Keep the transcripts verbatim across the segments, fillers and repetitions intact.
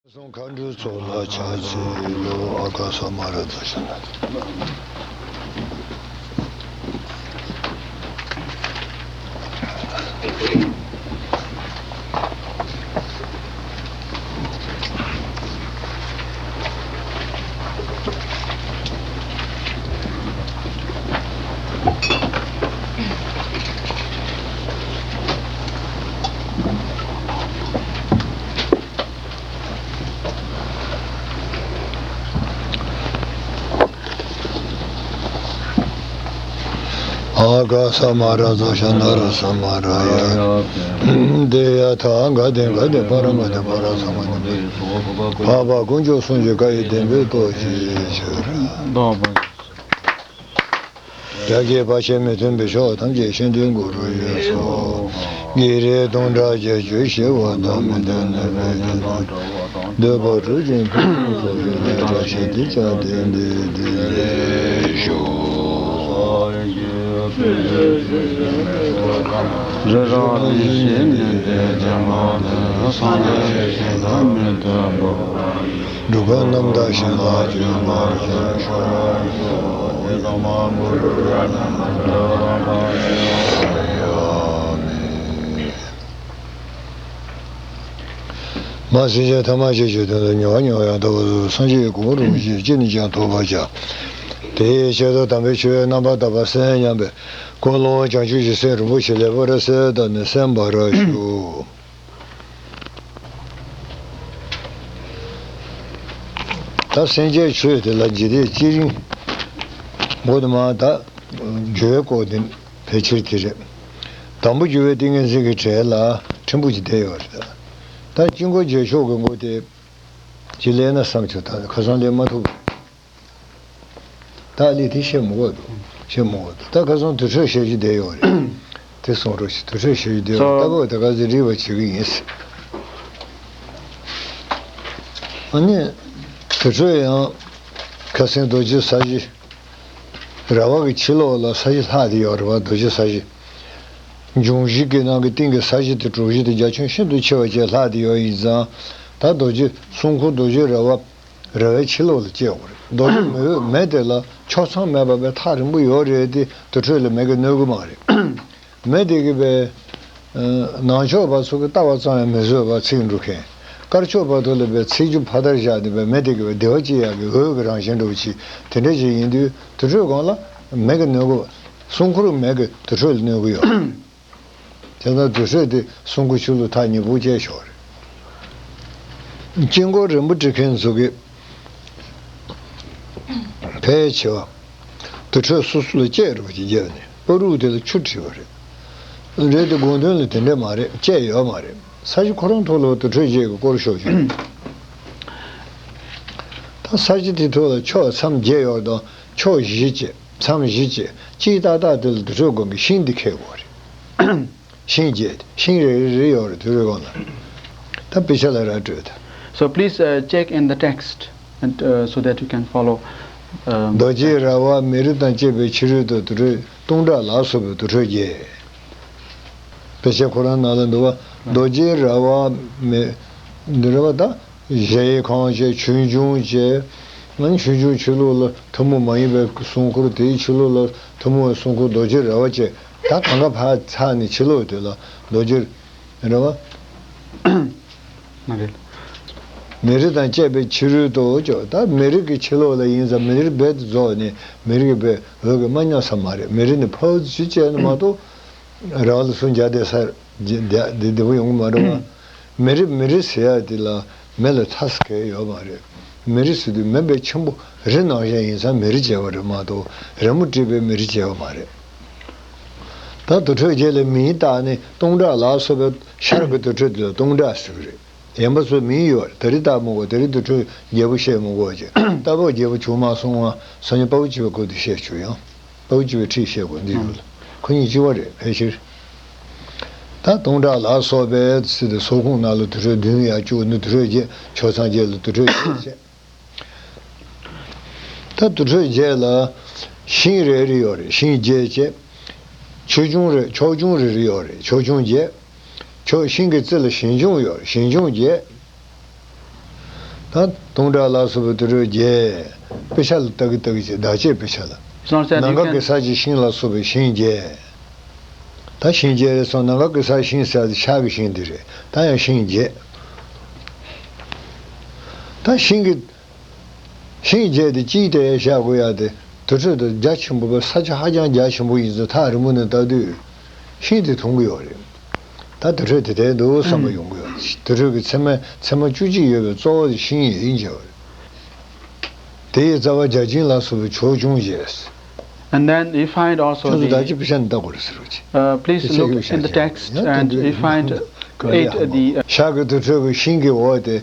གསུང་མཁའ་འགྲོའི་ཚོགས་ལ་ཕྱག་འཚལ་ལོ། ཨ་ག་ས་མ་ར་ཛ་ཤ་ན། ཨ་ག་ས་མ་ར་ཛ་ཤ་ན་ར་ས་མ་ར་ཡ། དེ་ཡ་ཐ་ག་དེ་ག་དེ་པ་ར་མ་དེ་པ་ར་ས་མ་དེ། འཕགས་པ་དཀོན་མཆོག་གསུམ་གྱི་བཀའ་ཡི་བདེན་པའི་སྟོབས་ཀྱིས་ཤར། རྒྱ་སྐྱེད་པ་ཆེན་མི་མཐུན་པའི་ཕྱོགས་ཐམས་ཅད་ཤིན་ཏུ་མགུ་རུ་ཡལ་སོ། བགེགས་རིགས་སྟོང་ཕྲག་བརྒྱད་ཅུ་ཞི་བ་དང་། མི་མཐུན་ནད་པའི་རྒྱུ་དང་འགྲོ་བ་དང་། འདོད་པ་གྲུབ་ཅིང་ཕུན་སུམ་ཚོགས་པའི་བཀྲ་ཤིས་དེ་ཀྱང་དེང་འདིར་ལྡན་ལེགས་ཤོག། རི་རབ་རིམ་བཞིན་ནི་འདིར་ལྡན་པ་དང་། སངས་རྒྱས་ཞིང་དང་མི་མཐུན་པ། འགྲོ་ཀུན་རྣམ་དག་ཞིང་ལ་སྤྱོད་པར་ཤོག། མ་སྲིང་ཆེན་ཐ་མ་ཅན་གྱི་དོན་དུ་མྱུར་བ་མྱུར་བ་ཡང་དག་པར་རྫོགས་པའི་སངས་རྒྱས་ཀྱི་གོ་འཕང་རིན་པོ་ཆེ་ཅི་ནས་ཀྱང་ཐོབ་པར་བྱ། དེའི་ཆེད་དུ་དམ་པའི་ཆོས་རྣམ་པར་དག་པ་གསན་སྙམ་པའི་ཀུན་སློང་བྱང་ཆུབ་ཀྱི་སེམས་རིན་པོ་ཆེ་ལེགས་པར་གསལ་བཏབ་ནས་གསན་པར་ཞུ། ད་སེམས་ཅན་ཆོས་དེ་ལ་འཇིག་རྟེན་སྤྱི་རིང་མགོ་དེ་མ་ད་འགྱུར་བའི་སྐོར་དེ་ཕལ་ཆེར་དེ་རེད། དང་པོ་འགྱུར་བའི་ཏིང་ངེ་འཛིན་གྱི་གྲལ་ལ་ཕྲན་བུ་ཅིག་བསྡད་ཡོད་རེད། ད་དཀྱིལ་འཁོར་རྗེས་ཕྱོགས་ཀྱི་མགོ་དེ་ཅིག་ལེན་ན་བསམ་བྱུང་། ད་ཁ་སང་ལེན་མ་ཐུབ། ད་ལི་དེ་བཤད་མི་དགོས་འདུག་བཤད་མི་དགོས་འདུག་ད་ཁ་སང་དུར་ཁྲོད་ཞབས་ཞུ་བསྡད་ཡོད་རེད། དེ་གསུང་རོགས་ཞུ། དུར་ཁྲོད་ཞབས་ཞུ་བསྡད་ཡོད་རེད། ད་བོ་དེ་ག་ཚོད་རིག་པ་བྱེད་ཀྱི་ཡིན། ཨ་ནི་དུར་ཁྲོད་ཡང་ཁ་སང་རྡོ་རྗེ་ས་གཞི་ར་བ་གི་ཕྱི་ལོགས་ལ་ས་གཞི་ལྷག་བསྡད་ཡོད་རེད་པ། རྡོ་རྗེ་ས་གཞི། འབྱུང་བཞི་གི་ནང་གི་སྟེང་གི་ས་གཞི་དེ་གྲུ་བཞི་དེ་རྒྱ་ཁྱོན་ཤིན་ཏུ་ཆེ་བ་ཅིག་ལྷག་བསྡད་ཡོད་ཡིན་ཙང་། ད་རྡོ་རྗེ་སྲུང་འཁོར་རྡོ་རྗེ་ར་བ། ར་བའི་ཕྱི་ལོགས་ལ་སྐྱེ་དགོས་རེད། རྡོ་རྗེ་མེ་མེ་དེ་ལ་ཆོག་མཚམས་མེད་པ་བས་ཐག་རིང་པོ་ཡོད་རེད་དེ། དུར་ཁྲོད་ལ་མེ་གིས་གནོད་གི་མ་རེད། མེ་དེ་གིས་བས་ནང་ཕྱོགས་པ་ཚོ་གི་ལྟ་བ་ཙམ་ཡང་མི་བཟོད་པ་ཚིག་འབྲུ་མཁན། དཀར་ཕྱོགས་པ་ཚོ་ལ་བས་ཚིག་རྒྱུ་ཕ་མཐར་བཞག་ནས་བས་མེ་དེ་གིས་བས་བདེ་བ་སྐྱེ་ཡག་གི་འོད་ཀྱི་རང་བཞིན་འདྲ་བོ་ཅིག་དེ་འདྲ་ཅིག་ཡིན་དུས། དུར་ཁྲོད་སྒང་ལ་མེ་གིས་གནོད་གི། སྲུང་འཁོར་མེ་གིས་དུར་ཁྲོད་ལ་གནོད་གི་ཡོད། དེ་ལྟར་དུར་ཁྲོད་དེ་སྲུང་འཁོར་ཆུ་ལུད་ཐག་ཉེ་པོ་བཅད་ཆོག་རེད། དཀྱིལ་འཁོར་རིམ་པ་སྒྲིག་མཁན་ཚོ་གིས་ཕལ་ཆེ་བ་དུར་ཁྲོད་སོ་སོ་ལ་བཅད་རོགས་ཀྱི་རྒྱབ་ནས་པ་རུག་དེ་ལ་ཆུ་བྲིས་པ་རེད། རེད་དེ་དགོངས་དོན་ལ་དེ་འདྲ་མ་རེད། བཅད་ཡོད་མ་རེད། ས་གཞི་ཁོ་རང་ཐོག་ལ་དུར་ཁྲོད་བཅད་ཀྱི་སྐོར་ཤོད་ཆོག་ད་ས་གཞི་དེ་ཐོག་ལ་ཕྱོགས་མཚམས་བརྒྱད་ཡོད་དང་ཕྱོགས་བཞི་བཅད། མཚམས་བཞི་བཅད། གཅིག་ཏག་ཏག་དེ་ལ་དུར་ཁྲོད་སྒང་གི་ཤིང་འདི་འཁེལ་དགོས་རེད། ཤིང་བརྒྱད། ཤིང་རེ་རེ་རེ་ཡོད་རེད། དུར་ཁྲོད་སྒང་ལ། ད་དཔེ་ཆ་ལ་ར་སྤྲོད་ད། So please, uh, check in the text and, uh, so that you can follow, um, རྡོ་རྗེ་ར་བ་མེ་རི་དང་བཅས་པའི་ཕྱི་རོལ་དུ་དུར་ཁྲོད་སྟོང་ཕྲག་ལ་སོགས་པའི་དུར་ཁྲོད་བརྒྱད། དཔེ་ཆ་ཁོ་རང་ནང་ལ་འདུག་པ། རྡོ་རྗེ་ར་བ་མེ། འདི་ར་བ་ད། གཞལ་ཡས་ཁང་བཅས། ཆོས་འབྱུང་བཅས། ཨ་ནི་ཆོས་འབྱུང་ཕྱི་ལོགས་ལ་ཐུན་མོང་མ་ཡིན་པའི་སྲུང་འཁོར། དེའི་ཕྱི་ལོགས་ལ་ཐུན་མོང་བའི་སྲུང་འཁོར་རྡོ་རྗེ་ར་བ་བཅས། ད་གང་ག་ཕར་ཚར་ནས་ཕྱི་ལོགས་དེ་ལ་རྡོ་རྗེ་ར་བ། མ་རེད། མེ་རི་དང་བཅས་པའི་ཕྱི་རོལ་དུ་ཅོག་ད་མེ་རི་གི་ཕྱི་ལོགས་ལ་ཡིན་ཙང་མེ་རི་རྦད་དེ་རྫོགས་ནས་མེ་རི་གི་རྦད་འོད་ཀྱིས་མ་ཉམས་ས་མ་རེད། མེ་རི་ནི་ཕར་ཚུར་བཅད་ན་མ་གཏོགས། ར་བ་ལ་སུན་རྒྱ་བསྡད་ས་རྒྱ་བསྡད་བདེ་བོ་ཡོང་གི་མ་རེད་བ། མེ་རི་མེ་རི་ཟེར་ཡ་དེ་ལ་མེ་ལ་ཚ་ས་གང་ཡང་ཡོད་མ་རེད། མེ་རི་ཟེར་དུས་མེ་དཔེ་ཆེན་པོ་རི་ནང་བཞིན་ཡིན་ཙང་མེ་རི་བྱས་པ་རེད་མ་གཏོགས་རི་མོ་བྲིས་པའི་མེ་རི་བྱས་པ་མ་རེད། ད་དུར་ཁྲོད་བརྒྱད་ལ་མིང་བཏགས་ནས་སྟོང་ཕྲག་ལ་སོགས་པའི་ཤར་གྱི་དུར་ཁྲོད་དེ་ལ་སྟོང་ཕྲག་ཟེར་གི་རེད། ཡན་པ་ཚོ་མིང་ཡོད་རེད། ད་རེས་བཏགས་མི་དགོས། ད་རེས་དུར་ཁྲོད་བརྒྱད་པོ་བཤད་མི་དགོས་ཀྱི། རྟ་ཕོ་བརྒྱད་པོ་བྱུང་མ་སོང་བ་སང་ཉིན་དཔའ་བོ་བྱེད་པའི་སྐོར་དེ་བཤད་ཆོག་ཡང་། དཔའ་བོ་བྱེད་པའི་ཁྲིད་བཤད་དགོས་འདི་ཡོད་ལ། ཁོ་གཉིས་གཅིག་པ་རེད་ཕལ་ཆེར། ད་སྟོང་ཕྲག་ལ་སོགས་པའི་ཚུལ་དུ་སོགས་ཁོངས་ནང་ལ་དུར་ཁྲོད་བདུན་ཡར་བཅུག་ནི་དུར་ཁྲོད་བརྒྱད། ཕྱོགས་མཚམས་བརྒྱད་ལ་དུར་ཁྲོད་བརྒྱད་བཤད། ད་དུར་ཁྲོད་བརྒྱད་ལ་ཤིང་རེ་རེ་ཡོད་རེད། ཤིང་བརྒྱད་བཅས། ཆོས་འབྱུང་རེ་ཕྱོགས་སྐྱོང་རེ་རེ་ཡོད་རེད། ཕྱོགས་སྐྱོང་བརྒྱད། ཕྱོགས་ཤིང་གི་རྩེ་ལ་ཞིང་སྐྱོང་ཡོད་རེད། ཞིང་སྐྱོང་བརྒྱད། ད་དུང་སྒྲ་ལ་སོགས་པའི་དུར་ཁྲོད་བརྒྱད། དཔེ་ཆ་ལ་ལྟ་གི་ལྟ་གི་བྱས། བདག་བསྐྱེད་དཔེ་ཆ་ལ། It's not that you ནམ་མཁའ་གི་can ས་ཀྱི་ཤིང་ལ་སོགས་པའི་ཤིང་བརྒྱད། ད་ཤིང་བརྒྱད་རེད་སོང་། ནམ་མཁའ་གི་ས་ཤིང་ཟེར་ཡ་དེ་ཤར་གི་ཤིང་དེ་རེད། ད་ཡང་ཤིང་བརྒྱད། ད་ཤིང་གི་ཤིང་བརྒྱད་དེ་གཅིག་དེ་བཞག་དགོས་ཡ་དེ། དུར་ཁྲོད་དེ་རྒྱ་ཆེན་པོ་བས། ས་ཆ་ཧ་ཅང་རྒྱ་ཆེན་པོ་ཡིན་ཙང་ཐག་རིང་པོ་ནས་ལྟ་དུས་ཤིང་དེ་མཐོང་གི་ཡོད་རེད། ད་དུར་ཁྲོད་དེ་དེར་འདུག་བསམ་པ་ཡོང་གི་ཡོད། དུར་ཁྲོད་ཀྱི་མཚན་མ་མཚན་མ་བཅུ་གཅིག་ཡོད་པའི་གཙོ་བོ་དེ་ཤིང་ཡིན་ཟེར་བ་རེད། དེ་ཡི་རྩ་བ་བརྒྱ་བྱིན་ལ་སོགས་པའི་ཕྱོགས་སྐྱོང་བཅས། And then you find also ཁྱོད་ཚོ་ད་the, ཅི་བྱ་ནི་ལྟ་དགོས་རེད་ཟེར་བ་ཅིག uh, please དེ་ཆེ་look གི་in the བྱ་text བྱ་and you find ག་རེ་eight ཧ་མ་the གོ། ཤར་གྱི་དུར་ཁྲོད་ཀྱི་ཤིང་གི་འོག་དེ་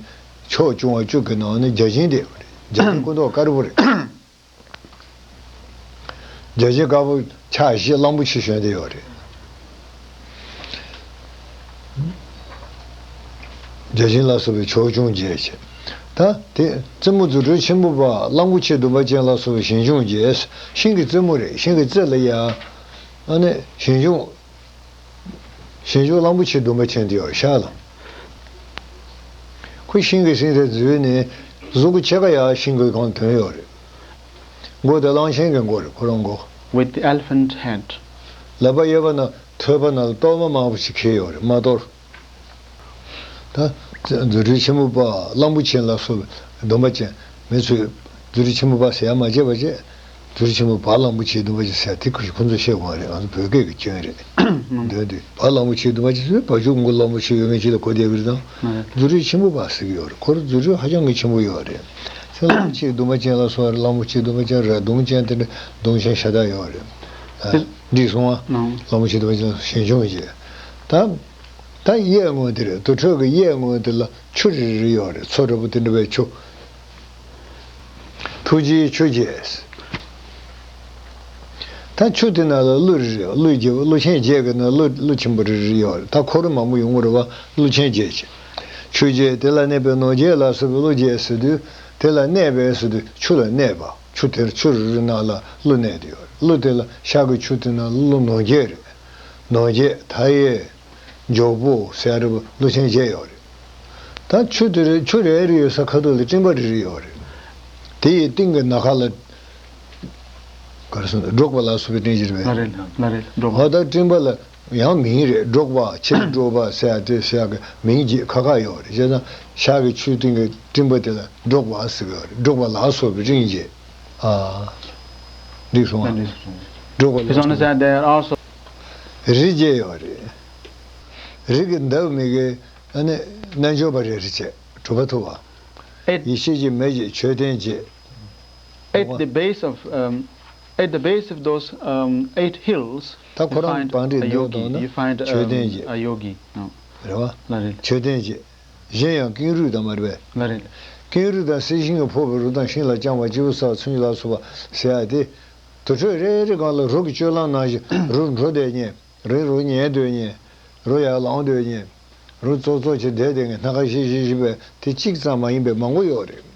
ཕྱོགས་སྐྱོང་བ་བཅུ་གི་ནང་ནས་བརྒྱ་བྱིན་དེ་ཡོད་རེད། བརྒྱ་བྱིན་སྐུ་མདོག་དཀར་པོ་རེད། བརྒྱ་བྱིན་དཀར་པོ་ཕྱག་བཞི་གླང་པོ་ཆེ་ཞོན་བསྡད་ཡོད་རེད། བརྒྱ་བྱིན་ལ་སོགས་པའི་ཕྱོགས་སྐྱོང་བཅས་བྱས། ད་དེ་རྩེ་མོ་རྫུ་འཕྲུལ་ཆེན་པོ་པ་གླང་པོ་ཆེ་འདུམ་པ་ཅན་ལ་སོགས་པའི་ཞིང་སྐྱོང་བཅས། ཤིང་གི་རྩེ་མོ་རེད། ཤིང་གི་རྩེ་ལ་ཡ་ཨ་ནི་ཞིང་སྐྱོང་ཞིང་སྐྱོང་གླང་པོ་ཆེ་འདུམ་པ་ཅན་དེ་ཡོད་ཤག་ལ། ཁོ་ཤིང་གི་སེང་ལྡེང་འཛུལ་ནས་གཟུགས་ཀྱི་ཕྱེད་ཀ་ཡར་ཤིང་གི་སྒང་ཐོན་ཡོད་རེད། མགོ་དེ་གླང་ཆེན་གྱི་མགོ་རེད། ཁོ་རང་མགོ། With the elephant head. ལག་པ་གཡས་པ་ན་ཐོད་པ་ནང་ལ་གཏོར་མ་མང་པོ་ཞིག་འཁྱེར་ཡོད་རེད། མ་གཏོར། ད་རྫུ་འཕྲུལ་ཆེན་པོ་པ་གླང་པོ་ཆེ་ལ་སོགས་པའི་འདུམ་པ་ཅན། མི་ཚོས་རྫུ་འཕྲུལ་ཆེན་པོ་པ་ཟེར་ཡ་མ་བརྗེད་པ་བྱས། རྫུ་འཕྲུལ་ཆེན་པོ་པ་གླང་པོ་ཆེའི་འདུམ་པ་ཅན་ཟེར་ཡ་དེ་ཁོ་ཚོས་ཤེས་དགོས་པ་རེད། ང་ཚོ་བོད་སྐད་ཀྱི་སྐྱོན་རེད། འདོན་དུས་པ་གླང་པོ་ཆེའི་འདུམ་པ་ཅན་ཟེར་བ་ཆུ་མགོ་གླང་པོ་ཆེ་ཡོད་མཁན་ཅིག་ལ་གོ་བསྡད་ཀྱི་རེད་དང་། རྫུ་འཕྲུལ་ཆེན་པོ་པ་ཟེར་གྱི་ཡོད་རེད། ཁོ་རྫུ་འཕྲུལ་ཧ་ཅང་གི་ཆེན་པོ་ཡོད་རེད། ཚེ་གླང་པོ་ཆེའི་འདུམ་པ་ཅན་ལ་སོགས་པ་གླང་པོ་ཆེའི་འདུམ་པ་ཅན་ར་གདོང་ཅན་དེ་འདྲ་གདོང་ཅན་ཤ་སྟག་ཡོད་རེད། ཨ། འགྲིག་སོང་ཨ། གླང་པོ་ཆེའི་འདུམ་པ་ཅན་ལ་ཞིང་སྐྱོང་བཅས། ད། ད་གཡས་ངོས་དེ་རེད། དུར་ཁྲོད་ཀྱི་གཡས་ངོས་དེ་ལ་ཆུ་རེ་རེ་ཡོད་རེད། མཚོ་འདྲ་པོ་དེ་འདྲ་བའི་ཆུ། ཐུགས་རྗེའི་ཆུ་བཅས། ད་ཆུ་དེ་ནང་ལ་ཀླུ་རེ་རེ་ཡོད། ཀླུ་རྒྱལ་པོ་ཀླུ་ཆེན་བརྒྱད་ཀྱི་ནང་ཀླུ་ཀླུ་ཆེན་པོ་རེ་རེ་ཡོད་རེད། ད་འཁོར་མང་པོ་ཡོང་གི་རེད་པ། ཀླུ་ཆེན་བརྒྱད་ཀྱི། ཆུ་བཅས་དེ་ལ་གནས་པའི་ནོར་བརྒྱད་ལ་སོགས་པའི་ཀླུ་བཅས་ཟེར་དུས། དེ་ལ་གནས་པའི་ཟེར་དུས་ཆུ་ལ་གནས་པ། ཆུ་དེར་ཆུ་རེ་རེ་ནང་ལ་ཀླུ་གནས་ཏེ་ཡོད་རེད། ཀླུ་དེ་ལ་ཤར་གྱི་ཆུ་དེ་ནང་ཀླུ་ནོར་བརྒྱད་རེད། ནོར་བརྒྱད་མཐའ་ཡས། འཇོག་པོ་ཟེར་ཡ་འདྲ་པོ་ཀླུ་ཆེན་བརྒྱད་ཡོད་རེད། ད་ཆུ་དེ་རེ་ཆུ་རེ་རེ་ཡོད་ས་ཁ་ཐུག་ལ་སྤྲིན་པ་རེ་རེ་ཡོད་རེད། དེ་ཡི་སྟེང་གི་ནམ་མཁའ་ལ། ག་རེ་ཟེར་ན་འབྲོག་པ་ལ་སོགས་པའི་སྤྲིན་ཅིག་རེད་པས། ལ་རེད་ལ་རེད། འབྲོག་པ། འོ་ད་སྤྲིན་པ་ལ་ཡང་མིང་རེད། འབྲོག་པ་ཕྱིར་འབྲོག་པ་ཟེར་ཡ་དེ་ཟེར་ཡ་གི་མིང་བརྗེ་ཁ་ཁ་ཡོད་རེད། བྱས་ཙང་ཤར་གྱི་ཆུ་སྟེང་གི་སྤྲིན་པ་དེ་ལ་འབྲོག་པ་ཟེར་གི་ཡོད་རེད། འབྲོག་པ་ལ་སོགས་པའི་སྤྲིན་བརྒྱད། ཨ། འགྲིག་སོང་ཨ། འགྲིག་སོང་། འབྲོག་པ་ལ་སོགས་པའི། རི་བརྒྱད་ཡོད་རེད། རི་གི་འདབ་མི་གི་ཨ་ནི་རྣལ་འབྱོར་པ་རེ་རེ་བྱས་གྲུབ་པ་ཐོབ་པ། At, ཡེ་ཤེས་ཀྱི་མེ་བརྒྱད་མཆོད་རྟེན་བརྒྱད། at the base of, um, at the base of those, um, eight hills, ད་ཁོ་རང་བང་རིས་འདི་དང་ན་མཆོད་རྟེན་བརྒྱད། a yogi, no. རེད་བ། ལ་རེད། མཆོད་རྟེན་བརྒྱད། གཞན་ཡང་ཀེང་རུས་དང་མ་རེད་པས། ལ་རེད། ཀེང་རུས་དང་གསེར་ཤིང་གིས་ཕོག་པའི་རུ་དང་ཤིང་ལ་བརྐྱངས་པ་སྐྱེས་བུ་ས་ཚུན་ལ་སོགས་པ་ཟེར་ཡ་དེ། དུར་ཁྲོད་རེ་རེ་སྒང་ལ་རོ་གི་སྤྱོད་ལམ་ནང་བཞིན་རོ་འགྲོ་བསྡད་མཁན། རེ་རོ་ཉལ་སྡོད་མཁན། རོ་ཡར་ལངས་སྡོད་མཁན། རོ་ཙོག་ཙོག་བྱས་བསྡད་བསྡད་མཁན། སྣ་ཁ་ཤིག་ཤིག་ཤིག་པའི་དེ་གཅིག་ཙམ་མ་ཡིན་པའི་མང་པོ་ཡོད་རེད།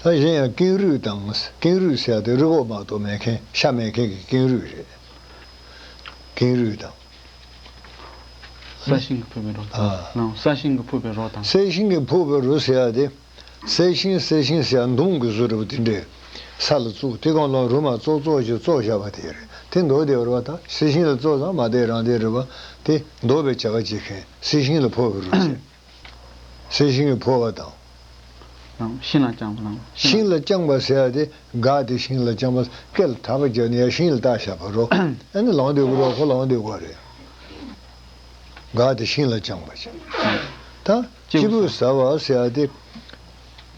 ད་གཞན་ཡང་ཀེང་རུས་དང་། ཀེང་རུས་ཟེར་ཡ་དེ་རི་བོ་མ་གཏོགས་མེད་མཁན་ཤ་མེད་མཁན་གྱི་ཀེང་རུས་རེད། ཀེང་རུས་དང་། ས་ཞིང་གིས་ཕུབ་པའི་རོ་དང་། ཨ། ལའང་ས་ཞིང་གིས་ཕུབ་པའི་རོ་དང་། ས་ཞིང་གིས་ཕུབ་པའི་རོ་ཟེར་ཡ་དེ། གསེར་ཤིང་གསེར་ཤིང་ཟེར་ཡ་མདུང་གི་བཟོ་འདྲ་པོ་དེ་འདྲས་ས་ལ་བཙུགས། དེ་སྒང་ལ་རོ་མ་ཙོག་ཙོག་ཅིག་བཙུགས་བཞག་པ་དེ་རེད། དེ་འདོགས་བསྡད་པ་རེད་པ། ད་གསེར་ཤིང་ལ་བཙུགས་དང་མ་བསྡད་རང་བསྡད་རེད་པ། དེ་འདོགས་པའི་བྱ་བ་བྱེད་མཁན་གསེར་ཤིང་ལ་ཕོག་པའི་རོ་བྱས། གསེར་ཤིང་གིས་ཕོག་པ་དང་། ལའང་ཤིང་ལ་བརྐྱངས་པ་ལའང་། ཤིང་ལ་བརྐྱངས་པ་ཟེར་ཡ་དེ་སྒ་དེ་ཤིང་ལ་བརྐྱངས་པ། སྐེ་ལ་ཐག་པ་བརྒྱབ་ནས་ཡར་ཤིང་ལ་བཏགས་བཞག་པ་རོ། ཨ་ནི་ལངས་སྡོད་ཀྱི་རོ། ཁོ་ལངས་སྡོད་ཀྱི་རེད། སྒ་དེ་ཤིང་ལ་བརྐྱངས་པ་བྱས། ད་སྐྱེས་བུ་ཟ་བ་ཟེར་ཡ་དེ།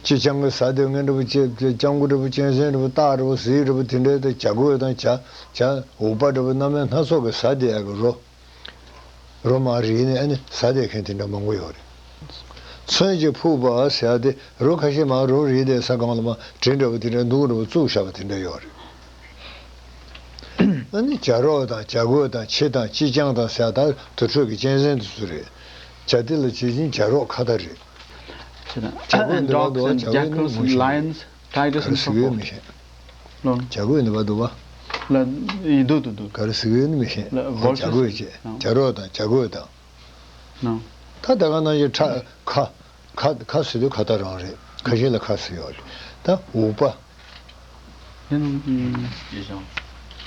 ཅི་སྤྱང་གི་ཟ་སྡོད་མཁན་འདྲ་པོ་བྱས། སྤྱང་ཀི་འདྲ་པོ་གཅན་གཟན་འདྲ་པོ་སྟག་འདྲ་པོ་གཟིག་འདྲ་པོ་དེ་འདྲའི་དེ་བྱ་རྒོད་དང་བྱ་བྱ་འུག་པ་འདྲ་པོ་རྣམ་པ་སྣ་ཚོགས་ཀྱིས་ཟ་བསྡད་ཡག་གི་རོ། རོ་མར་རིལ་ནས་ཨ་ནི་ཟ་བསྡད་མཁན་དེ་འདྲ་མང་པོ་ཡོད་རེད། མཚོན་གྱིས་ཕུག་པ་ཟེར་ཡ་དེ་རོ་ཁ་ཤས་མར་རོ་རིལ་བསྡད་ས་སྒང་ལ་མར་གྲི་འདྲ་པོ་དེ་འདྲ་མདུང་འདྲ་པོ་བཙུགས་བཞག་པ་དེ་འདྲ་ཡོད་རེད། ཨ་ནི་བྱ་རོག་དང་བྱ་རྒོད་དང་ཁྱི་དང་ཅི་སྤྱང་དང་ཟེར་ཡ་ད་དུར་ཁྲོད་ཀྱི་གཅན་གཟན་དེ་ཚོ་རེད། བྱ་དེ་ལ་བྱེད་ཀྱིན་བྱ་རོག་ཁ་ད་རེད། བྱ་རྒོད་འདི་བ་འདུག་བ། བྱ་རྒོད་ནི་མི་ཤེས། ག་རེ་ཟེར་གི་ཡོད་མི་ཤེས། བྱ་རྒོད་འདི་བ་འདུག་བ། ག་རེ་ཟེར་གི་ཡོད་ནི་མི་ཤེས། བྱ་རྒོད་ཅེས་བྱ་རོག་དང་བྱ་རྒོད་དང་། ད་ད་ག་ནང་བཞིན་ཁྲ་ཁ། ཁ་ཁ་ཟེར་དུས་ཁ་བརྡ་རང་རེད། ཁ་ཤས་ལ་ཁ་ཟེར་ཡོད་རེད། ད་འུག་པ།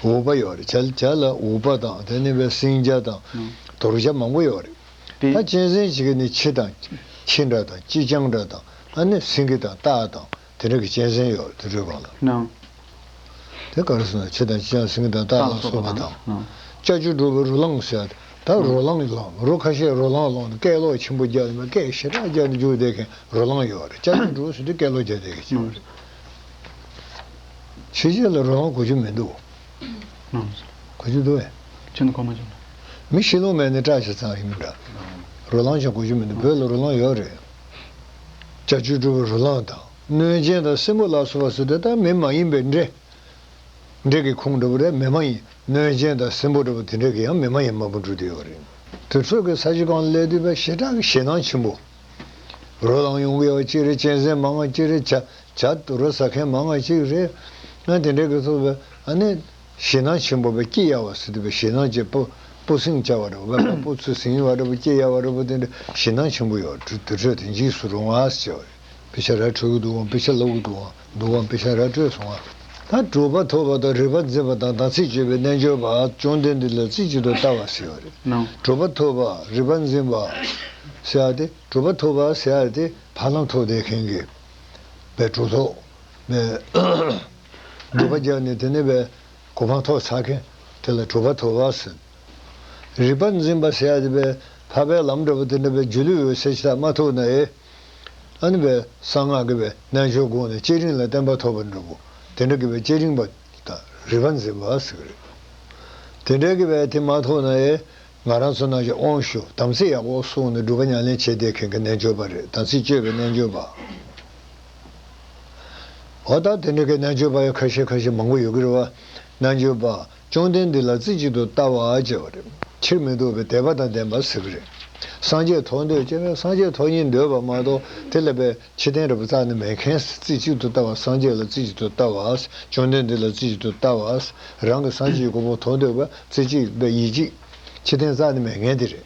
ཨུ་པ་ཡོད་རེད། བྱ་བྱ་ལ་འུག་པ་དང་། དེ་ནས་བས་སྲིང་བྱ་དང་། དོར་བྱ་མང་པོ་ཡོད་རེད། ད་གཅན་གཟན་ཞིག་གི་ནི་ཁྱི་དང་། ཁྱི་འདྲ་དང་། ཁྱི་སྤྱང་འདྲ་དང་། ཨ་ནི་སེང་གེ་དང་སྟག་དང་། དེ་འདྲ་གི་གཅན་གཟན་ཡོད་རེད། དུར་ཁྲོད་སྒང་ལ། དེ་ག་རེ་ཟེར་ན། ཁྱི་དང་ཁྱི་སྤྱང་། སེང་གེ་དང་སྟག་ལ་སོགས་པ་དང་། ལྕགས་ཀྱུ་བྲུ་བའི་རོ་ལངས་ཟེར། ད་རོ་ལངས་ལངས། རོ་ཁ་ཤས་རོ་ལངས་ལངས་ནས་སྐད་ལོག་ཆེན་པོ་རྒྱག་ནས། སྐད་ཞེ་དྲག་རྒྱག་ནས་རྒྱུག་བསྡད་མཁན་རོ་ལངས་ཡོད་རེད། ལྕགས་ཀྱུ་བྲུ་ཟེར་དུས་སྐད་ལོག་རྒྱག་བསྡད་མཁན་ཅིག་ཡོད་རེད། ཕྱི་རྒྱལ་ལ་རོ་ལངས་གོ་རྒྱུ་མི་འདུག་གོ་རྒྱུ་འདུག་གས། ཁྱོད་ནི་གོ་མ་བྱུང་ན། མི་ཤི་ལོང་མེད་ནས་སྐྲག་ཤ་ཚང་ཡིན་འདྲ། རོ་ལངས་ཀྱང་གོ་རྒྱུ་མི་འདུག་བོད་ལ་རོ་ལངས་ཡོད་རེད། ལྕགས་ཀྱུ་བྲུ་བའི་རོ་ལངས་དང་། གནོད་སྦྱིན་དང་སྲིན་པོ་ལ་སོགས་པ་ཟེར་དུས་ད་མི་མ་ཡིན་པའི་འདྲེ། འདྲེ་གི་ཁོངས་འདྲ་པོ་རེད། མི་མ་ཡིན། གནོད་སྦྱིན་དང་སྲིན་པོ་འདྲ་པོ་དེ་འདྲ་གི་ཡང་མི་མ་ཡིན་མ་བུ་འགྲོ་དུ་ཡོད་རེད། དུར་ཁྲོད་ཀྱི་ས་གཞི་སྒང་ལ་སླེབས་དུས་བས་ཞེ་དྲག་གི་ཞེད་སྣང་ཆེན་པོ། རོ་ལངས་ཡོང་གི་ཡོད་པ་གཅིག་རེད། གཅན་གཟན་མང་ང་གཅིག་རེད། བྱ་བྱ་དུར་ཟ་མཁན་མང་ང་གཅིག་རེད། ཨ་དེ་འདྲ་གི་ཐོག་བས་ཨ་ནི་ཞེད་སྣང་ཆེན་པོ་བས་སྐྱི་གཡའ་བ་ཟེར་དུས་བས་ཞེད་སྣང་ཆེ། སྤུ་སྤུ་སྲིང་བྱ་བ་འདྲ་པོ་བས། སྤུ་ཚུ་སྲིང་བ་འདྲ་པོ་སྐྱི་གཡའ་བ་འདྲ་པོ་དེ་འདྲ་ཞེད་སྣང་ཆེན་པོ་ཡོད། དུར་ཁྲོད་དེ་འཇིགས་སུ་རུང་བ་ཟེར་བ་རེད། དཔེ་ཆ་ར་འཕྲོད་ཀྱི་འདུག་གམ། དཔེ་ཆ་ལབ་ཀྱི་འདུག་གམ། འདུག་གམ། དཔེ་ཆ་ར་འཕྲོད་སོང་ང་། ད་གྲུབ་པ་ཐོབ་པ་དང་རིག་པ་འཛིན་པ་དང་དམ་ཚིག་སྤྱོད་པའི་རྣལ་འབྱོར་པ། བཅོམ་ལྡན་འདས་ལ་རྩེ་གཅིག་ཏུ་ལྟ་བ་ཟེར་བ་རེད། གྲུབ་པ་ཐོབ་པ་རིག་པ་འཛིན་པ་ཟེར་ཡ་དེ། གྲུབ་པ་ཐོབ་པ་ཟེར་ཡ་དེ་ཕ་ལམ་ཐོབ་བསྡད་མཁན་གྱི་བའི་གྲུབ་ཐོབ་བའི་སྒྲུབ་པ་བརྒྱབ་ནས་དེ་ནས་བའི་གོ་འཕང་ཐོབ་ཚར་མཁན་དེ་ལ་གྲུབ་པ་ཐོབ་པ་ཟེར། རིག་པ་འཛིན་པ་ཟེར་ཡ་དེ་བས་འཕགས་པའི་ལམ་འདྲ་པོ་དེ་འདྲ་བས་སྒྱུ་ལུས་འོད་གསལ་ཅིག་ད་མ་ཐོབ་ན་ཨེ། ཨ་ནི་བས་གསང་སྔགས་ཀྱི་བས་རྣལ་འབྱོར་སྒོ་ནས་བསྐྱེད་རིམ་ལ་བརྟན་པ་ཐོབ་པ་འདྲ་པོ། དེ་འདྲ་གི་བས་བསྐྱེད་རིམ་པ་དང་རིག་པ་འཛིན་པ་ཟེར་གི་རེད། དེ་འདྲ་གི་བས་དེ་མ་ཐོབ་ན་ཨེ། ང་རང་ཚོ་ནང་བཞིན་དབང་ཞུ་དམ་ཚིག་ཡག་པོ་བསྲུངས་ནས་སྒྲུབ་པ་ཉམས་ལེན་བྱས་བསྡད་མཁན་གྱི་རྣལ་འབྱོར་པ་རེད། དམ་ཚིག་སྤྱོད་པའི་རྣལ་འབྱོར་པ། འོ་ད་དེ་འདྲ་གི་རྣལ་འབྱོར་པ་ཡང་ཁ་ཤས་ཁ་ཤས་མང་པོ་ཡོད་ཀྱི་རེད་བ། རྣལ་འབྱོར་པ། བཅོམ་ལྡན་འདས་ལ་རྩེ་གཅིག་ཏུ་ལྟ་བ་བྱས་པ་རེད། ཕྱིར་མི་ལྡོག་པའི་དད་པ་དང་ལྡན་པ་ཟེར་གྱི་རེད། སངས་རྒྱས་ཐོབ་འདོད་ཅེས་ན་སངས་རྒྱས་ཐོབ་སྙིང་འདོད་པ་མ་གཏོགས་དེ་ལ་བས་ཕྱིར་འཐེན་རེ་བ་རྩ་ནས་མེད་མཁན། རྩེ་གཅིག་ཏུ་ལྟ་བ། སངས་རྒྱས་ལ་རྩེ་གཅིག་ཏུ་ལྟ་བ། བཅོམ་ལྡན་འདས་ལ་རྩེ་གཅིག་ཏུ་ལྟ་བ། རང་གི་སངས་རྒྱས་ཀྱི་གོ་འཕང་ཐོབ་འདོད་པ་རྩེ་གཅིག་པའི་ཡིད་ཀྱིས་ཕྱིར་འཐེན་རྩ་ནས་མེད་མཁན་དེ་རེད།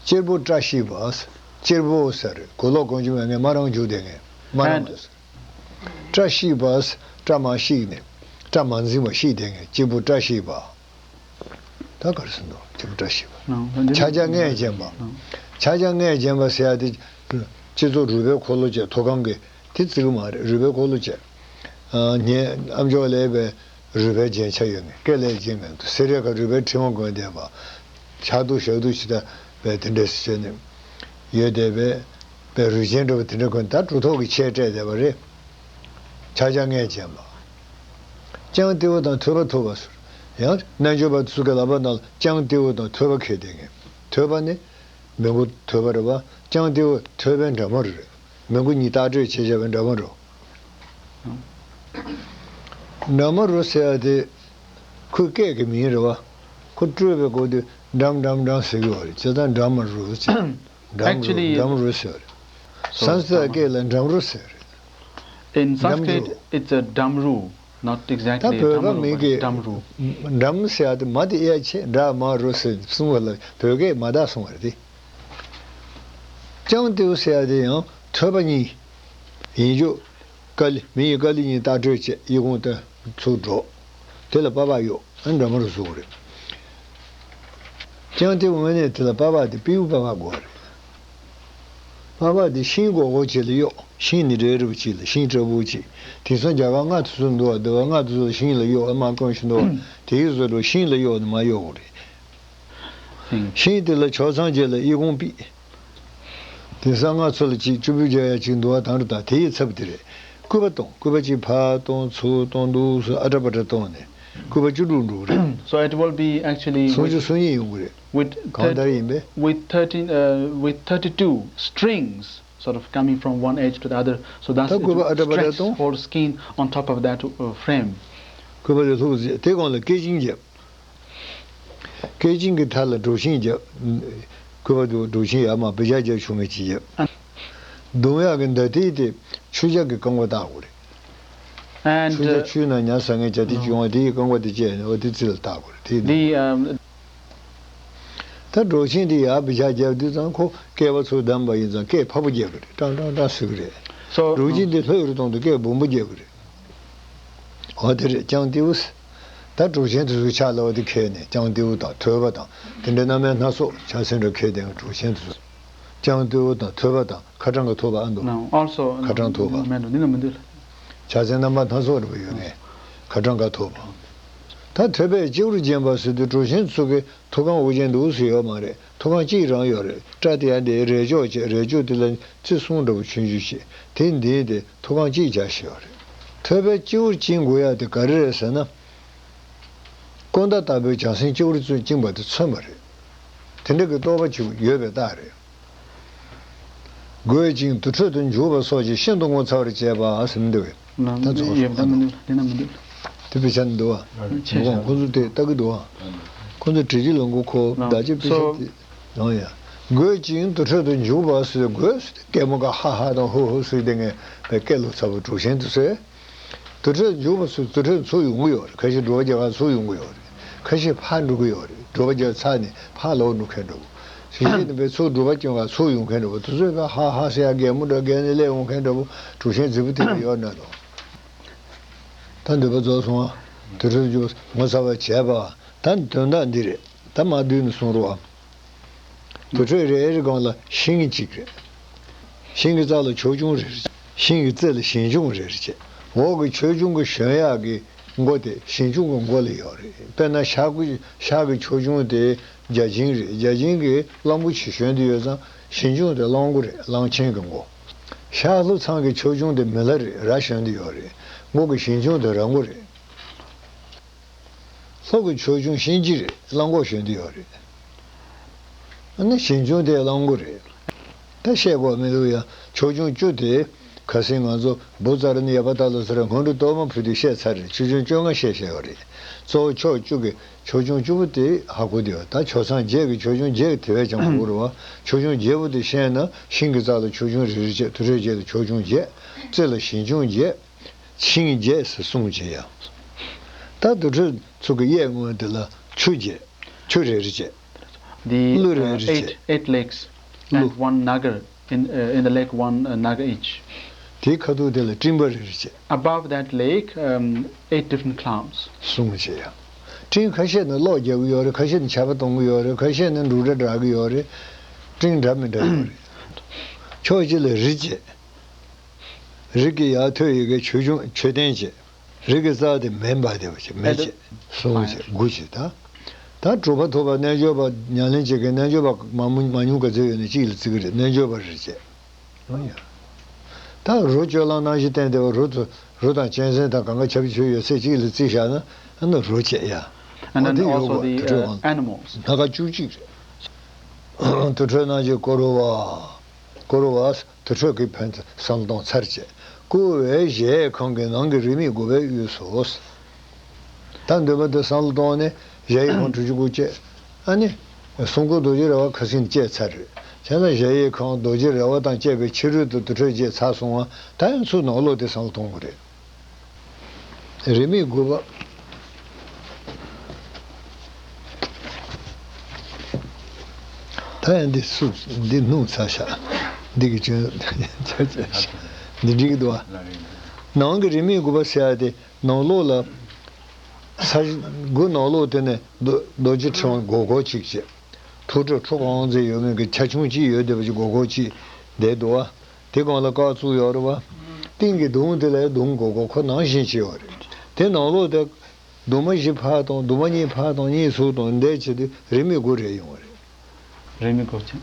གཅེར་བུ་བཀྲ་ཤིས་པ། གཅེར་བུ་ཟེར་གོས་ལོག་གོན་རྒྱུ་མེད་མཁན། མ་རང་རྒྱུག་བསྡད་མཁན། མ་རང་། བཀྲ་ཤིས་པ། བཀྲ་མ་ཤིས་ནས། བཀྲ་མ་འཛིན་པ་ཤིས་བསྡད་མཁན། གཅེར་བུ་བཀྲ་ཤིས་པ། ད་ག་རེ་ཟེར་འདུག་གཅེར་བུ་བཀྲ་ཤིས་པ། ཕྱག་རྒྱ་ལྔས་བརྒྱན་པ། ཕྱག་རྒྱ་ལྔས་བརྒྱན་པ་ཟེར་ཡ་དེ། སྤྱི་གཙུག་རུས་པའི་འཁོར་ལོ་བཅས། ཐོག་ཁང་གི་དེ་བརྩི་གི་མ་རེད། རུས་པའི་འཁོར་ལོ་བཅས། ངའི་ཨ་མཆོག་ལས་པའི་རུས་པའི་རྒྱན་ཆ་ཡོད་མཁན། སྐེ་ལས་རྒྱན་མེད་འདུག་སེ་ར་ཁ་རུས་པའི་ཕྲེང་བ་གོན་བསྡད་པ། ཕྱག་རྡོར་ཞབས་རྡོར་ཅིག་ད་བས་དེ་འདྲས་བྱས་ནས་ཡོད་བསྡད་པས། པའི་རུས་ཆེན་འདྲ་པོ་དེ་འདྲ་གོན། ད་གྲུབ་ཐོབ་ཀྱི་ཆས་སྤྲས་བསྡད་པ་རེད། ཕྱག་རྒྱ་ལྔས་བརྒྱན་པ། ལྕང་ཏེའུ་དང་ཐོས་པ་ཐོབ་པ་ཟེར། ཡང་རྣལ་འབྱོར་པ་ཚོ་གི་ལག་པ་ནང་ལ་ལྕང་ཏེའུ་དང་ཐོས་པ་ཁྱེར་བསྡད་མཁན། ཐོས་པ་ནི་མི་མགོ་ཐོས་པ་རེད་པ། ལྕང་ཏེའུ་ཐོས་པའི་འདྲ་མོ་རེད། མི་མགོ་གཉིས་བཏགས་གྲོལ་བྱས་བྱས་པའི་འདྲ་མོ་རེད། འདྲ་མོ་རེད་ཟེར་ཡ་དེ་ཁོའི་སྐད་ཀྱི་མིང་རེད་པ། ཁོ་སྤྲོས་པའི་སྐོར་དུ་འགྲམ་འགྲམ་འགྲམ་ཟེར་གྱི་ཡོད་རེད། བྱས་ཙང་འདྲ་མོ་རེད་ཟེར། འགྲམ་རུ། Actually, འགྲམ་རུ་ཟེར་བ་རེད། སཾ་སྐྲྀ་ཏ་སྐད་ལ་འགྲམ་རུ་ཟེར་བ་རེད། In འགྲམ་རུ། Sanskrit, it's a damru, not exactly a damru, but damru. འགྲམ་ཟེར་བ་དེ་མ་དེ་གཡས་ཆེ། འདྲ་མ་རུ་ཟེར་གསུང་བ་ལ་བོད་སྐད་མ་དག་སོང་བ་རེད་དེ། ལྕང་ཏེའུ་ཟེར་བ་དེ་ཡང་ཐོས་པ་གཉིས། ཡིན་རྒྱུ། ཀ་ལི། མི་ཡི་ཀ་ལི་གཉིས་བཏགས་གྲོལ་བྱས། གཡས་གོང་དུ་ཚུར་འགྲོ། དེ་ལ་པ་ཕ་གཡོགས། ཨ། འདྲ་མོ་རུ་བཟོ་གི་རེད། ལྕང་ཏེའུ་དངོས་གནས་དེ་ལ་པ་ཕ་དེ་པེའུ་པ་ཕ་དགོས་རེད། པ་ཕ་དེ་ཤིང་སྒོར་སྒོར་ཅིག་ལ་གཡོགས། ཤིང་ནི་རེ་རེ་བ་ཅིག་ལ། ཤིང་ཕྲ་བོ་ཅིག་དེང་སང་རྒྱ་གར་མངའ་ཐང་སུ་འདུག་བ། འདི་བ་མངའ་ཐང་སུ་ལ་ཤིང་ལ་གཡོགས། ཨ་མ་དཀོན་ཞིག་འདུག་བ། དེའི་བཟོ་འདྲ་ཤིང་ལ་གཡོགས་ནས་མ་གཡོགས་གི་རེད། ཤིང་དེ་ལ་ཕྱོགས་མཚམས་བརྒྱད་ལ་གཡས་གོང་པི། དེང་སང་ང་ཚོ་ལ་ཅིག་བཅུ་པོ་རྒྱག་ཡ་ཅིག་འདུག་བ། དང་རུ་དང་དེ་ཡི་ཚབ་དེ་རེད། སྐུད་པ་གཏོང་། སྐུད་པ་གཅིག་ཕར་གཏོང་ཚུར་གཏོང་འདུག་སེ་ཨ་དྲ་པ་དྲ་གཏོང་ནས་སྐུད་པ་བཅུ་དྲུག་འགྲོ་གི་རེད། So it will be actually སུམ་ཅུ་with, སོ་གཉིས་ཡོང་གི་རེད། With གང་ལྟར་ཡིན་པས། With thirteen, uh, with thirty-two strings sort of coming from one edge to the other. So that's, ད་སྐུད་པ་ཨ་དྲ་པ་དྲ་གཏོང་། Stretch whole skin on top of that, uh, frame. སྐུད་པ་དེ་ལྷུག་ཟེར། དེ་གོང་ལ་སྐེད་ཅིང་བརྒྱབ། སྐེད་ཅིང་གི་མཐའ་ལ་གྲོ་ཤིང་བརྒྱབ། སྐུད་པ་དུ་གྲོ་ཤིང་ཡར་མར་བི་ཇ་རྒྱབ་ཆུང་ངེ་ཅིག་བརྒྱབ། གདུང་ཡག་གི་མདའ་ཏིག་དེ་ཆུ་འཇག་གི་རྐང་པ་བཏགས་དགོས་རེད། And, ཆུ་འཇག uh, ཆུའི་ནང་ཉ་ཟ་མཁན་ཇ་ཏིག་ཅིག་ཡོང་བ་དེ་ཡི་རྐང་པ་དེ་བཅད་ནས་འོ་དེ་རྩེ་ལ་བཏགས་དགོས་རེད། དེ་ནི། The, um, ད་སྒྲོག་ཆེན་དེ་ཡར་བི་ཤ་བརྒྱབ་དུས་ཙང་ཁོ་སྐེད་པ་ཚུར་བསྡམས་པ་ཡིན་ཙང་སྐད་ཕར་པོ་རྒྱག་གི་རེད། ཀྲང་ཀྲང་ཀྲང་ཟེར་གི་རེད། སོ་སྒྲོག་ཆེན་དེ་ལྷོད་རུ་གཏོང་དུས་སྐད་སྦོམ་པོ་རྒྱག་གི་རེད། འོ་དེ་རེད། ལྕང་ཏེའུ། ད་སྒྲོག་ཆེན་དེ་ཚོའི་ཕྱག་ལ་བ་དེ་འཁྱེར་ནས་ལྕང་ཏེའུ་དང་ཐོད་པ་དང་དེ་འདྲའི་སྣ་མིན་སྣ་ཚོགས་ཕྱག་སེན་འདྲ་འཁྱེར་བསྡད་མཁན་སྒྲོག་ཆེན་དེ་ཚོ། ལྕང་ཏེའུ་དང་ཐོད་པ་དང་། ཁ་གྲངས་ཀ་ཐོབ་པ་ཨ་འདུག་ནའང་ཨལ་སོ་ཁ་གྲངས་ཐོབ་པ། མེད་འགྲོ་འདི་ན་མི་འདུག་ལ། ཕྱག་མཚན་རྣམ་པ་སྣ་ཚོགས་རེ་བ་ཡོད་ངེས། ཁ་གྲངས་ཀ་ཐོབ་པ། ད་ཐོད་པས་སྤྱི་བོར་བརྒྱན་པ་ཟེར་དུས་གྲུ་ཆེན་ཚོ་གི་ཐུགས་ཁང་དབུ་ཅན་འདུག་སུ་ཡོད་མ་རེད། ཐུགས་ཁང་གཅིག་རང་ཡོད་རེད། སྐྲ་དེ་ཡང་དེའི་རས་ལྕོག་བྱས། རས་ལྕོག་དེ་ལ་རྩི་གསུམ་འདྲ་པོ་ཆུང་ཆུང་ཞིག་དེ་འདིའི་དེ་ཐུགས་ཁང་གཅིག་རྒྱག་བཞིན་ཡོད་རེད། ཐོད་པས་སྤྱི་བོར་བཅིང་དགོས་ཡ་དེ་ག་རེ་རེད་ཟེར་ན། ཀུན་ད་ལྟ་བུའི་བྱང་སེམས་སྤྱི་བོར་བཅིངས་པ་དེ་མཚོན་པ་རེད། དེ་འདྲ་གི་རྟོགས་པ་ཅིག་ཡོད་པའི་རྟགས་རེད། རྒོད་ཅིང་དུར་ཁྲོད་དུ་འཇུག་པ་སོགས་ཀྱིས་ཤིན་ཏུ་ངོ་མཚར་བར་བྱེད་པ་ཟེར་མི་འདུག་གས། ད་ཚོགས་ཡོད་ད་མི་འདུག་དེ་ན་མི་འདུག་དེ་དཔེ་ཆ་ནི་འདུག་བ། ཆེ་མི་དགོངས། ཤག་ཁོང་ཚོ་དེ་ལྟ་གི་འདུག་བ། ཁོང་ཚོ་དྲི་ཇི་ལོ་མགོ་ཁོ་ལ་བདག་ཅེས་དཔེ་ཆ་སོ་དེ་ཡང་ཡ། རྒོད་ཅིང་དུར་ཁྲོད་དུ་འཇུག་པ་ཟེར། རྒོད་ཟེར་ཏེ་སྐད་མོ་ག་ཧ་ཧ་དང་ཧུ་ཧུ་ཟེར་དེ་ངས་པའི་སྐད་ལོ་ཚ་བོ་གྲུ་ཆེན་དུ་ཟེར། དུར་ཁྲོད་འཇུག་པ་སུ་དུར་ཁྲོད་ཚུར་ཡོང་གི་ཡོད་རེད། ཁ་ཤས་སྒྲུབ་པ་རྒྱག་ག་ཚུར་ཡོང་གི་ཡོད་རེད། ཁ་ཤས་ཕར་འགྲོ་གི་ཡོད་རེད། སྒྲུབ་པ་རྒྱག་ཚར་ནས་ཕར་ལོག་འགྲོ་མཁན་འདྲ་བོ། ཞིག་ཤས་ནི་བས་ཚུར་སྒྲུབ་པ་སྐྱོན་ག་ཚུར་ཡོང་མཁན་འདྲ་བོ། དུ་ཚོད་ག་ཧ་ཧ་ཟེར་ཡ་གད་མོ་འདྲ་བགད་ནས་སླེབས་འོང་མཁན་འདྲ་བོ་གྲུ་ཆེན་རྫིག་པོ་དེ་ལ་ཡོད་ན་དང་། ད་འདོད་པ་རྫོགས་སོང་བ། དུར་ཁྲོད་འཇུག་པ་ངོ་ཚ་བར་བྱས་པ། ད་དོན་དག་འདི་རེད། ད་མ་བསྡུས་ནས་གསུང་རོགས་ཨ། དུར་ཁྲོད་རེ་རེའི་སྒང་ལ་ཤིང་གཅིག་རེད། ཤིང་གི་རྩ་ལ་ཆོས་སྐྱོང་རེ་རེ་བྱས། ཤིང་གི་རྩེ་ལ་ཞིང་སྐྱོང་རེ་རེ་བྱས། འོག་གི་ཆོས་སྐྱོང་གི་ཞོན་ཡག་གི་མགོ་དེ་ཞིང་སྐྱོང་གི་མགོ་ལ་ཡོད་རེད། དཔེར་ན་ཤར་གི་ཤར་གི་ཆོས་སྐྱོང་དེ་བརྒྱ་བྱིན་རེད། བརྒྱ་བྱིན་གྱི་གླང་པོ་ཆེ་ཞོན་དུ་ཡོད་ཙང་ཞིང་སྐྱོང་དེ་གླང་པོ་རེད། གླང་ཆེན་གྱི་མགོ། ཤར་ལྷོ་ཚང་གི་ཆོས་སྐྱོང་དེ་མི་ལ་རེད། ར་ཞོན་དུ་ཡོད་རེད། མགོ་གི་ཞིང་སྐྱོང་དེ་ར་མགོ་རེད། ལྷོ་གི་ཆོས་སྐྱོང་གཤིན་རྗེ་རེད། གླང་གོག་ཞོན་དུ་ཡོད་རེད། ཨ་ནི་ཞིང་སྐྱོང་དེ་གླང་གོག་རེད། ད་བཤད་དགོས་མི་འདུག་ཡ། ཆོས་སྐྱོང་བཅུ་དེ་ཁ་སང་ང་ཚོ་བུ་ཙར་ནི་ཡ་པ་ཏ་ལོ་ཟེར་སྔོན་འགྲོ་གཏོར་མ་ཕུལ་དུས་བཤད་ཚར་རེད། ཆོས་སྐྱོང་བཅོ་ལྔ་བཤད་བཤད་ཡོད་རེད། གཙོ་བོ་ཕྱོགས་བཅུ་གི་ཆོས་སྐྱོང་བཅུ་པོ་དེ་ཧ་གོ་དེ་ཡོད། ད་ཆོས་ཚང་བརྒྱད་ཀྱི་ཆོས་སྐྱོང་བརྒྱད་ཀྱི་དེ་བས་ཀྱང་ཧ་གོ་རེད་བ། ཆོས་སྐྱོང་བརྒྱད་པོ་དེ་བཤད་ན་ཤིང་གི་རྩ་ལ་ཆོས་སྐྱོང་རེ་རེ་བྱས། དུར་ཁྲོད་བརྒྱད་དུ་ཆོས་སྐྱོང་བརྒྱད། རྩེ་ལ་ཞིང་སྐྱོང་བརྒྱད། ཤིང་བརྒྱད་ཟེར་གསུངས་བྱས་ཡ། ད་དུར་ཁྲོད་ཚུ་གི་གཡས་ངོས་དེ་ལ་ཆུ་བརྒྱད། ཆུ་རེ་རེ་བྱས། The ཀླུ་རེ་uh, རེ་བྱས། eight eight lakes and ཀླུ། One nagar in uh, in the lake one uh, nagar each. དེའི་ཁ་ཐུག་དེ་ལ་སྤྲིན་པ་རེ་རེ་བྱས། Above that lake, um, eight different clouds. གསུངས་བྱས་ཡ། སྤྲིན་ཁ་ཤས་ནི་གློག་རྒྱག་གི་ཡོད་རེད། ཁ་ཤས་ནི་ཆར་པ་གཏོང་གི་ཡོད་རེད། ཁ་ཤས་ནི་འབྲུག་སྒྲ་སྒྲོག་གི་ཡོད་རེད། སྤྲིན་འདྲ་མི་འདྲ་ཡོད་རེད། ཕྱོགས་གཅིག་ལ་རི་བྱས། རིགས་ཀྱི་ཡར་ཐོན་ཡི་གེ་ཆོས་སྐྱོང་མཆོད་རྟེན་བྱས། རིགས་ཀྱི་རྩ་དེ་མེ་འབར་བསྡད་པ་བྱས། མེ་བྱས། གསུམ་བྱས། དགུ་བྱས། ད་ད་གྲུབ་པ་ཐོབ་པ་རྣལ་འབྱོར་པ་ཉམས་ལེན་བྱེད་མཁན་རྣལ་འབྱོར་པ་མང་མང་ཉུང་ག་ཚོད་ཡོད་ན་གཅིག་ལ་བརྩི་གི་རེད། རྣལ་འབྱོར་པ་རེ་བྱས། ཨོ་ཡ། ད་རོ་སྤྱོད་ལམ་རྣམ་བཞི་བསྟན་བསྡད་པ་རོ་ཚོ་རོ་དང་གཅན་གཟན་དང་གང་ག་ཆ་བི་ཆོས་ཡོད་ཚད་གཅིག་ལ་བརྩིས་བཞག་ན་ཨ་ནི་རོ་བྱས་ཡ། And ཨོ་then དེ་ཡོད་also གོ the དུར་ཁྲོད uh, ཨང་animals. སྣ་ཁ་བཅུ་གཅིག་རེད། དུར་ཁྲོད་རྣམ་བཞི་བསྐོར་བ། བསྐོར་བ། དུར་ཁྲོད་ཀྱི་ཕན་བསམ་བློ་གཏོང་ཚར་བྱས། བསྐོར་བའི་གཞལ་ཡས་ཁང་གི་ནང་གི་རིས་མེད་དགུ་པའི་དབུས་སུ། ད་འདོད་པ་དེ་བསམ་བློ་གཏོང་ནས་གཞལ་ཡས་ཁང་དྲུག་ཅུ་དགུ་བཅས། ཨ་ནི། གསུང་འཁོར་རྡོ་རྗེ་ར་བ་ཁ་སང་བཅད་ཚར་རེད། བྱས་ན་གཞལ་ཡས་ཁང་རྡོ་རྗེ་ར་བ་དང་བཅས་པའི་ཕྱི་རོལ་དུ་དུར་ཁྲོད་བཅས་ཚར་སོང་བ། ད་ཡང་ཚུར་ནང་ལོགས་དེ་བསམ་བློ་གཏོང་དགོས་རེད། རིས་མེད་དགུ་པ། ད་ཡང་འདི་སུ་འདི་སྣུམ་ཚ་ཤག་འདི་གི་ཅུང་ཆ་ཆ་ཤག་འདི་འགྲིག་གི་འདུག་བ། ནང་གི་རིས་མེད་དགུ་པ་ཟེར་ཡ་དེ་ནང་ལོགས་ལ། ས་གཞི་དགུ་ནང་ལོགས་དེ་ནས་རྡོ་རྡོ་རྗེ་ཕྲེང་བ་སྒོར་སྒོར་གཅིག་བྱས། ཐུགས་སྤྲུལ་ཁྲོ་བོའི་དབང་མཛད་ཡོད་མཁན་གྱི་ཆ་ཆུང་གཅིག་ཡོད་བསྡད་པ་ཅིག་སྒོར་སྒོར་གཅིག་བསྡད་འདུག་བ། དེ་སྒང་ལ་སྐག་བཙུགས་ཡོད་རེད་བ། སྟེང་གི་གདུང་དེ་ལ་གདུང་སྒོར་སྒོར་ཁོ་ནང་བཞིན་བྱས་ཡོད་རེད། དེ་ནང་ལོགས་དེ་གདུང་མ་བཞི་ཕར་དང་གདུང་མ་གཉིས་ཕར་དང་གཉིས་ཟུར་དང་འདས་བྱས་ཏེ་རིས་མེད་དགུ་རེ་ཡོང་བ་རེད། རིས་མེད་དགུ་བྱས།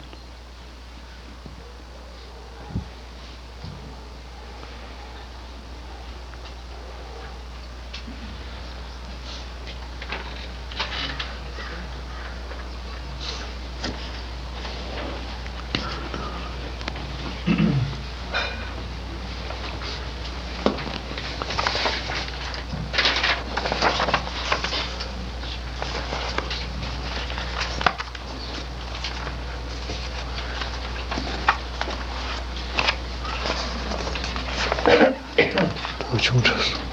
བུ་ཆུང་དྲགས་སོང་།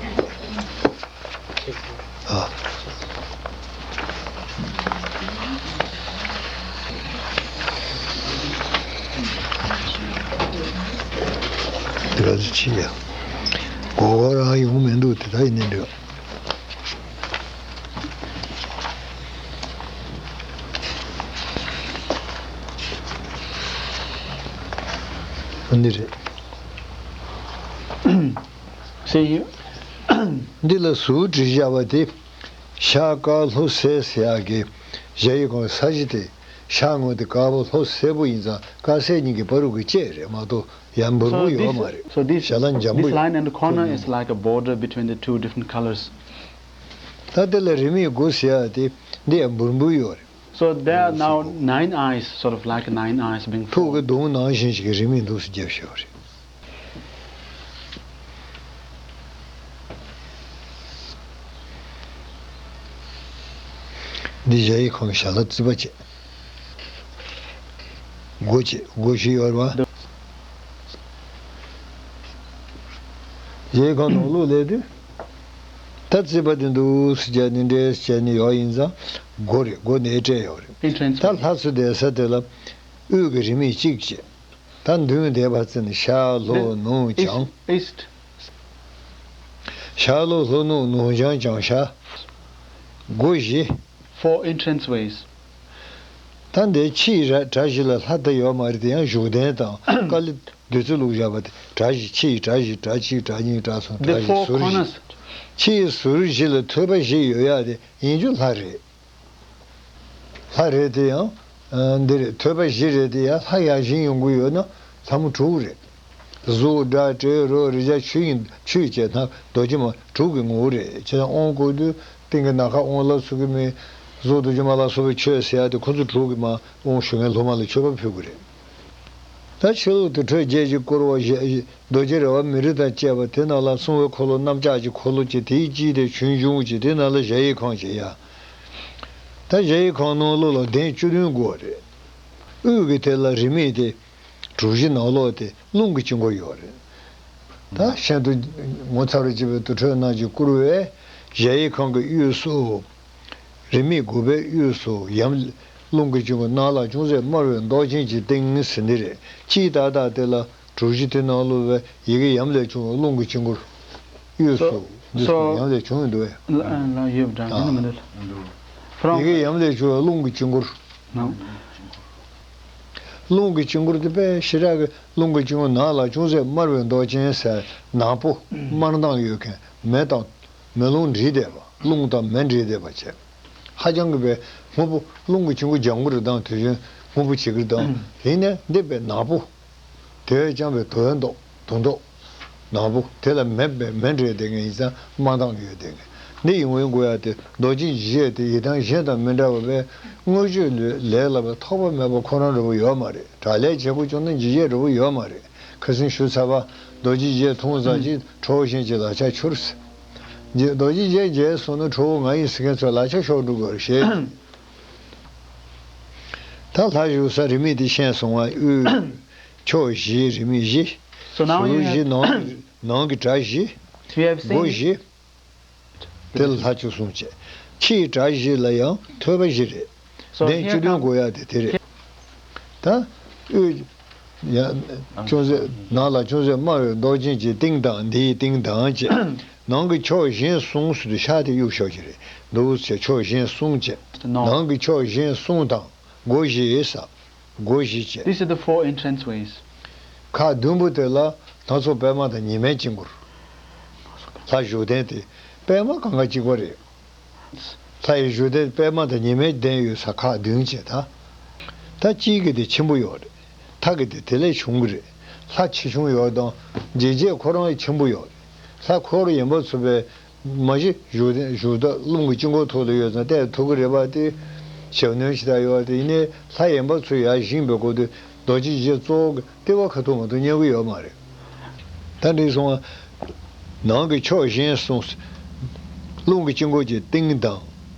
ཨ། ཆེ་ཡ། གོ་གོ་རང་ཡོང་མི་འདུག་དེ་ད་ཡིན་ནི་འདྲ། འདི་རེད། See here. འདི་ལ་ཟུར་བྲིས་བཞག་པ་དེ། ཤར་དཀར་ལྷོ་སེར་ཟེར་ཡག་གི་ཞ་ཡི་གོང་ས་གཞི་དེ། ཤར་ངོས་དེ་དཀར་པོ་ལྷོ་སེར་པོ་ཡིན་ཙང་དཀར་སེར་གཉིས་ཀྱི་བར་དུ་གི་བཅད་རེད་མ་གཏོགས། ཡང་འབུར་པོ་ཡོད་མ་རེད། So this, so this, ཞལ་ལག་འཇམ་པོ this ཡོད། line and the corner is like a border between the two different colors. ད་དེ་ལ་རིས་མེད་དགུ་ཟེར་ཡ་དེ་འདི་ཡང་འབུར་འབུར་ཡོད་རེད། So there are now nine eyes, sort of like nine eyes being formed. ཐུགས་ཀྱི་གདུང་ནང་བཞིན་ཞིག་གི་རིས་མེད་དགུ་ཟེར་རྒྱབ་ཤོག་རེད། འདི་ཞ་ཡི་གོང་གི་ཞལ་ལག་རྩིས་པ་བྱེད། སྒོ་བྱེད། སྒོ་བཞི་ཡོད་རེད་བ། ཞ་ཡི་གོང་ནང་ལོགས་ལས་དུས། ད་རྩིས་པ་དེ་འདུག་སེ་བྱས་ནས་འདྲེས་བྱས་ནས་ཡོད་ཡིན་ཙང་སྒོ་རེད། སྒོ་ནས་སྤྲད་ཡོད་རེད། Entrance ད་ལྷ་སུ་བསྡད་ས་དེ་ལ་དབུས་ཀྱི་རིས་མེད་གཅིག་བྱེད། ད་མདུན་བསྡད་པ་ཙམ་ནི་ཤར་ལྷོ་ནུབ་བྱང་། East, east. ཤར་ལྷོ་ལྷོ་ནུབ་ནུབ་བྱང་བྱང་ཤར། སྒོ་བཞི། Four entrance ways. ད་འདི་ཕྱིའི་ར་གྲྭ་བཞི་ལ་ལྷ་བསྡད་ཡོད་མ་རེད་དེ། ཡང་བཞུགས་གདན་དང་དཀའ་ལས་བདུད་རྩི་བླུགས་བཞག་པ་དེ་གྲྭ་བཞི། ཕྱིའི་གྲྭ་བཞི། གྲྭ་གཅིག་གྲྭ་གཉིས་གྲྭ་གསུམ་གྲྭ་བཞི་ཟུར་བཞི། ཕྱིའི་ཟུར་བཞི་ལ་ཐོད་པ་བཞི་ཡོད་ཡ་དེ་ཡིན་རྒྱུ་ལྷ་རེད། ལྷ་རེད་དེ་ཡང་། འདི་རེད། ཐོད་པ་བཞི་རེད་དེ་ཡང་ལྷ་ཡར་བཞེངས་ཡོང་གི་ཡོད་ན་ལྷ་མོ་དྲུག་རེད། གཟུགས་སྒྲ་དྲི་རོ་རེག་བྱ་ཆོས་དབྱིངས་ཆོས་ཅན་ཐམས་རྡོ་རྗེ་མ་དྲུག་གི་ངོ་བོ་རེད། བྱས་ཙང་དབང་བསྐུར་དུས་སྟེང་གི་ནམ་མཁའ་དབང་ལ་སོགས་ཀྱི་མི། གཟུགས་རྡོ་རྗེ་མ་ལ་སོགས་པའི་མཆོད་ཟེར་ཡ་དེ་ཁོ་ཚོ་དྲུག་གི་མ་དབང་ཞུ་མཁན་སློབ་མ་ལ་མཆོད་པ་ཕུལ་དགོས་རེད། ད་ཕྱི་ལོགས་དུར་ཁྲོད་བརྒྱད་ཀྱིས་བསྐོར་བ་ཞེས། རྡོ་རྗེ་ར་བ་མི་རོ་དང་བཅས་པ་དེ་ནང་ལ་སྲུང་བའི་འཁོར་ལོ་གནམ་ལྕགས་ཀྱི་འཁོར་ལོ་བཅས། དེའི་དཀྱིལ་དེ་ཆོས་འབྱུང་བཅས། དེ་ནང་ལ་གཞལ་ཡས་ཁང་བཅས་ཡ། ད་གཞལ་ཡས་ཁང་ནང་ལོགས་ལ་གདན་བཅུ་བདུན་དགོས་རེད། དབུས་ཀྱི་དེ་ལ་རིས་མེད་དེ། གྲུ་བཞི་ནང་ལོགས་དེ་རླུང་གི་དཀྱིལ་འཁོར་ཡོད་རེད། ད་ཤིན་ཏུ་ངོ་མཚར་བར་བྱེད་པའི་དུར་ཁྲོད་རྣམས་ཀྱིས་བསྐོར་བའི་གཞལ་ཡས་ཁང་གི་དབུས་སུ། རིས་མེད་དགུ་པའི་དབུས་སུ་ཡམ། རླུང་གི་དཀྱིལ་འཁོར། ནགས་ལ་ཅུང་ཟད་དམར་བའི་མདོག་ཅན་གྱི་སྟེང་ཟེར་འདི་རེད། དཀྱིལ་ཏག་ཏག་དེ་ལ་གྲུ་བཞི་དེ་ནང་ལོགས་པའི་ཡི་གེ་ཡམ་ལས་བྱུང་བའི་རླུང་གི་དཀྱིལ་འཁོར། དབུས་སུ། So, འདི་སུ། So ཡམ་ལས་བྱུང་ཡོད་འདུག་བས། ལ་ལ་ཡོད་འདྲ། འདི་ནི་མི་འདུག་ཡི་གེ་ཡམ་ལས་བྱུང་བའི་རླུང་གི་དཀྱིལ་འཁོར། No. རླུང་གི་དཀྱིལ་འཁོར་དེ་དཔེ་ཞེ་དྲག་གི། རླུང་གི་དཀྱིལ་འཁོར། ནགས་ལ་ཅུང་ཟད་དམར་བའི་མདོག་ཅན་ཟེར། ནག་པོ། དམར་མདངས་ཡོད་མཁན། མེ་དང་། མེ་རླུང་འདྲེས་བསྡད་པ། རླུང་དང་མེ་འདྲེས་བསྡད་པ་བྱས། ཧ་ཅང་གི་དཔེ་སྔོན་པོ། རླུང་གི་དཀྱིལ་འཁོར་ལྗང་གུ་རེད་དང་། དུས་རྒྱུན་སྔོན་པོ་བྱེད་ཀྱི་རེད་དང་། ཡིན་ནའི་འདི་དཔེ་ནག་པོ། དེ་བས་ཀྱང་དཔེ་དོན་མདོག་དོན་མདོག་ནག་པོ། དེ་ལ་མེ་དཔེ་མེ་འདྲེས་བསྡད་མཁན་ཡིན་ཙང་དམར་མདངས་ཡོད་བསྡད་མཁན། འདི་ཡིན་དགོས་ཡ་དེ་རྡོ་རྗེ་འཇིགས་བྱེད་དེ་ཡི་དམ་གཞན་དང་མི་འདྲ་བ་བས། དངོས་སྤྱོད་ལས་ལ་བས་ཐོགས་པ་མེད་པ་ཁོ་རང་འདྲ་བོ་ཡོད་མ་རེད། དྲག་ལས་བྱེད་དགོས་བྱུང་ན་འཇིགས་བྱེད་འདྲ་བོ་ཡོད་མ་རེད། ཁ་སང་ཞུས་ཚར་བ། རྡོ་རྗེ་འཇིགས་བྱེད་མཐོང་ཙམ་གྱིས་ཁྲོ་བོ་གཞན་གྱི་ལག་ཆ་འཆོར་ཟེར། རྡོ་རྗེ་འཇིགས་བྱེད་མཇལ་སོང་ན་ཁྲོ་བོ་ང་ཡིན་ཟེར་མཁན་ཚོ་ལག་ཆ་ཤོར་འགྲོ་དགོས་རེད་ཞེས། ད་ལྷ་བཞུགས་ས་རིས་མེད་དེ་ཤེས་སོང་བ། དབུས་ཕྱོགས་བཞི་རིས་མེད་བཞི། So now ཟུར་you བཞི། have ནང་ནང་གི་གྲྭ་བཞི། We have seen སྒོ་བཞི། དེ་ལ་ལྷ་བཅུ་གསུམ་བྱས། ཕྱིའི་གྲྭ་བཞི་ལ་ཡང་ཐོད་པ་བཞི་རེད། So གདན་here བཅུ་བདུན come དགོས་ཡ་དེ་དེ་རེད། ད་དབུས། ཡ། ཅུང་ཟད་ནགས་ལ་ཅུང་ཟད་དམར་བའི་མདོག་ཅན་གྱི་སྟེང་དང་། འདིའི་སྟེང་དང་བཅས། ནང་གི་ཕྱོགས་གཞན་གསུམ་ཟེར་དུས་ཤར་དེ་གཡུག་ཤོག་ཅིག་རེད་འདུག་ཟེར། ཕྱོགས་གཞན་གསུམ་བྱས། No. ནང་གི་ཕྱོགས་གཞན་གསུམ་དང་། སྒོ་བཞི་ཟེར། སྒོ་བཞི་བྱས། These are the four entrance ways. ཁག་བདུན་པོ་དེ་ལ་སྣ་ཚོགས་པད་མ་དང་ཉི་མའི་དཀྱིལ་འཁོར། ལྷ་བཞུགས་གདན་དེ་པད་མ་གང་ག་གཅིག་པ་རེད། ལྷ་ཡི་བཞུགས་གདན་པད་མ་དང་ཉི་མའི་གདན་ཡོད་ས་ཁག་བདུན་བྱས། ད་ད་དཀྱིལ་གྱི་དེ་ཆེན་པོ་ཡོད་རེད། མཐའ་གི་དེ་དེ་ལས་ཆུང་གི་རེད། ལྷ་ཆེ་ཆུང་ཡོད་དང་འཇིགས་བྱེད་ཁོ་རང་ཆེན་པོ་ཡོད་རེད། ལྷ་འཁོར་ཡན་པ་ཚོ་པའི་མ་གཞི་བཞུགས་གདན་བཞུགས་ཐབས། རླུང་གི་དཀྱིལ་འཁོར་ཐོག་ལ་ཡོད་ཙང་བལྟས་ཐུབ་ཀྱི་རེད་པ། དེ་ཞབས་གནོན་ཞེ་དྲག་ཡོད་པ། དེ་ཡིན་ནའི་ལྷ་ཡན་པ་ཚོ་ཡར་བཞེངས་པའི་སྐོར་དུ་རྡོ་རྗེ་འཇིགས་བྱེད་གཙོ་བོ་གི་ལྟེ་བ་ཁ་ཐུག་མ་གཏོགས་རྙེད་ཀྱི་ཡོད་མ་རེད། ད་འདི་སོང་བ། ནང་གི་ཕྱོགས་གཞན་གསུམ། རླུང་གི་དཀྱིལ་འཁོར་གྱི་སྟེང་དང་།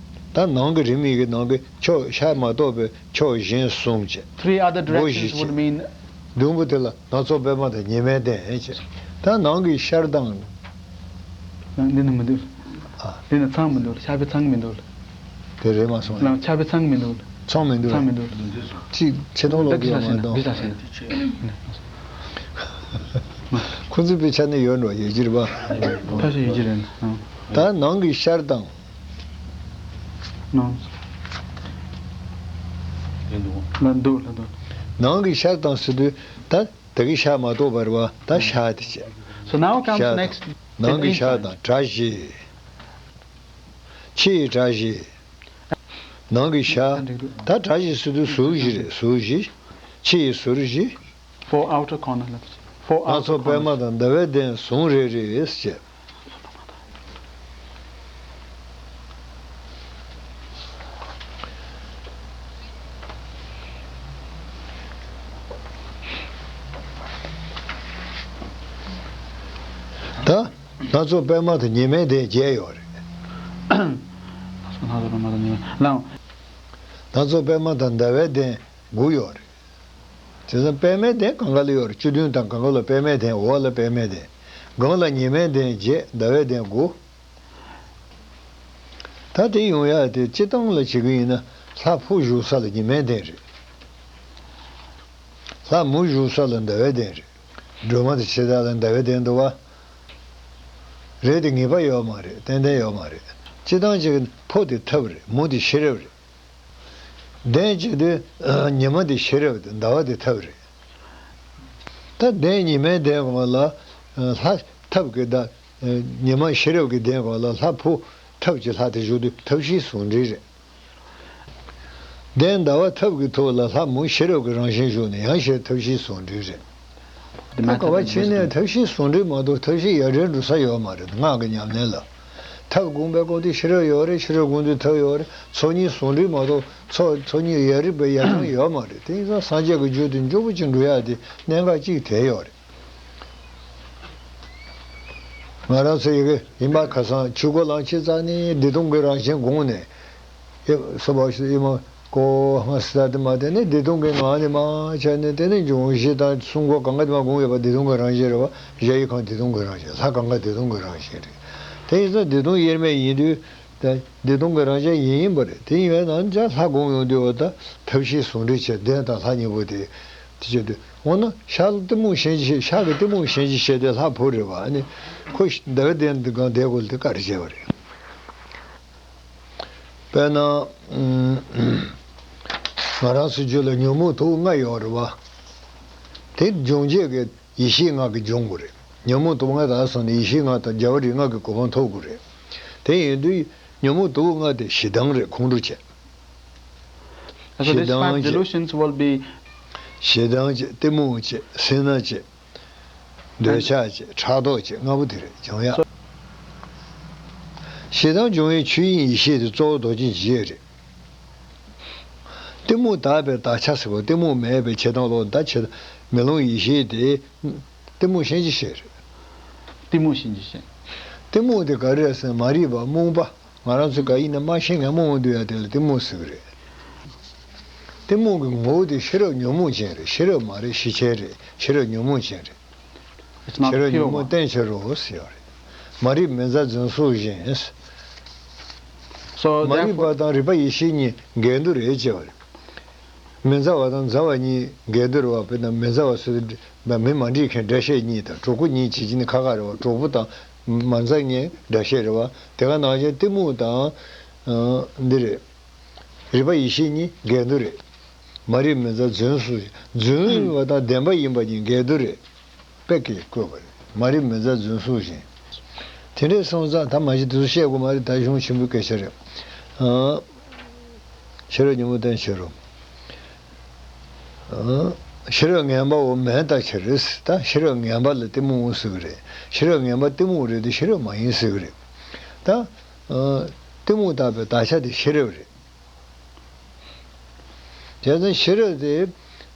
ད་ནང་གི་རིས་མེད་ཀྱི་ནང་གི་ཕྱོགས་ཤར་མ་གཏོགས་པའི་ཕྱོགས་གཞན་གསུམ་བྱས། Three other སྒོ་བཞི་directions would བྱས། mean བདུན་པོ་དེ་ལ་སྣ་ཚོགས་པད་མ་དང་ཉི་མའི་གདན་བྱས། ད་ནང་གི་ཤར་དང་། ནང་འདི་ནི་མི་འདུག་ཨ། འདི་ནི་ཚང་མི་འདུག་ཆར་པའི་ཚང་མི་འདུག་དེ་རེད་མ་སོང་། ལ་ཆར་པའི་ཚང་མི་འདུག་ཚང་མི་འདུག་ཚང་མི་འདུག་ཅིག་ཆེ་མཐོང་ལོག་གི་ཡོད་མ་གཏོགས། འདི་ལ་ཤེས་ན། འདི་ལ་ཤེས་ན། ཁོ་ཚོའི་དཔེ་ཆ་ནི་ཡོད་འགྲོ། ཡོད་ཀྱི་རེད་པ། ཕལ་ཆེར་ཡོད་ཀྱི་རེད། ཨང་། ད་ནང་གི་ཤར་དང་། ནང་། ལ་འདུག་ལ་འདུག་ནང་གི་ཤར་དང་ཟེར་དུས་ད་དེ་གི་ཤར་མ་གཏོགས་པ་རེད་པ། ད་ཤར་དེ་བྱས། So now comes ཤར་next དང་། ནང་གི་ཤར་དང་གྲྭ་བཞི། ཕྱི་ཡི་གྲྭ་བཞི། ནང་གི་ཤར། ད་གྲྭ་བཞི་ཟེར་དུས་ཟུར་བཞི་རེད། ཟུར་བཞི། ཕྱི་ཡི་ཟུར་བཞི། Four outer corner. Four outer corners. སྣ་ཚོགས་པད་མ་དང་ཟླ་བའི་གདན་ཟུང་རེ་རེ་བྱས། ད། སྣ་ཚོགས་པད་མ་དང་ཉི་མའི་གདན་བརྒྱད་ཡོད་རེད། སྣ་ཚོགས་པད་མ་དང་ཉི་མ་ལའང་། སྣ་ཚོགས་པད་མ་དང་ཟླ་བའི་གདན་དགུ་ཡོད་རེད། དེ་ཚོ་པད་མའི་གདན་གང་ག་ལ་ཡོད་རེད། བཅུ་བདུན་དང་གང་ག་ལ་པད་མའི་གདན། འོག་ལ་པད་མའི་གདན། སྒང་ལ་ཉི་མའི་གདན་བརྒྱད། ཟླ་བའི་གདན་དགུ། ད་དེ་ཡོང་ཡག་དེ་སྤྱིར་བཏང་ལ་བྱེད་ཀྱི་ཡིན་ན། ལྷ་ཕུ་བཞུགས་ས་ལ་ཉི་མའི་གདན་རེད། ལྷ་མོ་བཞུགས་ས་ལ་ཟླ་བའི་གདན་རེད། སྒྲོལ་མ་དང་ཆེ་བདག་ལ་ཟླ་བའི་གདན་འདུག་པ། རེད་དེ། ངེས་པ་ཡོད་མ་རེད། ཏན་ཏན་ཡོད་མ་རེད། སྤྱིར་བཏང་ཅིག་ཕུ་དེ་ཐབས་རེད། མོ་དེ་ཤེས་རབ་རེད། གདན་བྱེད་དུས་ཉི་མ་དེ་ཤེས་རབ་དེ། ཟླ་བ་དེ་ཐབས་རེད། ད་གདན་ཉི་མའི་གདན་སྒང་ལ་ལྷ་ཐབས་ཀྱི་བདག་ཉི་མ་ཤེས་རབ་ཀྱི་གདན་སྒང་ལ་ལྷ་ཕུ་ཐབས་ཀྱི་ལྷ་དེ་བཞུགས་དུས་ཐབས་ཤེས་ཟུང་འབྲེལ་རེད། གདན་ཟླ་བ་ཐབས་ཀྱི་ཐོག་ལ་ལྷ་མོ་ཤེས་རབ་ཀྱི་རང་བཞིན་བཞུགས་ནས་ཡང་ཞེས་ཐབས་ཤེས་ཟུང་འབྲེལ་རེད། ད་ག་བ་ཕྱིན་ནས་ཐབས་ཤེས་ཟུང་འབྲེལ་མ་གཏོགས་ཐབས་ཤེས་ཡ་བྲལ་འགྲོ་ས་ཡོད་མ་རེད། སྔགས་ཀྱི་ཉམས་ལེན་ལ། ཐབས་དགོངས་པའི་སྐོར་དེ་ཤེས་རབ་ཡོད་རེད། ཤེས་རབ་དགོངས་དུས་ཐབས་ཡོད་རེད། ཚོགས་གཉིས་ཟུང་འབྲེལ་མ་གཏོགས་ཚོགས་ཚོགས་གཉིས་ཡ་རིག་པའི་ཡ་ཐང་ཡོད་མ་རེད། དེ་ཡིན་ཙང་སངས་རྒྱས་ཀྱི་རྒྱུད་དེ་མགྱོགས་པོ་ཅིག་འགྲོ་ཡག་དེ་གནད་འགག་ཅིག་དེ་ཡོད་རེད། ང་རང་ཚོ་ཡི་གེ་ཡིན་པ་ཁ་སང་ཆོས་སྐོར་ལ་ཕྱིན་ཙང་ནས་བདེ་སྟོང་གི་རང་བཞིན་དགོངས་ནས། ཨེ་སོ་བ་ཤི་ཨེ་མ་ཀོ་ཧང་སི་ད་དེ་མ་དེ་ནས་བདེ་སྟོང་གི་ངང་ནས་མ་བྱས་ནས། དེ་ནས་འབྱུང་བཞི་དང་གསུང་སྐོར་གང་ག་དེ་མ་དགོངས་ཡོད་པ། བདེ་སྟོང་གི་རང་བཞིན་རེད་པ། གཞལ་ཡས་ཁང་བདེ་སྟོང་གི་རང་བཞིན། ལྷ་གང་ག་བདེ་སྟོང་གི་རང་བཞིན་རེད། དེ་ཡིན་ཙང་བདེ་སྟོང་དབྱེར་མེད་ཡིན་དུས། ད་བདེ་སྟོང་གི་རང་བཞིན་ཡིན་ཡིན་པ་རེད། དེ་ཡིན་པས་ན་ཅང་ལྷ་དགོངས་ཡོང་དུས། འོ་ད་ཐབས་ཤེས་ཟུང་འབྲེལ་བྱས། གདན་དང་ལྷ་གཉིས་པོ་དེ། དེ་བྱེད་དུས་འོ་ན་ཤར་ལ་གཏི་མུག་ཤན་འབྱེད་བྱེད། ཤར་གྱི་གཏི་མུག་ཤན་འབྱེད་བྱེད་དེ་ལྷ་ཕུ་རེད་པ། ཨ་ནི་ཁོ་ཟླ་བའི་གདན་འདི་སྒང་བསྡད་དགོས་དེ་ག་རེ་བྱས་པ་རེད། དཔེར་ན། ང་རང་ཚོའི་རྒྱུད་ལ་ཉོན་མོངས་དུག་ལྔ་ཡོད་རེད་པ། དེ་སྦྱོང་བྱེད་ཀྱི་ཡེ་ཤེས་ལྔ་གིས་སྦྱོང་དགོས་རེད། ཉོན་མོངས་དུག་ལྔ་དག་སོང་ནས་ཡེ་ཤེས་ལྔ་དང་རྒྱལ་བ་རིགས་ལྔ་གི་གོ་འཕང་ཐོབ་དགོས་རེད། དེ་ཡིན་དུས་ཉོན་མོངས་དུག་ལྔ་དེ་ཞེ་སྡང་རེད། ཁོང་ཁྲོ་བྱེད། So ཞེ་these སྡང་five བྱེད། delusions will be ཞེ་སྡང་བྱེད། གཏི་མུག་བྱེད། སེར་སྣ་བྱེད། འདོད་ཆགས་བྱེད། ཕྲག་དོག་བྱེད། ལྔ་པོ་དེ་རེད། སྦྱང་ཡག་ཞེ་སྡང་སྦྱོང་བའི་ཆོས་དབྱིངས་ཡེ་ཤེས་དེ་གཙོ་བོ་རྡོ་རྗེ་འཇིགས་བྱེད་རེད། གཏི་མུག་དག་པའི་དག་ཆ་ཟེར་བ། གཏི་མུག་མེད་པའི་ཕྱིར་དང་ལོག་ལྟ་བྱེད། མེ་ལོང་ཡེ་ཤེས་དེ་གཏི་མུག་ཤན་འབྱེད་བྱེད་རེད། གཏི་མུག་ཤན་འབྱེད་བྱེད། གཏི་མུག་དེ་ག་རེ་རེད་ཟེར་ན་མ་རིག་པ་རྨོངས་པ། ང་རང་ཚོ་ག་ཡིན་ན་མ་ཤེས་མཁན་རྨོངས་འདུག་ཡ་དེ་ལ་གཏི་མུག་ཟེར་གི་རེད། གཏི་མུག་གི་ངོ་བོ་དེ་ཤེས་རབ་ཉོན་མོངས་ཅན་རེད། ཤེས་རབ་མ་རེད། ཤེས་བྱ་རེད། ཤེས་རབ་ཉོན་མོངས་ཅན་རེད། It's not pure one. ཤེས་རབ་ཉོན་མོངས་བསྟེན་བྱ་རོ་ཟེར་བ་རེད། མ་རིག་མི་མཛའ་རྫུན་ཕྱོགས་བཞིན། So མ་རིག་པ་དང་རིག་པ་ཡེ་ཤེས་གཉིས་འགལ་འདུ་རེད་ཅེས་པ་རེད། མི་མཛའ་བ་དང་མཛའ་བ་གཉིས་འགལ་འདུ་རེད་པ། དཔེར་ན་མི་མཛའ་བ་ཟེར་དུས་མི་མ་འགྲིག་མཁན་འདྲ་བཤད་གཉིས་དང་། གྲོགས་པོ་གཉིས་བྱེད་ཀྱི་ནི་ཁག་ཁག་རེད་པ། གྲོགས་པོ་དང་མ་མཛའ་མཁན་འདྲ་བཤད་རེད་པ། དེ་ག་ནང་བཞིན་གཏི་མུག་དང་འདི་རེད། རིག་པ་ཡེ་ཤེས་གཉིས་འགལ་འདུ་རེད། མ་རིག་མི་མཛའ་རྫུན་ཕྱོགས་བཞིན། རྫུན་པ་དང་བདེན་པ་ཡིན་པ་གཉིས་འགལ་འདུ་རེད། དཔེ་གིས་བཀོད་པ་རེད། མ་རིག་མི་མཛའ་རྫུན་ཕྱོགས་བཞིན། དེ་འདྲས་སོང་ཙང་ད་མ་གཞི་དེ་ཚོ་བཤད་དགོས་མ་རེད། ད་གཞུང་ཆེན་པོའི་སྐད་ཆ་རེད། ཨ། ཤེས་རབ་ཉོན་མོངས་བསྟེན་བྱ་རོ། ཨ། ཤེས་རབ་ངན་པའོ་མིན་ལྟ་ཕྱིར། ད་ཤེས་རབ་ངན་པ་ལ་གཏི་མུག་ཟེར་གི་རེད། ཤེས་རབ་ངན་པ་གཏི་མུག་རེད་དེ་ཤེས་རབ་མ་ཡིན་ཟེར་གི་རེད། ད། ཨ། གཏི་མུག་དག་པའི་དག་བྱ་དེ་ཤེས་རབ་རེད། བྱས་ཙང་ཤེས་རབ་དེ་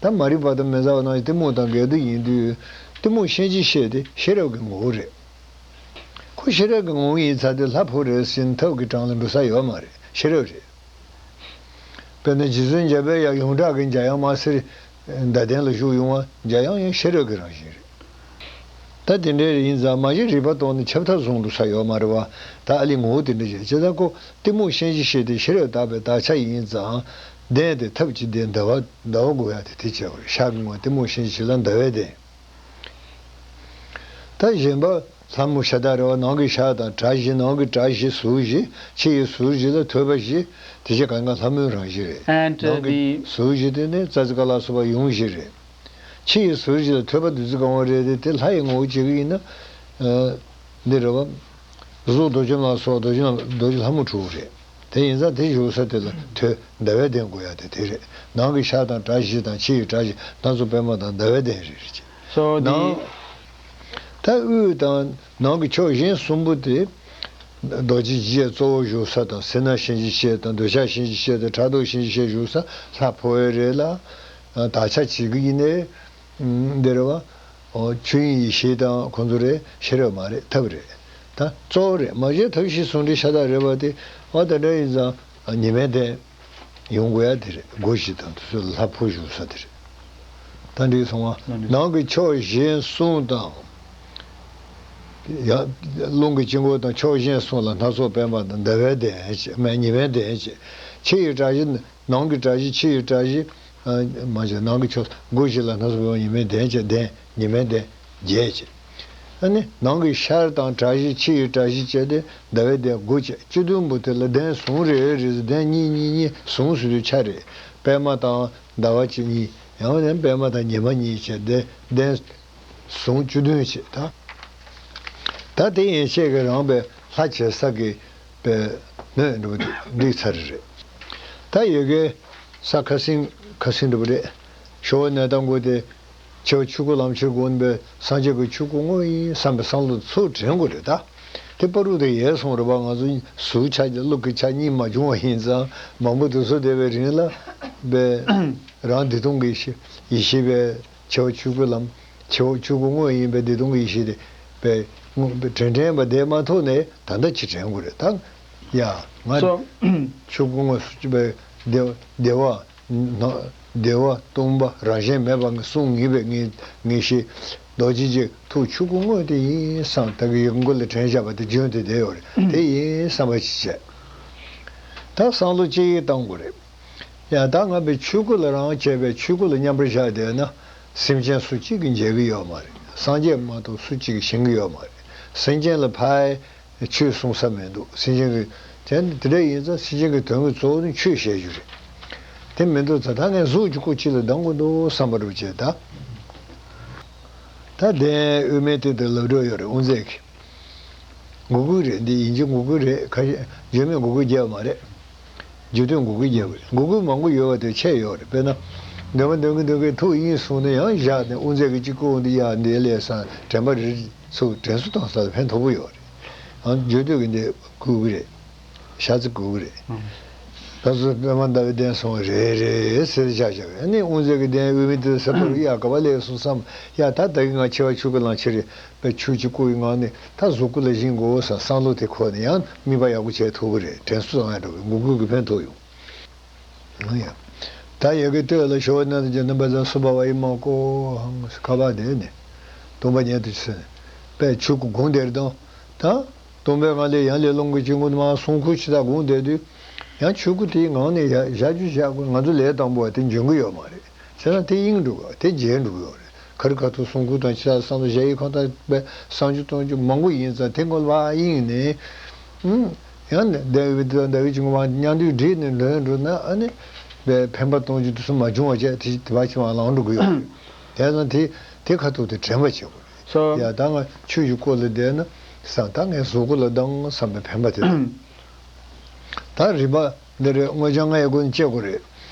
ད་མ་རིག་པ་དང་མི་མཛའ་བ་ནང་བཞིན་གཏི་མུག་དང་འགལ་འདུ་ཡིན་དུས། གཏི་མུག་ཤན་འབྱེད་བྱེད་དེ་ཤེས་རབ་ཀྱི་ངོ་བོ་རེད། ཁོ་ཤེས་རབ་ཀྱི་ངོ་བོ་ཡིན་ཙང་དེ་ལྷ་ཕུ་རེད་ཟེར་ནས་ཐབས་ཀྱི་གྲངས་ལ་འགྲོ་ས་ཡོད་མ་རེད། ཤེས་རབ་རེད། དཔེར་ན་རྗེ་བཙུན་འཇམ་དཔལ་དབྱངས་ཡོངས་གྲགས་ཀྱི་འཇམ་དབྱངས་མ་ཟེར། བརྡ་དོན་ལ་བཞུགས་ཡོང་བ་འཇམ་དབྱངས་ཡང་ཤེས་རབ་ཀྱི་རང་བཞིན་རེད། ད་དེ་འདྲའི་ཡིན་ཙང་མ་གཞི་རིག་པ་གཏོང་ནས་ཁྱབ་ཐབས་བཟུང་འགྲོ་ས་ཡོད་མ་རེད་པ། ད་ཨ་ལི་ངོ་བོ་དེ་འདྲ་བྱས། བྱས་ཙང་ཁོ་གཏི་མུག་ཤན་འབྱེད་བྱེད་དེ་ཤེས་རབ་དག་པའི་དག་བྱ་ཡིན་ཙང་། གདན་དེ་ཐབས་ཀྱི་གདན་ཟླ་བ་ཟླ་བ་དགོས་ཡ་དེ་དེ་བྱས་པ་རེད། ཤར་གྱི་ངོས་གཏི་མུག་ཤན་འབྱེད་བྱེད་ལ་ཟླ་བའི་གདན། ད་གཞན་པ་ལྷ་མོ་ཤ་སྟག་རེད་བ། ནང་གི་ཤ་དང་བྲག་བཞི། ནང་གི་བྲག་བཞི་ཟུར་བཞི། ཕྱི་ཡི་ཟུར་བཞི་ལ་ཐོད་པ་བཞི། དེ་བཞི་གང་ག་ལྷ་མོའི་རང་བཞིན་རེད། And, uh, ནང་གི the ཟུར་བཞི་དེ་ནི་ཙ་ཙི་ཀ་ལ་སོགས་པ་ཡུམ་བཞི་རེད། ཕྱི་ཡི་ཟུར་བཞི་ལ་ཐོད་པ་བདུད་རྩི་གང་བ་རེད་དེ། དེ་ལྷ་ཡི་ངོ་བོ་བྱེད་ཀྱི་ཡིན་ན། ཨ། འདི་རེད་བ། གཟུགས་རྡོ་རྗེ་ལ་སོགས་རྡོ་རྗེ་ལ་རྡོ་རྗེ་ལྷ་མོ་དྲུག་རེད། དེ་ཡིན་ཙང་དེ་བཞུགས་ས་དེ་ལ་ཐོད་ཟླ་བའི་གདན་དགོས་ཡ་དེ་དེ་རེད། ནང་གི་ཤ་དང་བྲག་བཞི་དང་ཕྱི་ཡི་བྲག་བཞི་སྣ་ཚོགས་པད་མ་དང་ཟླ་བའི་གདན་རེད་རེད། So the ནང་། ད་དབུས་དང་ནང་གི་ཕྱོགས་གཞན་གསུམ་པོ་དེ། རྡོ་རྗེ་འཇིགས་བྱེད་གཙོ་བོ་བཞུགས་ས་དང་། སེར་སྣ་གཤིན་རྗེ་གཤེད་དང་། འདོད་ཆགས་གཤིན་རྗེ་གཤེད་དང་། ཕྲག་དོག་གཤིན་རྗེ་གཤེད་བཞུགས་ས་ལྷ་འཕོ་བའི་རེད་ལ། ཨ། དག་ཆ་བྱེད་ཀྱི་ཡིན་ནའི། ཨ། འདི་རེད་བ། ཨོ། ཆོས་དབྱིངས་ཡེ་ཤེས་དང་ཁོང་ཚོ་རེད། ཤེས་རབ་མ་རེད། ཐབས་རེད། ད་གཙོ་བོ་རེད། མ་གཞི་ཐབས་ཤེས་ཟུང་འབྲེལ་ཤ་སྟག་རེད་བ་དེ། ཨ། དེ་འདྲ་ཡིན་ཙང་ཉི་མའི་གདན་ཡོང་དགོས་ཡ་དེ་རེད། སྒོ་བཞི་དང་དེ་ཚོ་ལྷ་འཕོ་བཞུགས་ས་དེ་རེད། ད་འགྲིག་སོང་བ། ནང་གི་ཕྱོགས་གཞན་གསུམ་དང་། ཡང་རླུང་གི་དཀྱིལ་འཁོར་དང་ཕྱོགས་གཞན་གསུམ་ལ་སྣ་ཚོགས་པད་མ་དང་ཟླ་བའི་གདན་བྱས། མ། ཉི་མའི་གདན་བྱས། ཕྱི་ཡི་བྲག་བཞི། ནང་གི་བྲག་བཞི། ཕྱི་ཡི་བྲག་བཞི། ཨ། མ་བྱས། ནང་གི་ཕྱོགས་སྒོ་བཞི་ལ་སྣ་ཚོགས་པད་མ་ཉི་མའི་གདན་བྱས། གདན་ཉི་མའི་གདན་བརྒྱད་བྱས། ཨ་ནི་ནང་གི་ཤར་དང་བྲག་བཞི། ཕྱི་ཡི་བྲག་བཞི་བྱས་ཏེ་ཟླ་བའི་གདན་དགུ་བྱས། བཅུ་བདུན་པོ་དེ་ལ་གདན་ཟུང་རེ་རེ་ཟེར། གདན་གཉིས་གཉིས་གཉིས་ཟུང་ཟེར་དུས་ཆ་རེད། པད་མ་དང་ཟླ་བ་གཅིག་གཉིས། ཡང་ན་པད་མ་དང་ཉི་མ་གཉིས་བྱས་ཏེ་གདན་ཟུང་བཅུ་བདུན་བྱས། ད་ད་དེ་ཡན་ཆད་ཀྱི་རང་པའི་ལྷ་བྱེད་ས་གི་པའི་མོས་འགྲོ་འགྲིག་ཚར་རེད། ད་ཡོད་གི་ས་ཁ་སེང་ཁ་སེང་འགྲོ་གི་རེད། ཞོ་བོ་ནས་དང་པོ་དེ་ཆེ་བ་ཆོས་སྐུ་ལམ་ཁྱེར་དགོས་པའི་སངས་རྒྱས་ཀྱི་ཆོས་སྐུ་དངོས་ཡིན་བསམ་པའི་བསམ་བློ་ཚུར་དྲན་དགོས་རེད། ད་དེ་བར་དུ་དེ་ཡལ་སོང་རེད་པ། ང་ཚོ་གཟུགས་ཆགས་ཀྱི་ལུས་ཀྱི་ཆགས་གཉིས་མ་བྱུང་བ་ཡིན་ཙང་། མང་པོ་དུས་ཚོད་འདས་པའི་རིང་ལ་པའི་རང་བདེ་སྟོང་གི་ཡེ་ཤེས་པའི་ཆེ་བ་ཆོས་སྐུ་ལམ། ཆེ་བ་ཆོས་སྐུ་དངོས་ཡིན་པའི་བདེ་སྟོང་གི་ཡེ་ཤེས་དེ་པའི་དྲན་དྲན་པ་དེ་མ་ཐོབ་ནས་ད་ལྟ་ཅི་དྲན་དགོས་རེད། ད་ཡ་ང་སོ། ཆོས་སྐུ་དངོས་སུ་པའི་བདེ་བ་བདེ་བ་ན་བདེ་བ་སྟོང་པ་རང་བཞིན་མེད་པ་གསུང་ངེས་པའི་ངེས་ངེས་ཤེས། རྡོ་རྗེ་འཇིགས་ཐུགས་ཆོས་སྐུ་དངོས་དེ་ཡིན་བསམ། ད་གི་ཡིག་མགོ་ལ་དྲན་བཞག་པ་དེ་བརྗོད་དེ་བསྡད་ཡོད་རེད། དེ་ཡིན་བསམ་པ་ཅིག་བྱས། ད་བསམ་བློ་ཅིག་བཏང་དགོས་རེད། ཡང་ད་ང་པའི་ཆོས་སྐུ་ལ་རང་བྱས་པའི་ཆོས་སྐུ་ལ་མཉམ་པར་བཞག་བསྡད་ན། སེམས་ཅན་སུ་གཅིག་གིས་འཇལ་གི་ཡོད་མ་རེད། སངས་རྒྱས་མ་གཏོགས་སུ་གཅིག་གིས་ཞིང་གི་ཡོད་མ་རེད། སེམས་ཅན་ལ་ཕར་ཆོས་གསུང་ས་མི་འདུག། སེམས་ཅན་གྱི་དེ་དེ་འདྲ་ཡིན་ཙང་སེམས་ཅན་གྱི་དོན་གྱི་གཙོ་བོ་ནི་ཆོས་བཤད་རྒྱུ་རེད། དེ་མི་འདུག་ཙང་ད་ངས་གཟུགས་ཀྱི་སྐུ་གཅིག་ལ་སྡང་གི་འདུག་བསམ་པ་རུ་བྱས། ད་ད་གདན་དབུས་མའི་སྟེང་དུ་ལབ་འགྲོ་ཡོད་རེད། དབུ་མཛད་ཀྱི། མགོ་སྒུར་རེད། འདི་ཡིན་གྱི་མགོ་སྒུར་རེད། ཁ་ཤས་བརྗོད་མེད་མགོ་སྒུར་རྒྱབ་མ་རེད། བརྗོད་དོན་མགོ་སྒུར་རྒྱབ་རེད། མགོ་སྒུར་མང་པོ་ཡོད་པ་དེ་ཆད་ཡོད་རེད། དཔེར་ན། འདོན་གི་འདོན་གི་འདོན་གི་ཐུགས་དབྱིངས་སོང་ནས་ཡང་བཞག་ནས་དབུ་མཛད་ཀྱི་གཅིག་སྐུ་འདི་ཡར་འདི་ལས་སང་དྲན་པ་རེ་རེ་ཚུར་དྲན་གསོ་བཏང་ས་ལ་ཕན་ཐོགས་པོ་ཡོད་རེད། ཡང་བརྗོད་དོན་གྱི་འདི་སྒུར་གི་རེད། ཤ་ཚ་དགོས་ཀྱི་རེད། ཨང་། ད་གཟོད་པད་མ་ཟླ་བའི་གདན་སོང་བ་རེད་རེད་ཟེར་བཞག་བཞག་པས། ཨ་ནི་དབུ་མཛད་ཀྱི་གདན་དབུས་མའི་སྟེང་དུ་ས་ཕོར་ཡ་ག་བ་ལས་སོང་བསམ། ཡ་ད་ད་གི་ང་ཆེ་བ་ཆོས་སྐུ་ལམ་ཁྱེར་པའི་ཆོས་ཀྱི་སྐུ་ཡི་ངང་ནས་ད་གཟུགས་སྐུ་ལ་བཞེངས་དགོས་བསམ་བསམ་བློ་དེ་འཁོར་ནས་ཡང་དམིགས་པ་ཡག་པོ་བྱས་ཐུབ་ཀྱི་རེད། དྲན་གསོ་ཡང་འགྲོ་གི་མགོ་སྒུར་གྱི་ཕན་ཐོགས་ཡོང་། ཨང་ཡ། ད་ཡ་གི་སྟོད་ལ་ཞོ་བོ་ནས་དང་ཇ་ནམ་པ་ཚ་སུ་བ་བ་ཡི་མ་ཀོ་ཧང་ཁ་བ་དེ་ནས་སྟོང་པ་ཉིད་དུ་ཆེ་པའི་ཆོས་སྐུ་དགོངས་དེར་དང་ད། སྟོང་པའི་ངང་ལས་ཡང་ལས་རླུང་གི་དཀྱིལ་འཁོར་མར་སོང་ཁུལ་ཕྱི་དག་དགོངས་བསྡད་དུས། ཡང་ཆོས་སྐུ་དེའི་ངང་ནས་ཡ་བཞག་རྒྱུ་བཞག་དགོས། ང་ཚོ་ལས་དང་པོ་བ་དེ་འཇོན་གི་ཡོད་མ་རེད། བྱས་ན་དེ་གཡེང་འགྲོ་གི། དེ་བརྗེད་འགྲོ་གི་ཡོད་རེད། ག་རེ་ག་ཐུག་སོང་ཁུལ་དང་ཕྱི་དག་བསམ་བློ་བཞག་ཡིག་ཁོང་དང་བསམ་རྒྱུ་གཏོང་རྒྱུ་མང་པོ་ཡིན་ཙང་དེ་སྔོན་ལ་གཡེང་ནས། ཨུམ། ཡང་ནས་བདེན་པའི་དོན་དག་གི་འབྱུང་བ་མཉམ་དུ་བསྒྲིལ་ནས་འགྲོ་འགྲོ་ན་ཨ་ནི། བས་ཕན་པ་གཏོང་རྒྱུ་དེ་ཚོ་མ་བྱུང་བ་བྱས་དེ་དེ་བ་ཕྱི་མ་ལངས་འགྲོ་གི་ཡོད་རེད། དེ་ཙང་དེ་དེ་ཁ་ཐུག་དེ་དྲན་པ་བྱེད་དགོས་རེད། སོ། ཡ་ད་ང་ཆོས་ཀྱི་སྐུ་ལ་བསྡད་ན་བསམ། ད་ངས་གཟུགས་སྐུ་ལ་སྡང་བསམ་པའི་ཕན་པ་དེ་རེད། ད་རིམ་པ་འདི་རེད། དངོས་བྱང་ལྔ་ཡི་སྒོ་ནས་སྐྱེ་དགོས་རེད།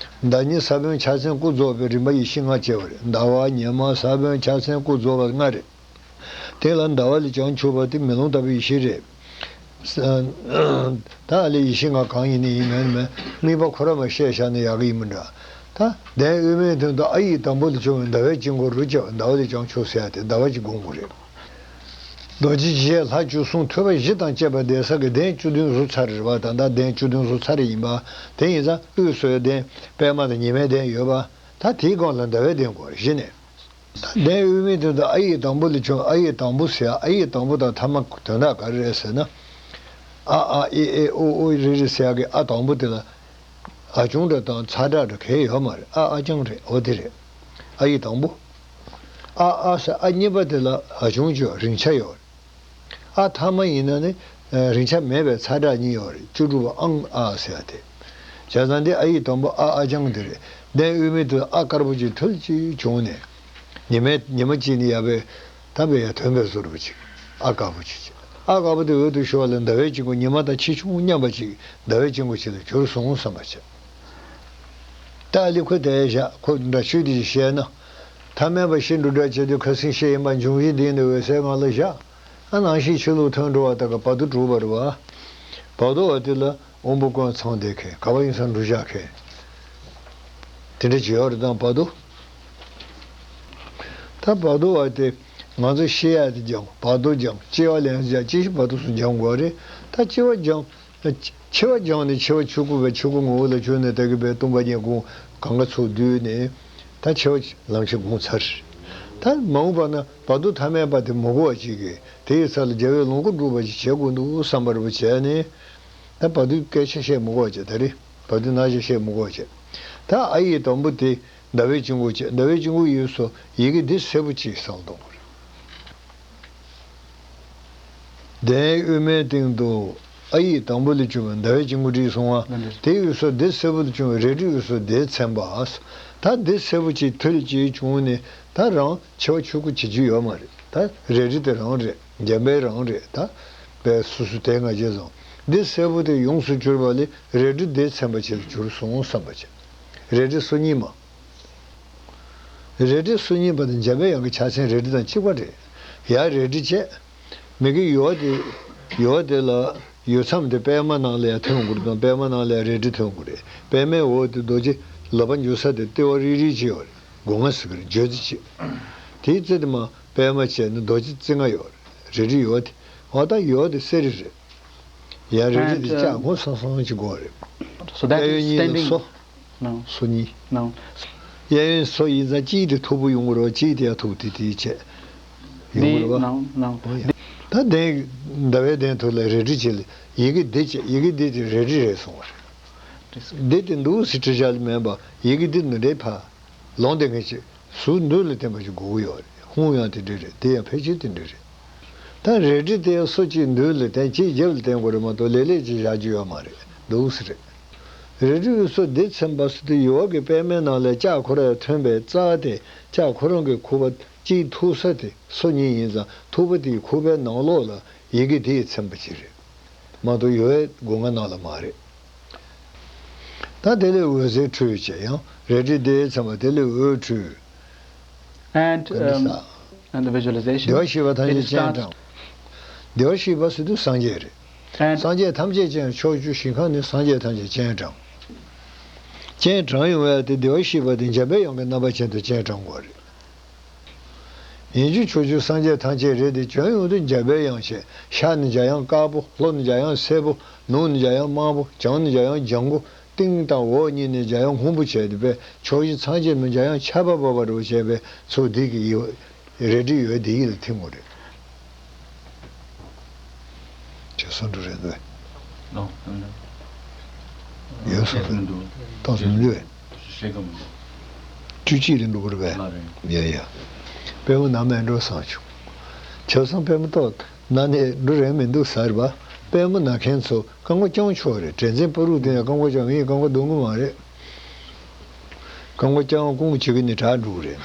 ཟླ་ཉི་ས་བོན་ཕྱག་མཚན་སྐུ་རྫོགས་པའི་རིམ་པ་ཡེ་ཤེས་ལྔ་སྐྱེ་བ་རེད། ཟླ་བ་ཉི་མ་ས་བོན་ཕྱག་མཚན་སྐུ་རྫོགས་པ་ལྔ་རེད། དེ་ལ་ཟླ་བ་ལས་བྱང་ཆུབ་པ་དེ་མེ་ལོང་ལྟ་བུའི་ཡེ་ཤེས་རེད། ད་ཨ་ལས་ཡེ་ཤེས་ལྔ་གང་ཡིན་ནི་ཡིན་མིན་མིན་དམིགས་པ་ཁོ་ར་མ་བཤད་བཞག་ན་ཡག་གི་ཡིན་མི་འདྲ། ད་གདན་དབུས་མའི་སྟེང་དུ་ཨ་ཡིག་དང་པོ་ལས་བྱུང་བའི་ཟླ་བའི་དཀྱིལ་འཁོར་རུ་བཅག་ཟླ་བ་ལས་བྱང་ཆུབ་ཟེར་ཡ་དེ་ཟླ་བ་གཅིག་སྒོམ་དགོས་རེད། རྡོ་རྗེ་འཇིགས་བྱེད་ལྷ་བཅུ་གསུམ་ཐོད་པ་བཞི་དང་བཅས་པ་བསྡད་ས་གི་གདན་བཅུ་བདུན་ཟུར་ཚར་རེད་པ། ད་ལྟ་གདན་བཅུ་བདུན་ཟུར་ཚར་རེ་ཡིན་པ། དེ་ཡིན་ཙང་དབུས་སུ་གདན་པད་མ་དང་ཉི་མའི་གདན་ཡོད་པ། ད་དེའི་སྒང་ལ་ཟླ་བའི་གདན་དགོས་རེད། གཞི་ནས། ད་གདན་དབུས་མའི་སྟེང་དུ་ཨ་ཡིག་དང་པོ་ལས་བྱུང་། ཨ་ཡིག་དང་པོ་ཟེར་ཡ། ཨ་ཡིག་དང་པོ་དང་ཐ་མ་དོན་དག་ག་རེ་རེད་ཟེར་ན། ཨ་ཨ་ཨི་ཨི་ཨུ་ཨུ་རི་རི་ཟེར་ཡ་གི་ཨ་དང་པོ་དེ་ལ་ཨ་ཆུང་འདྲ་དང་ཚ་དྲག་འདྲ་གང་ཡང་ཡོད་མ་རེད། ཨ་ཨ་རྐྱང་རེད། འོ་དེ་རེད། ཨ་ཡིག་དང་པོ། ཨ་ཨ་ཟེར་ཨ་གཉིས་པ་དེ་ལ་ཨ་ཆུང་ཆུང་རིང་ཆ་ཡོད་རེད། ཨ་ཐ་མ་ཡིན་ན་ནི་རིང་ཆ་མེད་པའི་ཚ་གྲངས་གཉིས་ཡོད་རེད། བཅུ་དྲུག་པ་ཨང་ཨ་ཟེར་ཡ་དེ། བྱས་ཙང་འདི་ཨ་ཡིག་དང་པོ་ཨ་ཨ་ཅང་དེ་རེད། གདན་དབུས་མའི་དུ་ཨ་དཀར་པོ་ཅིག་ཐུལ་ཅིག་བྱུང་ནས། ཉི་མའི་ཉི་མ་གཅིག་ནི་ཡར་བས་ད་བས་ཡར་ཐོན་པའི་བཟོ་འདྲ་པོ་ཅིག་ཨ་དཀར་པོ་ཅིག་ཅིག་ཨ་དཀར་པོ་དེ་འོད་དུ་ཤོར་བ་ལ་ཟླ་བའི་དཀྱིལ་འཁོར་ཉི་མ་དང་ཕྱེད་ཆུང་མཉམ་པ་ཅིག་ཟླ་བའི་དཀྱིལ་འཁོར་ཅིག་ལ་གྱུར་སོང་བསམ་པ་བྱས། ད་ཨ་ལི་ཁོ་དེ་བཞག་ཁོ་འདྲ་ཤོས་དེ་ཅིག་བཤད་ན། ཐ་མལ་པ་ཤི་འགྲོ་འདྲ་བྱེད་དུས་ཁ་སེང་ཤི་ཡིན་པ་འབྱུང་བཞི་འདི་ནི་འོད་གསལ་ངང་ལ་བཞག་ཨ་ནང་བཞིན་ཆོས་ལུགས་ཐོན་འགྲོ་བ་དག་གི་བར་དོ་གྲུབ་པ་རེད་བ། བར་དོ་བ་དེ་ལ་དབང་པོ་ཀུན་ཚང་བསྡད་མཁན་ག་བ་ཡིན་སར་འགྲོ་བཞག་མཁན། དེ་འདྲ་བྱེད་ཡོད་རེད་དང་བར་དོ། ད་བར་དོ་བ་དེ་ང་ཚོ་ཤེས་ཡ་དེ་སྦྱང་བར་དོ་སྦྱང་སྐྱེ་བ་ལེན་སྦྱང་སྐྱེ་ཤི་བར་དོ་སུ་སྦྱང་དགོས་རེད། ད་སྐྱེ་བ་སྦྱང་། ད་འཆི་བ་སྦྱངས་ནས་འཆི་བ་ཆོས་སྐུ་བས་ཆོས་སྐུ་ངོ་བོ་ལ་བྱོན་ནས་ད་གི་བས་སྟོང་པ་ཉིད་སྒོམ་གང་ག་ཚོགས་བསྡུས་ནས་ད་འཆི་བ་ལམ་ཁྱེར་སྒོམ་ཚར། ད་མ་འོངས་པ་ན་བར་དོ་ཐ་མལ་པ་དེ་མི་གོ་བ་ཅིག་གིས་དེ་ཡི་ས་ལ་རྒྱལ་བའི་ལོངས་སྐུ་འགྲུབ་པ་ཅིག་བྱེད་དགོས་འདུག་བསམ་པ་རེ་བ་བྱས་ནས། ད་བར་དོའི་སྐད་ཆ་བཤད་མི་དགོས་བ་བྱས་ད་རེས་བར་དོའི་རྣམ་གཞག་བཤད་མི་དགོས་བ་བྱས། ད་ཨ་ཡིག་དང་པོ་དེ་ཟླ་བའི་དཀྱིལ་འཁོར་བྱས་ཟླ་བའི་དཀྱིལ་འཁོར་ཡོད་སོ་ཡི་གེ་འདི་སེར་པོ་ཅིག་བསམ་གཏོང་དགོས་རེད། གདན་དབུས་མའི་སྟེང་དུ་ཨ་ཡིག་དང་པོ་ལས་བྱུང་བའི་ཟླ་བའི་དཀྱིལ་འཁོར་བྲིས་སོང་བ། ལགས་འདིར། དེ་ཡོད་སོ་དེ་སེར་པོ་ལས་བྱུང་བའི་རལ་གྲི་ཡོད་སོ་དེ་མཚན་པ། ད་དེ་སེར་པོ་ཅིག་ཐུལ་ཅིག་བྱུང་ནས་ད་རང་འཆི་བ་ཆོས་སྐུ་བྱེད་རྒྱུ་ཡོད་མ་རེད། ད་རལ་གྲི་དེ་རང་རེད། འཇམ་དཔལ་རང་རེད། ད་པའི་སུ་སུ་དེ་ང་རྗེས་བཟང་འདི་སེར་པོ་དེ་ཡོངས་སུ་གྱུར་པ་ལས་རལ་གྲི་དེ་མཚན་པ་ཅིག་ལ་གྱུར་སོང་བསམ་པ་བྱས། རལ་གྲི་སོ་གཉིས་མ། རལ་གྲི་སོ་གཉིས་པ་དང་འཇམ་པའི་དབྱངས་ཀྱི་ཕྱག་མཚན་རལ་གྲི་དང་གཅིག་པ་རེད། ཡར་རལ་གྲི་བྱས། མི་གི་ཡུ་བ་དེ། ཡུ་བ་དེ་ལ་ཡུ་མཚམས་དེ་པད་མ་ནང་ལ་ཡར་ཐོན་དགོས་རེད་དང་པད་མ་ནང་ལ་ཡར་རལ་གྲི་ཐོན་དགོས་རེད། པད་མའི་འོག་དེ་རྡོ་རྗེ་ལག་པ་འཇུ་ས་དེ་ལྟེ་བ་རིལ་རིལ་བྱས་ཡོད་རེད། སྒོ་ང་ཟེར་གི་རེད་བརྗོད་དེ་བྱས། དེའི་རྩེ་དེ་མ་པད་མ་བྱས་ནས་རྡོ་རྗེ་རྩེ་ལྔ་ཡོད་རེད། རལ་གྲི་ཡུ་བ་དེ། འོ་ད་ཡུ་བ་དེ་གསེར་རི་རེད། ཡར་རལ་གྲི་དེ་ལྕགས་སྒོ་སང་སང་ཅིག་དགོས་རེད། So that གཡས་གཡོན་is གཉིས་ལ་standing སོ། No. སོ་གཉིས། No. གཡས་གཡོན་སོ་ཡིན་ཙང་གཅིག་དེ་མཐུག་པོ་ཡོང་གི་རེད་བ། གཅིག་དེ་ཡང་མཐུག་དེ་དེ་བྱས། ཡོང་གི་རེད་བ། No, no. ཨོ་ཡ། ད་གདན་ཟླ་བའི་གདན་ཐོག་ལ་རལ་གྲི་བྱས་ལ་ཡི་གེ་འདི་བྱས་ཡི་གེ་འདི་དེ་རལ་གྲི་རེད་གསུངས་པ་རེད། འདི་དེ་འདུག་སེ་བྲི་བྱ་ལ་མེད་པ་ཡི་གེ་འདི་འདི་འདྲའི་ཕ། ལོང་དེ་ངས་བྱས། གཟུགས་མདུན་ལ་བསྟན་པ་ཞིག་དགོས་ཀྱི་ཡོད་རེད། ཧཱུྃ་ཡང་དེ་འདྲ་རེད། དེ་ཡང་ཕལ་ཆེར་དེ་འདྲ་རེད། ད་རལ་གྲི་དེ་ཡང་སོ་གཅིག་མདུན་ལ་བསྟན་གཅིག་རྒྱབ་ལ་བསྟན་དགོས་རེད་མ་གཏོགས་ལེ་ལེ་ཅིག་བཞག་རྒྱུ་ཡོད་མ་རེད་འདུག་སེ་རེད། རལ་གྲི་ཡོད་སོ་དེ་མཚན་པ་སུ་དེ་ཡུ་བ་གི་པད་མའི་ནང་ལ་ལྕགས་ཁོ་ར་ཐོན་པའི་རྩ་དེ་ལྕགས་ཁོ་རང་གི་ཁུག་པ་གཅིག་ཐུག་ས་དེ་སོ་གཉིས་ཡིན་ཙང་ཐུག་པ་དེའི་ཁུག་པའི་ནང་ལོགས་ལ་ཡི་གེ་དེ་ཡི་མཚན་པ་ཅིག་རེད། མ་གཏོགས་ཡུ་བའི་སྒོ་ང་ནང་ལ་མ་རེད། ད་དེ་ལས་འོད་ཟེར་འཕྲོས་བྱས་ཡང་རལ་གྲི་དེའི་མཚན་པ་དེ་ལས་འོད་འཕྲོས། And, ག་འདི་um, ས། And the visualization. བདེ་བར་གཤེགས་པ་ཐམས་ཅད་སྤྱན་དྲངས། བདེ་བར་གཤེགས་པ་ཟེར་དུས་སངས་རྒྱས་རེད། And སངས་རྒྱས་ཐམས་ཅད་སྤྱན་ཕྱོགས་བཅུ་ཞིང་ཁམས་ནི་སངས་རྒྱས་ཐམས་ཅད་སྤྱན་དྲངས། སྤྱན་དྲངས་ཡོང་བའི་དེ་བདེ་བར་གཤེགས་པ་དེ་འཇམ་པའི་དབྱངས་ཀྱི་རྣམ་པ་ཅན་དུ་སྤྱན་དྲངས་དགོས་རེད། ཡིན་གྱི་ཕྱོགས་བཅུའི་སངས་རྒྱས་ཐམས་ཅད་རེད་དེ་བྱོན་ཡོང་དུས་འཇམ་པའི་དབྱངས་ཞེས་ཤར་ནས་འཇམ་དབྱངས་དཀར་པོ། ལྷོ་ནས་འཇམ་དབྱངས་སེར་པོ། ནུབ་ནས་འཇམ་དབྱངས་དམར་པོ། བྱང་ནས་འཇམ་དབྱངས་ལྗང་གུ། སྟེང་དང་འོག་གཉིས་ནས་འཇམ་དབྱངས་སྔོན་པོ་བྱས་ཏེ་པས་ཕྱོགས་བཞི་ཚངས་བཅས་མི་འཇམ་དབྱངས་ཆར་པ་བབས་པ་རུ་བྱས་པས་ཚུལ་འདི་གི་ཡི་རལ་གྲི་ཡོད་དེ་ཡིད་ལ་ཐིམ་དགོས་རེད། ཅེས་གསུངས་འདུག་རེད་འདུག་ནོ། ཡོད་སོང་། མི་འདུག་ཏོག་ཙམ་འདུག་ཤེས་ཀྱི་མི་འདུག་བཅུ་གཅིག་རེད་འདུག་རེད་པས། ལ་རེད། ཡ་ཡ། པད་མ་ནང་མེད་འགྲོ་སང་བྱུང་། བྱས་ཙང་པད་མ་ཏོག་ན་ནས་འགྲོ་རན་མི་འདུག་ཟེར་བ། པད་མ་ན་མཁན་ཚོ་རྐང་པ་བརྐྱང་ཆོག་རེད། དྲན་འཛིན་བར་དུ་དེ་ཡང་རྐང་པ་བརྐྱང་ངས་རྐང་པ་རྡུང་གི་མ་རེད། རྐང་པ་བརྐྱང་ཀུང་བྱེད་ཀྱི་ནི་དྲག་འགྲོ་གི་རེད།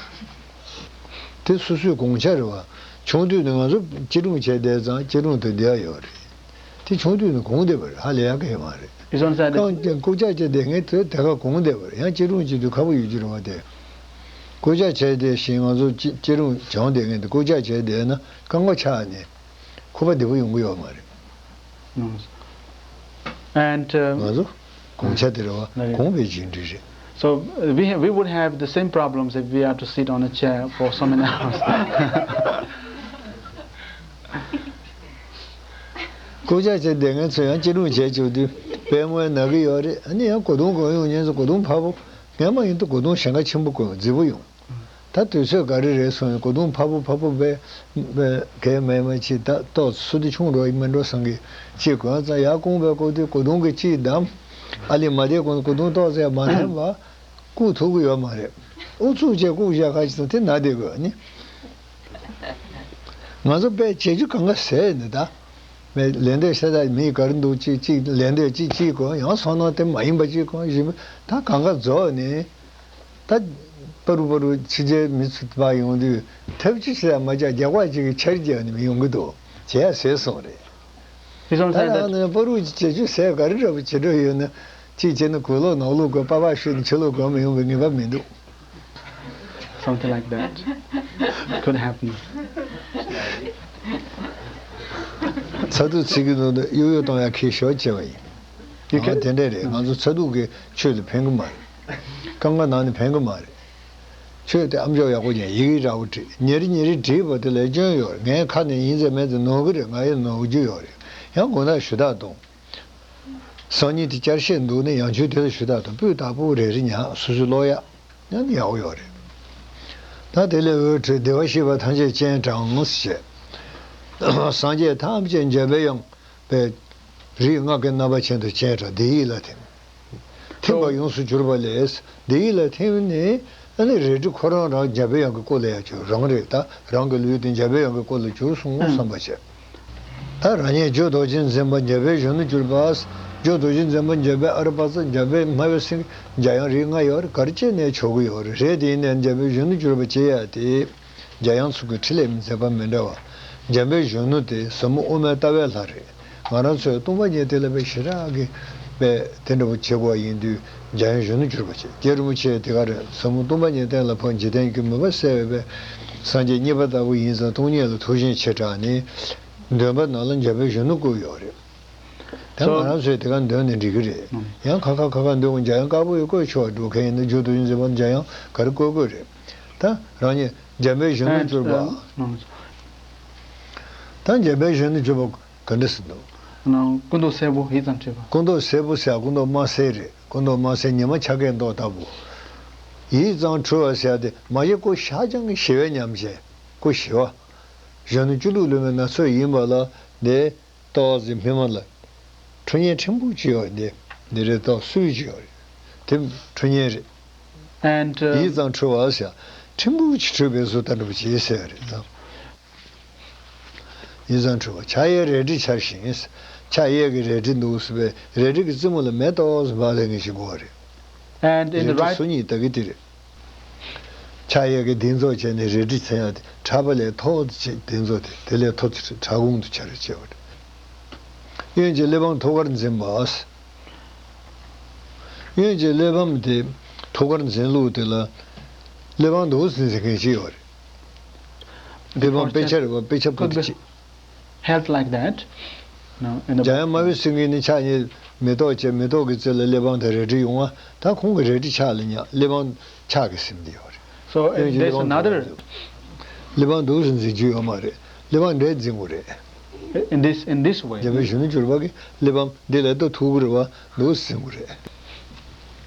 དེ་སོ་སོའི་གོང་ཆ་རེད་བ། ཆུང་དུས་ནས་ང་ཚོ་སྐྱིད་རུང་བྱས་བསྡད་ཙང་སྐྱིད་རུང་དུ་བསྡད་ཡོད་རེད། དེ་ཆུང་དུས་ནས་གོང་བསྡད་པ་རེད། ཧ་ལས་ཡག་གི་ཡོད་མ་རེད། It's on side. རྐང་རྐུབ་བཀྱག་བྱས་བསྡད་མཁན་དེ་དེ་ག་གོང་བསྡད་པ་རེད། ཡང་སྐྱིད་རུང་བྱེད་དུས་ཁག་པོ་ཡོད་ཀྱི་རེད་བ་དེ། རྐུབ་བཀྱག་བྱས་བསྡད་བཞིན་ང་ཚོ་སྐྱིད་སྐྱིད་རུང་སྦྱངས་བསྡད་མཁན་དེ་རྐུབ་བཀྱག་བྱས་བསྡད་ན་རྐང་པ་ཆག་ནས་ཁུག་པ་བདེ་པོ་ཡོང་གི་ཡོད་མ་རེད། ནོ། And, um, ང་ཚོ་གོང་ཆ་དེ་རེད་བ། ནི་གོང་བའི་རྒྱུ་འབྲས་རེད། So, uh, we, we would have the same problems if we are to sit on a chair for so many hours. རྐུབ་བཀྱག་བྱས་བསྡད་མཁན་ཚོ་ཡང་སྐྱིད་རུང་བྱས་བཅུག་དུས་པད་མོ་ཡང་ན་གི་ཡོད་རེད། ཨ་ནི་ཡང་གོས་ཐུང་གོན་ཡོང་མཁན་ཚོ་གོས་ཐུང་ཕ་བོ། ངས་མ་ཡིན་དུས་གོས་ཐུང་ཞེང་ཁ་ཆེན་པོ་གོན་མཛེས་པོ་ཡོང་། ད་དུས་ཚོད་ག་རེ་རེད་སོང་ཡང་གོས་ཐུང་ཕ་བུ་ཕ་བུ་བས་བས་གས་མེད་མ་ཅི་ད་ཏོག་སུ་དེ་ཆུང་འགྲོ་ཡི་མི་འགྲོ་བསམ་གི་ཅི་གོན་ཙང་ཡར་རྐུང་བས་བསྐོར་དུས་གོས་ཐུང་གི་ཅི་བསྡམས། ཨ་ལི་མ་བསྡད་གོང་གོས་ཐུང་ཏོག་ཙེ་མ་འཐེན་པ་བཀུག་ཐུབ་གི་ཡོད་མ་རེད། ཨུ་ཚུགས་བྱས་བཀུག་བཞག་ཁ་ཅིག་ཙང་དེ་ན་བསྡད་དགོས་ནི། ང་ཚོ་དཔེ་བྱེད་རྒྱུ་གང་ག་ཟེར་ནི་ད། མི་ལེན་འདོད་ཤ་སྟག་མི་ག་རེ་འདུག་ཅིག་ཅིག་ལེན་འདོད་ཅིག་ཅིག་གོ་ཡང་སོང་ན་དེ་མ་ཡིན་པ་ཅིག་གོ་བཞིན་པ་ད་གང་ག་རྫོགས་ནས། ད་པ་རུ་པ་རུ་ཕྱི་རྒྱལ་མི་ཚུ་ཕར་ཡོང་དུས་ཐབས་ཅི་བྱས་མ་བྱས་རྒྱག་པ་ཅིག་གི་ཆར་རྒྱག་ནས་མི་ཡོང་གི་འདུག་བྱས་ཟེར་སོང་རེད། He's on ད་side རང་that ནས་པ་རུ་ཅིག་བྱེད་རྒྱུ་ཟེར་ག་རེ་འདྲ་པོ་བྱེད་འགྲོ་ཡོད་ན་ཅིག་བྱས་ན་གོས་ལོག་ནོག་ལོག་གོ་པ་པ་ཤོད་ནས་ཕྱི་ལོག་གོ་མི་ཡོང་བའི་ངེས་པ་མི་འདུག Something like that could happen. ཚ་གདུག་ཚིག་གི་ནང་དུ་གཡོ་གཡོ་གཏོང་ཡ་ཁེ་ཤོར་བྱས་པ་ཡིན། You ང་can དེ་འདྲས་རེད། ང་ཚོ་ཚ་གདུག་གི་ཆོས་ལ་ཕན་གི་མ་རེད། སྐབས་འགའ་ནང་ནས་ཕན་གི་མ་རེད། ཆོས་དེ་ཨམ་ཅོག་ཡག་པོ་ཉན་ཡི་གེ་འདྲ་བོ་བྲིས་ཉེ་རི་ཉེ་རི་བྲིས་པ་དེ་ལས་སྐྱོན་ཡོད་རེད། ངའི་ཁ་ནས་ཡིན་ཟེར་མེད་ཟེར་ནོར་གི་རེད། ང་ཡི་ནོར་རྒྱུ་ཡོད་རེད། ཡང་དགོངས་དག་ཞུ་དག་གཏོང་། སང་ཉིན་དེ་བསྐྱར་བཤད་འདུག་ནས་ཡང་ཆོས་དེ་ལ་ཞུ་དག་དང་སྤུས་དག་པོ་རེ་རེ་ཉག་སོ་སོའི་ཀློག་ཡག་ཉག་ནི་ཡག་པོ་ཡོད་རེད། ད་དེ་ལས་འོད་འཕྲོས་བདེ་བར་གཤེགས་པ་ཐམས་ཅད་སྤྱན་དྲངས་ཞེས། སངས་རྒྱས་ཐམས་ཅད་འཇམ་པའི་དབྱངས་པའི་རིགས་ལྔ་གི་རྣམ་པ་ཅན་དུ་སྤྱན་དྲངས་བདེ་ཡིད་ལ་ཐིམ། ཐིམ་པ་ཡོངས་སུ་གྱུར་པ་ལས་བདེ་ཡིད་ལ་ཐིམ་ནས་ཨ་ནི་རལ་གྲི་ཁོ་རང་རང་འཇམ་པའི་དབྱངས་ཀྱི་སྐུ་ལ་ཡང་གྱུར་རང་རེད། ད་རང་གི་ལུས་དེ་འཇམ་པའི་དབྱངས་ཀྱི་སྐུ་ལ་གྱུར་སོང་བསམ་པ་བྱས། ད་རང་ཉིད་རྒྱུ་རྡོ་རྗེ་འཛིན་པ་འཇམ་པའི་གཞོན་ནུར་གྱུར་པ། རྒྱུ་རྡོ་རྗེ་འཛིན་པ་འཇམ་པའི་ཨ་རུ་པ་ཙ། འཇམ་པའི་སྨྲ་བའི་སེང་གེ། འཇམ་དབྱངས་རིགས་ལྔ་ཡོད་རེད། ག་རེ་བྱས་ནས་བྱེད་དགོས་ཡོད་རེད། རེད་དེ་ཡིན་ནའི་འཇམ་པའི་གཞོན་ནུར་གྱུར་པ་བྱེད་ཡ་དེ། འཇམ་དབྱངས་ཚོ་གི་ཕྲིན་ལས་མཛད་པ་མི་འདྲ་བ། འཇམ་པའི་གཞོན་ནུ་དེ་ཟབ་མོ་དབུ་མའི་ལྟ་བའི་ལྷ་རེད། ང་རང་ཚོས་སྟོང་པ་ཉིད་དེ་ལ་དཔེ་ཞེ་དྲག་གི་དཔེ་དེ་འདྲ་བོ་བྱེད་དགོས་པ་ཡིན་དུས་འཇམ་དབྱངས་གཞོན་ནུར་གྱུར་པ་བྱེད། རྗེ་རིན་པོ་ཆེ་དེ་ག་རེད། ཟབ་མོ་སྟོང་པ་ཉིད་གཏན་ལ་ཕབ། འཇིག་རྟེན་གྱི་མུན་པ་བསལ་བའི་དཔེ་སངས་རྒྱས་གཉིས་པ་ལྟ་བུ་ཡིན་ཙང་སྟོང་ཉིད་ལ་ཐུགས་ཞེན་ཆེ་དྲགས་ནས་འདོན་པ་ནང་ལ་འཇམ་པའི་གཞོན་ནུ་བཀོད་ཡོད་རེད། ད་ང་རང་ཚོས་དེ་ག་འདོན་ནས་འགྲིག་གི་རེད། ཡང་ཁ་ཁ་ཁ་ཁ་འདོན་དགོས། འཇམ་དབྱངས་དཀར་པོ་ཡི་བཀོད་ཆོག་འགྲོ་མཁན་ཡིན་ན་རྒྱུ་རྡོ་རྗེ་འཛིན་པ་འཇམ་དབྱངས་ག་རེ་བཀོད་དགོས་རེད། ད་རང་ཉིད་འཇམ་པའི་གཞོན་ནུར་གྱུར་པ། ད་འཇམ་པའི་གཞོན་ནུར་གྱུར་པ་ག་འདྲ་ཟེར་འདུག་སྐུ་མདོག་སེར་པོ་ཡིད་ཙམ་འཕྲོད་པ། སྐུ་མདོག་སེར་པོ་ཟེར་སྐུ་མདོག་དམར་སེར་རེད། སྐུ་མདོག་དམར་སེར་ཉི་མ་འཆར་ཀའི་མདོག་ལྟ་བུ། ཡིད་ཙམ་འཕྲོད་པ་ཟེར་དེ་མ་གཞི་སྐུ་ཤ་ཆང་གི་ཞི་བའི་ཉམས་ཅན། སྐུ་ཞི་བ། གཞོན་ནུ་སྤྱི་བླུགས་ལུས་མེད་ན་ཚོད་ཡིན་པ་ལ་འདི། ཏོག་ཙམ་སྨིན་མ་ལ། ཁྲུ་ཉེ་ཕྲན་བུ་ཅིག་ཡོད་རེད། འདི་འདི་རེད། ཏོག་སུའི་ཅིག་ཡོད་རེད། དེ་ཁྲུ་ཉེ་རེད། And ཡིད་ཙམ་འཕྲོད་པ་ཟེར། ཕྲན་བུ་ཅིག་འཕྲོད་པའི་བཟོ་ལྟ་འདྲ་པོ་ཅིག་ཟེར་བ་རེད་ད། ཡིད་ཙམ་འཕྲོད་པ་ཕྱག་གཡས་རལ་གྲི་འཕྱར་ཞིང་། ཕྱག་གཡས་ཀྱི་རལ་གྲི་འདུག་ཟེར་བའི་རལ་གྲི་གི་རྩེ་མོ་ལ་མེ་ཏོག་ཙམ་འབར་ལེ་ངེས་ཤིག་དགོས་པ་རེད། And in the རལ་གྲི་right སོ་གཉིས་ད་གི་དེ་རེད། ཕྱག་གཡས་ཀྱི་གདེང་ཚོགས་བྱས་ནས་རལ་གྲི་འཚེན་ཡ་དེ་ཕྲ་བ་ལས་མཐོ་བ་དེ་བྱས། གདེང་ཚོགས་དེ་དེ་ལས་མཐོ་དེ་ཕྲ་གོང་དུ་འཕྱར་བྱས་པ་རེད། གཡོན་གྱི་གླེགས་བམ་ཐུགས་ཀར་འཛིན་པ། གཡོན་གྱི་གླེགས་བམ་དེ་ཐུགས་ཀར་འཛིན་ལུགས་དེ་ལ་གླེགས་བམ་འདུག་སེ་འཛིན་མཁན་ཅིག་ཡོད་རེད། གླེགས་བམ་དཔེ་ཆ་རེད་པ། དཔེ་ཆ་པོ་དེ་ཅིག Held like that. No, in the འཇམ་དབྱངས་སྨྲ་བའི་སེང་གེ་ནི་ཕྱག་གཉིས་མེ་ཏོག་བྱས། མེ་ཏོག་གི་རྩེ་ལ་གླེགས་བམ་དང་རལ་གྲི་ཡོང་བ། ད་ཁོང་གི་རལ་གྲི་ཕྱག་ལ་ཉག་གླེགས་བམ་ཕྱག་གིས་ཟིན་བསྡད་ཡོད་རེད། So གཡོན་གྱི་there's གླེགས་བམ་another གླེགས་བམ་འདུག་སེ་འཛིན་རྒྱུ་ཡོད་མ་རེད། གླེགས་བམ་འདྲེས་འཛིན་དགོས་རེད། In this, in this way. འཇམ་དཔལ་གཞོན་ནུར་གྱུར་པ་གིས་གླེགས་བམ་འདི་ལ་ད་ཐུགས་ཁུར་བ་འདུག་སེ་འཛིན་དགོས་རེད།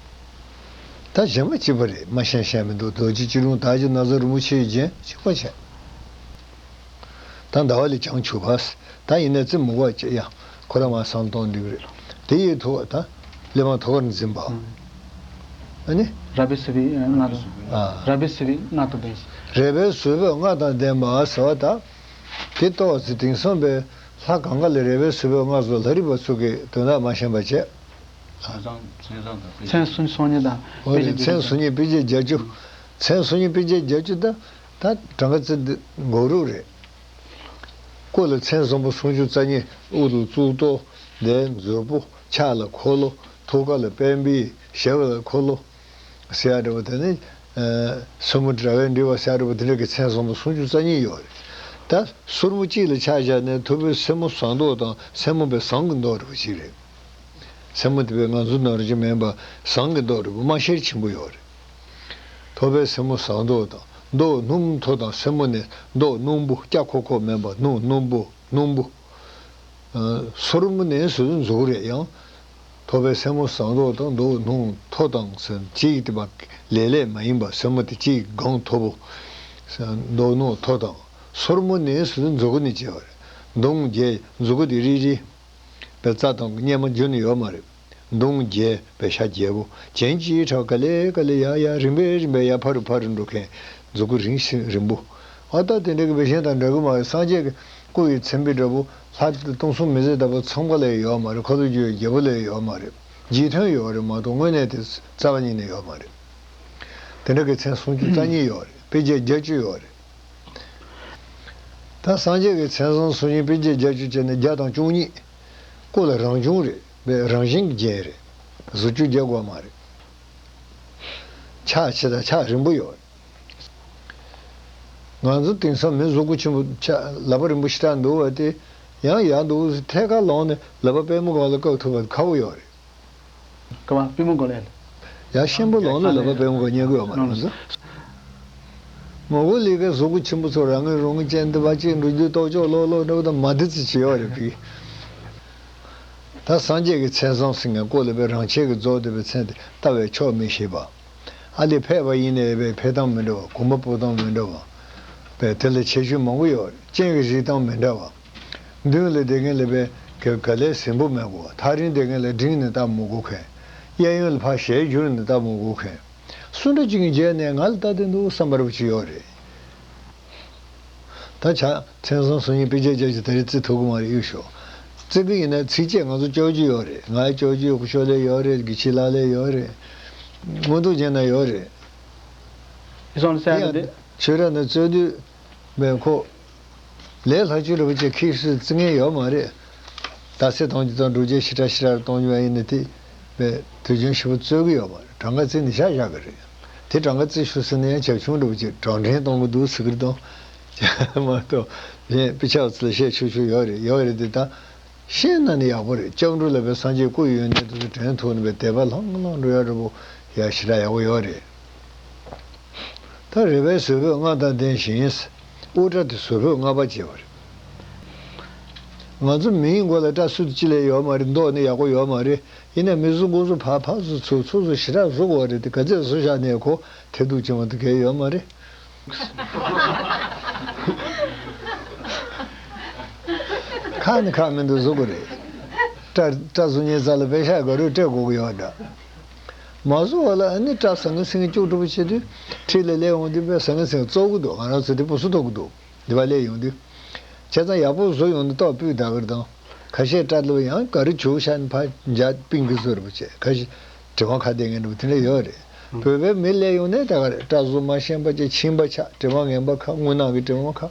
ད་གཞན་པ་གཅིག་པ་རེད། མ་ཤེས་ཤེས་མི་འདུག་རྡོ་རྗེ་སྐྱིལ་ཀྲུང་དར་གྱི་ན་བཟའ་རིན་པོ་ཆེའི་རྒྱན་གཅིག་པ་བྱས། ད་ཟླ་བ་ལས་བྱང་ཆུབ་པ། ད་ཡིན་ནའི་རྩེ་མོ་བ་བྱས་ཡ། ཁོ་རང་མ་སང་གཏོང་འདུག་རེད། དེ་ཡི་ཐོག་ད་གླེགས་བམ་ཐུགས་ཀར་འཛིན་པ། ཨ་ནི། རབ་བསིལ་བའི་མངལ་དང་། ཨ། རབ་བསིལ་བའི་མངལ་དང་ལྡན། རབ་བསིལ་བའི་མངལ་དང་ལྡན་པ་ཟེར་བ་ད། དེ་ཏོག་ཙི་དེང་སང་པའི་ལྷ་གང་ག་ལ་རབ་བསིལ་བའི་མངལ་བཟོ། ལྷ་རིས་པ་ཚོ་གི་དོན་དག་མ་ཤེས་པ་བྱས། མཚན་སུམ་ཅུ་སོ་གཉིས་དང་། འོ་རེད། མཚན་སུམ་ཅུ་དཔེ་བརྒྱད་ཅུ། མཚན་སུམ་ཅུ་དཔེ་བརྒྱད་ཅུ་ད། ད་གྲངས་ཀ་ཙི་འདི་འགོག་རུ་རེད། སྐུ་ལ་མཚན་བཟང་པོ་སུམ་ཅུ་རྩ་གཉིས། དབུ་ལ་གཙུག་ཏོར། འདི་མཛོད་སྤུ། ཕྱག་ལ་འཁོར་ལོ། ཐུགས་ཀ་ལ་པད་འབིང་། ཞབས་ལ་འཁོར་ལོ། ཟེར་ཡ་འདྲ་བོ་དེ་ནི། ཨ། སེན་མོ་དྲ་བས་འབྲེལ་བ་ཟེར་ཡ་འདྲ་བོ་དེ་འདྲ་གི་མཚན་བཟང་པོ་སུམ་ཅུ་རྩ་གཉིས་ཡོད་རེད། ད་སོར་མོ་གཅིག་ལ་ཆ་བཞག་ནས་ཐུབ་པའི་སེན་མོ་ཟངས་མདོག་དང་། སེན་མོ་པའི་ཟངས་ཀྱི་མདོག་འདྲ་བོ་ཅིག་རེད། སེན་མོ་དེ་བས་ང་ཚོ་ནོར་གྱི་མིན་པ་ཟངས་ཀྱི་མདོག་འདྲ་བོ་དམར་ཤེལ་ཆེན་པོ་ཡོད་རེད། ཐུབ་པའི་སེན་མོ་ཟངས་མདོག་དང་། མདོག་སྣུམ་མཐོ་དང་། སེན་མོ་ནི་མདོག་སྣུམ་པོ། སྐྱ་ཁོག་ཁོག་མིན་པ་སྣུམ། སྣུམ་པོ། སྣུམ་པོ། ཨ། སོར་མོ་ནི་སོ་སོའི་མཛུབ་རེད་ཡང་། ཐུབ་པའི་སེན་མོ་ཟངས་མདོག་དང་། མདོག་སྣུམ་མཐོ་དང་ཟེར། གཅིག་དེ་མ་ལས་ལས་མ་ཡིན་པ། སེན་མོ་དེ་གཅིག་གང་མཐོ་པོ། མདོག་སྣུམ་མཐོ་དང་། སོར་མོ་ནི་སོ་སོའི་མཛུ་གུ་ནས་བྱས་པ་རེད། མདུང་བརྒྱད། མཛུ་གུ་དེ་རིལ་རིལ། པའི་རྩ་དང་གཉེར་མ་རྒྱུ་ནི་ཡོད་མ་རེད། མདུང་བརྒྱད་པའི་ཤ་རྒྱས་པོ། གྱེན་གཅིག་ཕྲག་ག་ལེ་ག་ལེ་ཡར་ཡར་རིམ་པས་རིམ་པས་ཡར་ཕར་རུ་ཕར་རུ་འགྲོ་མཁན། མཛུ་གུ་རིང་ཞིང་རིང་པོ། ཨ། ད་དེ་འདྲ་གི་བེ་ཤན་དང་འདྲ་གི་མ་རེད། སངས་རྒྱས་ཀྱི་སྐུ་ཡི་མཚན་དཔེ་འདྲ་པོ་ལྷ་སྟོང་གསུམ་མི་ཟད་ལྟ་བུ་ཚང་པ་ལ་ཡོད་མ་རེད། ཁ་ཐུག་རྒྱུ་ཡི་རྒྱལ་པོ་ལ་ཡོད་མ་རེད། རྗེས་མཐུན་ཡོད་རེད་མ་གཏོགས་དངོས་གནས་དེ་རྩ་བ་ཉིད་ནས་ཡོད་མ་རེད། དེ་འདྲ་གི་མཚན་སུམ་ཅུ་རྩ་གཉིས་ཡོད་རེད། དཔེ་བརྒྱ་བརྒྱད་ཅུ་ཡོད་རེད། ད་སངས་རྒྱས་ཀྱི་མཚན་སུམ་ཅུ་ནི་དཔེ་བརྒྱ་བརྒྱད་ཅུ་བྱས་ནས་བརྒྱ་དང་བཅུ་གཉིས། སྐུ་ལ་རང་བྱུང་རེད་པས། རང་བཞིན་གྱི་རྒྱན་རེད། བཟོ་བཅོས་རྒྱག་དགོས་མ་རེད། ཕྱག་ཕྱི་དང་ཕྱག་རིང་པོ་ཡོད་རེད། ང་ཚོ་དེང་སང་མི་གཟུགས་པོ་ཆེན་པོ་ཕྱག་ལག་པ་རིང་པོ་ཞེ་དྲག་འདུག་པ་དེ་ཡང་ཡག་འདུག། ཐད་ཀར་ལངས་ནས་ལག་པ་པུས་མོ་སྒང་ལ་བཀབ་ཐུབ་པ་ཁག་པོ་ཡོད་རེད། ག་པ་པུས་མོ་སྒང་ལ། ཡ། གཤིན་པོ་ལངས་ན་ལག་པ་པུས་མོ་སྒང་ཉལ་གི་ཡོད་མ་རེད། ང་ཚོ་མོ་གོ་ལི་གའི་གཟུགས་པོ་ཆེན་པོ་ཚོ་རང་ངོས་རང་ངོས་ཅན་དུ་བ་ཅིག་འགྲོ་རྒྱུ་ལྟོགས་ཅོག་ལོག་ལོག་འགྲོ་དང་མ་དེ་ཙི་བྱེད་ཡོད་རེད་ཕི། ད་སངས་རྒྱས་ཀྱི་མཚན་བཟང་ཟེར་མཁན་སྐུ་ལ་པའི་རང་ཆས་ཀྱི་རྫོགས་བསྡད་པའི་མཚན་དེ་ལྟ་བས་ཆོག་མི་ཤེས་པ། ཨ་ལས་ཕེབས་པ་ཡིན་ནའི་པའི་ཕེབས་སྟངས་མི་འདྲ་བ། གོམ་པ་སྤོ་སྟངས་མི་འདྲ་བ། པའི་དེ་ལ་ཁྱད་ཆོས་མང་པོ་ཡོད་རེད། སྤྱན་གྱི་བཞེངས་སྟངས་མི་འདྲ་བ། མདུན་ལ་བསྡད་མཁན་ལ་པའི་ག་ག་ལས་ཟིན་པོ་མེད་གོ། ཐག་རིང་བསྡད་མཁན་ལ་འབྲིང་ནས་ལྟ་མི་དགོས་མཁན། གཡས་གཡོན་ལ་ཕར་ཞལ་བསྒྱུར་ནས་ལྟ་མི་དགོས་མཁན། སུ་འདྲ་ཅིག་གིས་མཇལ་ནས་ང་ལ་ལྟ་བསྡད་འདུག་བསམ་པ་འདྲ་པོ་ཅིག་ཡོད་རེད། ད་ཆ་མཚན་བཟང་སུམ་གཉིས་དཔེ་བརྒྱ་བརྒྱད་ཅུ་དེ་རིང་བརྩི་ཐུབ་ཀྱི་མ་རེད། གཡུག་ཞོག། བརྩི་གི་ཡིན་ན་ཚིགས་བཅད་ང་ཚོ་ལྕོགས་ཀྱི་ཡོད་རེད། ང་ལྕོགས་ཀྱི་ཡོད། ཀུ་ཤོ་ལས་ཡོད་རེད། དགེ་ཆེ་ལགས་ལས་ཡོད་རེད། མངོན་རྟོགས་རྒྱན་ནས་ཡོད་རེད། ཡིན་ཡང་ཆོས་ར་ནས་རྩོད་དུས་མེད་ཁོ། ལས་སླ་བཅོས་འདྲ་པོ་ཅིག་ཁྱེད་སུས་བརྩི་མཁན་ཡོད་མ་རེད། ད་སེ་གཏོང་རྒྱུ་དང་སྒྲུབ་བྱེད་ཞེ་དྲག་ཞེ་དྲག་གཏོང་རྒྱུ་ཡིན་ན་དེ་བས་དུས་རྒྱུན་ཞིབ་པོ་རྩོད་གི་ཡོད་མ་རེད། གྲངས་ཀ་བརྩིས་ནས་བཞག་བཞག་གི་རེད། དེ་གྲངས་ཀ་བརྩིས་ཤོག་ཟེར་ན་ཡང་བྱབ་ཆུང་འདྲ་པོ་ཅིག་གྲངས་འདྲེན་གཏོང་གི་འདུག་ཟེར་གི་རེད་དང་། མ་གཏོགས་གཞན་དཔེ་ཆ་བ་ཚོ་ལ་བཤད་ཆོག་ཆོག་ཡོད་རེད། ཡོད་རེད་དེ་ད། ཤེས་ན་ནི་ཡག་པོ་རེད། སྐྱབས་འགྲོ་ལ་པའི་སངས་རྒྱས་སྐུ་ཡོད་ནས་དེ་ཚོ་དྲན་ཐུབ་ནས་པའི་དད་པ་ལྷང་ལྷང་འགྲོ་ཡ་འདྲ་པོ་ཡ་ཞེ་དྲག་ཡག་པོ་ཡོད་རེད། ད་རེ་བའི་བཟོད་པོས་མངའ་བདག་ལྡན་ཞིང་། དབུ་སྐྲ་དེ་བཟོད་པོས་མངའ་བ་བྱེད་པ་རེད། ང་ཚོ་མིའི་མགོ་ལ་སྐྲ་སུ་ཅི་ལས་ཡོད་མ་རེད། མདོག་ནི་ཡག་པོ་ཡོད་མ་རེད། ཡིན་ནའི་མི་གཟུགས་མགོ་གཟུགས་ཕར་ཕར་བཟོ་ཚུར་ཚུར་བཟོ་ཞེ་དྲག་བཟོ་དགོས་རེད་དེ་ག་ཚད་བཟོ་བཞག་ནའི་ཁོ་དེ་འདུག་བྱུང་བ་དེ་གས་ཡོད་མ་རེད། ཁག་ནི་ཁག་མི་འདུག་བཟོ་དགོས་རེད། སྐྲ་སྐྲ་བཟོ་མཁན་རྩ་ལ་པེ་ཤ་དགའ་རུ་སྤྲད་དགོས་ཀྱི་ཡོད་འདྲ། མ་བཟོ་བ་ལ་ཨ་ནི་སྐྲ་ཟང་ངེ་ཟིང་ངེ་སྐྱུག་བྲོ་པོ་བྱེད་དུས་འཁྲིས་ལ་སླེབས་འོང་དུས་པས་ཟང་ངེ་ཟིང་ངེ་བཙོག་གི་འདུག་ང་རང་ཚོ་དེ་སྤུ་སུ་ཐོག་གི་འདུག་འདི་བ་སླེབས་ཡོང་དུས། བྱས་ཙང་ཡག་པོ་བཟོ་ཡོང་དུས་ཏོག་སྤུས་དག་གི་དང་། ཁ་ཤས་སྐྲ་ལོ་ཡང་ག་རེ་བྱུག་ཤག་ནི་ཕར་འཇའ་པིང་གི་བཟོ་རུ་བྱས། ཁ་ཤས་དྲི་མ་ཁ་བསྡད་མཁན་འདྲ་པོ་དེ་འདྲ་ཡོད་རེད། བོད་པའི་མི་སླེབས་ཡོང་ནས་ད་ག་རེ་སྐྲ་བཟོ་མ་ཤེས་པ་ཅིག་ཕྱིན་པ་ཆགས། དྲི་མ་ངན་པ་ཁ་རྔུལ་ནག་གི་དྲི་མ་ཁ་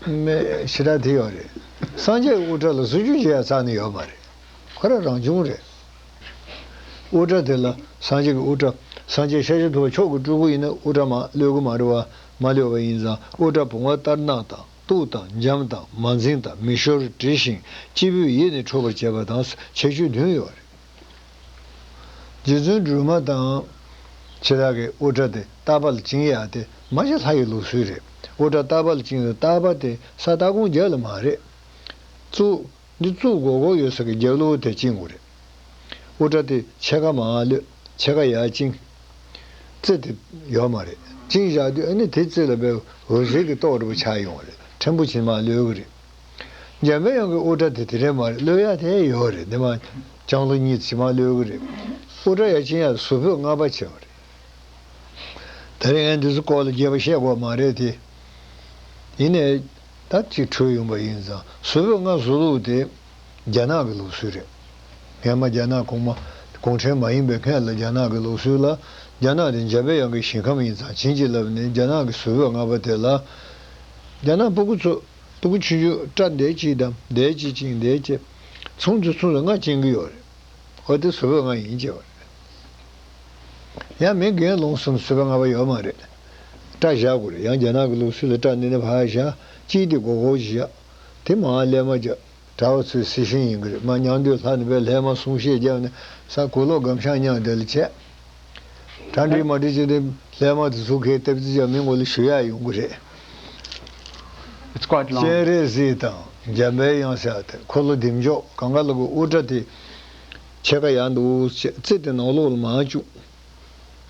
མེད་ཞེ་དྲག་དེ་ཡོད་རེད། སངས་རྒྱས་དབུ་སྐྲ་ལ་བཟོ་བཅོས་བྱེད་ཡ་རྩ་ནས་ཡོད་མ་རེད། ཁོ་རང་རང་བྱུང་རེད། དབུ་སྐྲ་དེ་ལ་སངས་རྒྱས་ཀྱི་དབུ་སྐྲ། སངས་རྒྱས་ཤཱཀྱ་ཐུབ་པ་མཆོག་གི་སྤྲུལ་སྐུ་ཡིན་ན་དབུ་སྐྲ་མ་གློད་གི་མ་རེད་བ། མ་གློད་པ་ཡིན་ཙང་དབུ་སྐྲ་བུང་བ་ལྟར་གནག་དང་། གཏུགས་དང་འཇམ་དང་མ་འཛིངས་དང་མི་ཤོར་དྲི་ཞིང་སྐྱེས་བུ་ཡིད་ནི་འཕྲོག་པར་བྱེད་པ་དང་ཁྱད་ཆོས་བདུན་ཡོད་རེད། རྗེ་བཙུན་སྒྲོལ་མ་དང་། ཁྱེད་རང་གི་དབུ་སྐྲ་དེ་ཏག་པ་ལ་བཅིངས་ཡག་དེ་མ་གཞི་ལྷ་ཡི་ལུགས་སྲོལ་རེད། དབུ་སྐྲ་ཏག་པ་ལ་བཅིངས་ཏེ་ཏག་པ་དེ་ས་ལྟ་སྒོམ་རྒྱབ་ལ་མ་རེད། གཙུག་འདི་གཙུག་སྒོར་སྒོར་ཡོད་ས་གི་རྒྱབ་ལོགས་དེ་བཅིངས་དགོས་རེད། དབུ་སྐྲ་དེ་ཕྱེད་ཀ་མར་གློད། ཕྱེད་ཀ་ཡར་བཅིངས། རྩེ་དེ་ཡོད་མ་རེད། བཅིངས་བཞག་དུས་ཨ་ནི་དེ་རྩེ་ལ་བའི་འོད་ཟེར་གྱི་ཏོག་འདྲ་པོ་ཆགས་ཡོང་བ་རེད། ཕྲན་བུ་ཕྱིན་མར་གློད་གི་རེད། འཇམ་པའི་དབྱངས་ཀྱི་དབུ་སྐྲ་དེ་དེ་འདྲས་མ་རེད། གློད་ཡག་དེ་ཡོད་རེད། འདི་མ་ལྕང་ལོ་གཉིས་ཕྱིན་མར་གློད་གི་རེད། དབུ་སྐྲ་ཡར་བཅིངས་ཡག་བཟོད་པོས་མངའ་བ་བྱེད་པ་རེད། ད་རེས་ངས་འདི་ཚོ་སྐོར་ལ་རྒྱས་པ་བཤད་དགོས་མ་རེད་དེ། ཡིན་ནའི་ད་ཅིག་འཕྲོས་ཡོང་པ་ཡིན་ཙང་བཟོད་པོས་མངའ་བཟོ་ལུགས་དེ་རྒྱ་ནག་གི་ལུགས་སྲོལ་རེད། སྔན་མ་རྒྱ་ནག་གོང་མ་གུང་ཁྲན་མ་ཡིན་པའི་སྔན་ལ་རྒྱ་ནག་གི་ལུགས་སྲོལ་ལ། རྒྱ་ནག་དེ་འཇམ་པའི་དབྱངས་ཀྱི་ཞིང་ཁམས་ཡིན་ཙང་བྱིན་གྱིས་བརླབས་ནས་རྒྱ་ནག་གི་བཟོད་པོས་མངའ་བ་དེ་ལ། རྒྱ་ནག་སྤུ་གུ་ཚོ་སྤུ་གུ་ཆུང་ཆུང་སྐྲ་འདེད་གཅིག་དང་འདེད་གཅིག་བཅིངས་འདེད་བཅས། ཚུན་ཚོད་ཚུན་ཚོད་མངའ་བཅིངས་ཀྱི་ཡོད་རེད། འོ་དེ་བཟོད་པོས་མངའ་ཡིན་བྱས་པ་རེད། ཡང་མི་རྒན་ལོངས་སུ་བཟོད་པོས་མངའ་བ་ཡོད་མ་རེད། སྐྲ་བཞར་དགོས་རེད། ཡང་རྒྱ་ནག་གི་ལུགས་སྲོལ་ལ་སྐྲ་འདི་ནས་ཕར་བཞར། གཅིག་དེ་སྒོར་སྒོར་ཞིག་བཞག། དེ་མར་ཀླད་མ་རྒྱབ། གྲྭ་བ་ཚོའི་སྲི་ཤིང་ཡིན་གི་རེད། མར་ཉང་སྟོད་ལྷ་ནས་པའི་ལྷས་མ་གསུང་བཤད་བརྒྱབ་ནས་ས་གོས་ལོག་སྒམ་ཤང་མཉམ་དེ་ལ་བྱས། གྲ་འགྲིག་མ་འགྲིག་བྱས་ཏེ་ལྷས་མ་དེ་ཚུར་ཁའི་སྟབས་རྩིས་བྱས་མི་མགོ་ལ་གཞུ་ཡག་ཡོང་གི་རེད། It's quite long. སྤྱན་རས་གཟིགས་དང་འཇམ་པའི་དབྱངས་ཟེར་ཡག་དེ་འཁོར་ལོ་བདེ་མཆོག་གང་ག་ལ་གི་དབུ་སྐྲ་དེ་ཕྱེད་ཀ་ཡར་འདུག་བྱས། རྩེ་དེ་ནང་ལོགས་ལ་མར་བཅུག།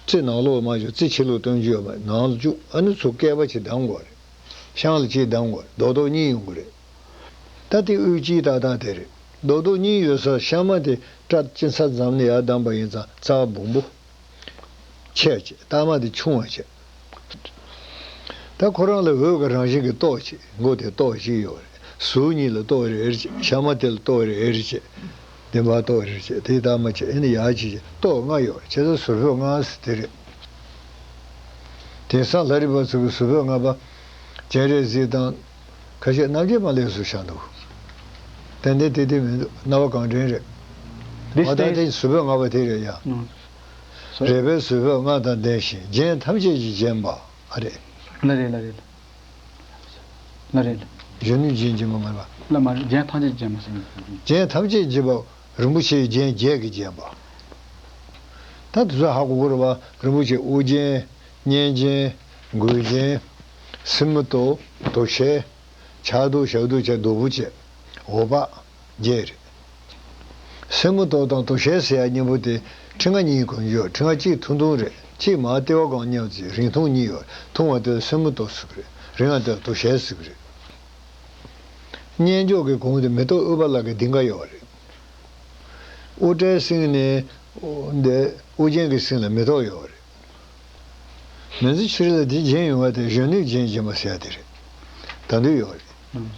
རྩེ་ནང་ལོགས་ལ་མར་བཅུག། རྩེ་ཕྱི་ལོགས་སྟོན་རྒྱུ་ཡོད་མ་རེད། ནང་ལ་བཅུག། ཨ་ནི་ཚུར་སྐེད་པ་གཅིག་བསྡམ་དགོས་རེད། ཤངས་ལ་གཅིག་བསྡམ་དགོས་རེད། རྡོག་རྡོག་གཉིས་ཡོང་གི་རེད། ད་དེ་དབུས་སྤྱིའི་ཏག་ཏག་དེ་རེད། རྡོག་རྡོག་གཉིས་ཡོད་སར་ཤ་མ་དེ་སྐྲ་གཅིག་ས་འཛམ་ནས་ཡར་བསྡམས་པ་ཡིན་ཙང་རྩ་བ་སྦོམ་པོ་ཆེ་བྱས། ལྟག་མ་དེ་ཆུང་བ་བྱས། ད་ཁོ་རང་ལ་འོད་ཀྱི་རང་བཞིན་གྱི་ཏོག་གཅིག་མགོ་དེ་ཏོག་གཅིག་ཡོད་རེད། གཟུགས་གཉིས་ལ་ཏོག་རེ་རེ་བྱས། ཤ་མ་དེ་ལ་ཏོག་རེ་རེ་བྱས། བདེན་པ་ཏོག་རེ་རེ་བྱས། དེ་ལྟ་མ་བྱས། ཨེ་ནི་ཡག་ཅིག་ཏོག་ལྔ་ཡོད་རེད། བྱས་ཙང་ཟུར་ཕོག་ལྔ་ཟེར་དེ་རེད། དེང་སང་ལྷ་རིས་པ་ཚོ་གི་ཟུར་ཕོག་ལྔ་པ་སྤྱན་རས་གཟིགས་དང་། ཁ་ཤས་རྣམ་འབྱེད་མ་ལེགས་སུ་བཞག་འདུག་ཏན་ཏན་དེ་དེ་མི་འདུག་རྣ་བ་གང་དྲན་རེད། འདི་མ་ད་སྟེ་དེ་ཟུར་ཕོག་ལྔ་པ་དེ་རེད་ཡ། ཨང་། སོ། རེ་བའི་ཟུར་ཕོག་ལྔ་དང་ལྡན་ཞིང་། རྒྱན་ཐམས་ཅད་ཀྱིས་བརྒྱན་པ། ཨ་རེད། ལ་རེད་ལ་རེད། ལ་རེད། གཞོན་ནུས་ཅན་གྱི་མ་མ་རེད་པ། ལ་མ་རེད། རྒྱན་ཐམས་ཅད་ཀྱིས་བརྒྱན་པ་ཟེར། རྒྱན་ཐམས་ཅད་ཀྱིས་བརྒྱན་པ། རིན་པོ་ཆེའི་རྒྱན་བརྒྱད་ཀྱིས་བརྒྱན་པ། ད་དེ་ཚོ་ཧ་གོ་གི་རེད་པ། རིན་པོ་ཆེ་དབུ་རྒྱན། སྙན་རྒྱན། མགུལ་རྒྱན། སེན་མོ་ཏོག་དོ་ཤལ། ཕྱག་རྡོར་ཞབས་རྡོར་བཅས་རྡོ་བུ་བཅས། འོད་དཔག་བརྒྱད་རེད། སེན་མོ་ཏོག་དང་དོ་ཤལ་ཟེར་ཡ་གཉིས་པོ་དེ་ཕྲེང་བ་གཉིས་གོན་རྒྱུ་ཡོད། ཕྲེང་བ་གཅིག་ཐུང་ཐུང་རེད། གཅིག་མར་ལྟེ་བ་སྒང་མཉམ་ཅིག་རིང་ཐུང་གཉིས་ཡོད། ཐུང་བ་དེ་ལ་སེན་མོ་ཏོག་ཟེར་གི་རེད། རིང་བ་དེ་ལ་དོ་ཤལ་ཟེར་གི་རེད། སྙན་མཆོག་གི་གོང་དེ་མེ་ཏོག་ཨུཏྤ་ལ་གི་གདིང་ག་ཡོད་རེད། དབུ་སྐྲའི་གསེང་ནས་འདི་དབུ་རྒྱན་གྱི་གསེང་ལ་མེ་ཏོག་ཡོད་རེད། མི་ཚེ་ཕྱི་རོལ་ལ་དེ་བརྒྱན་ཡོང་བ་དེ་གཞོན་ནུས་ཅན་བརྒྱན་པ་ཟེར་ཡ་དེ་རེད། ད་དུང་ཡོད་རེད། ཨང་།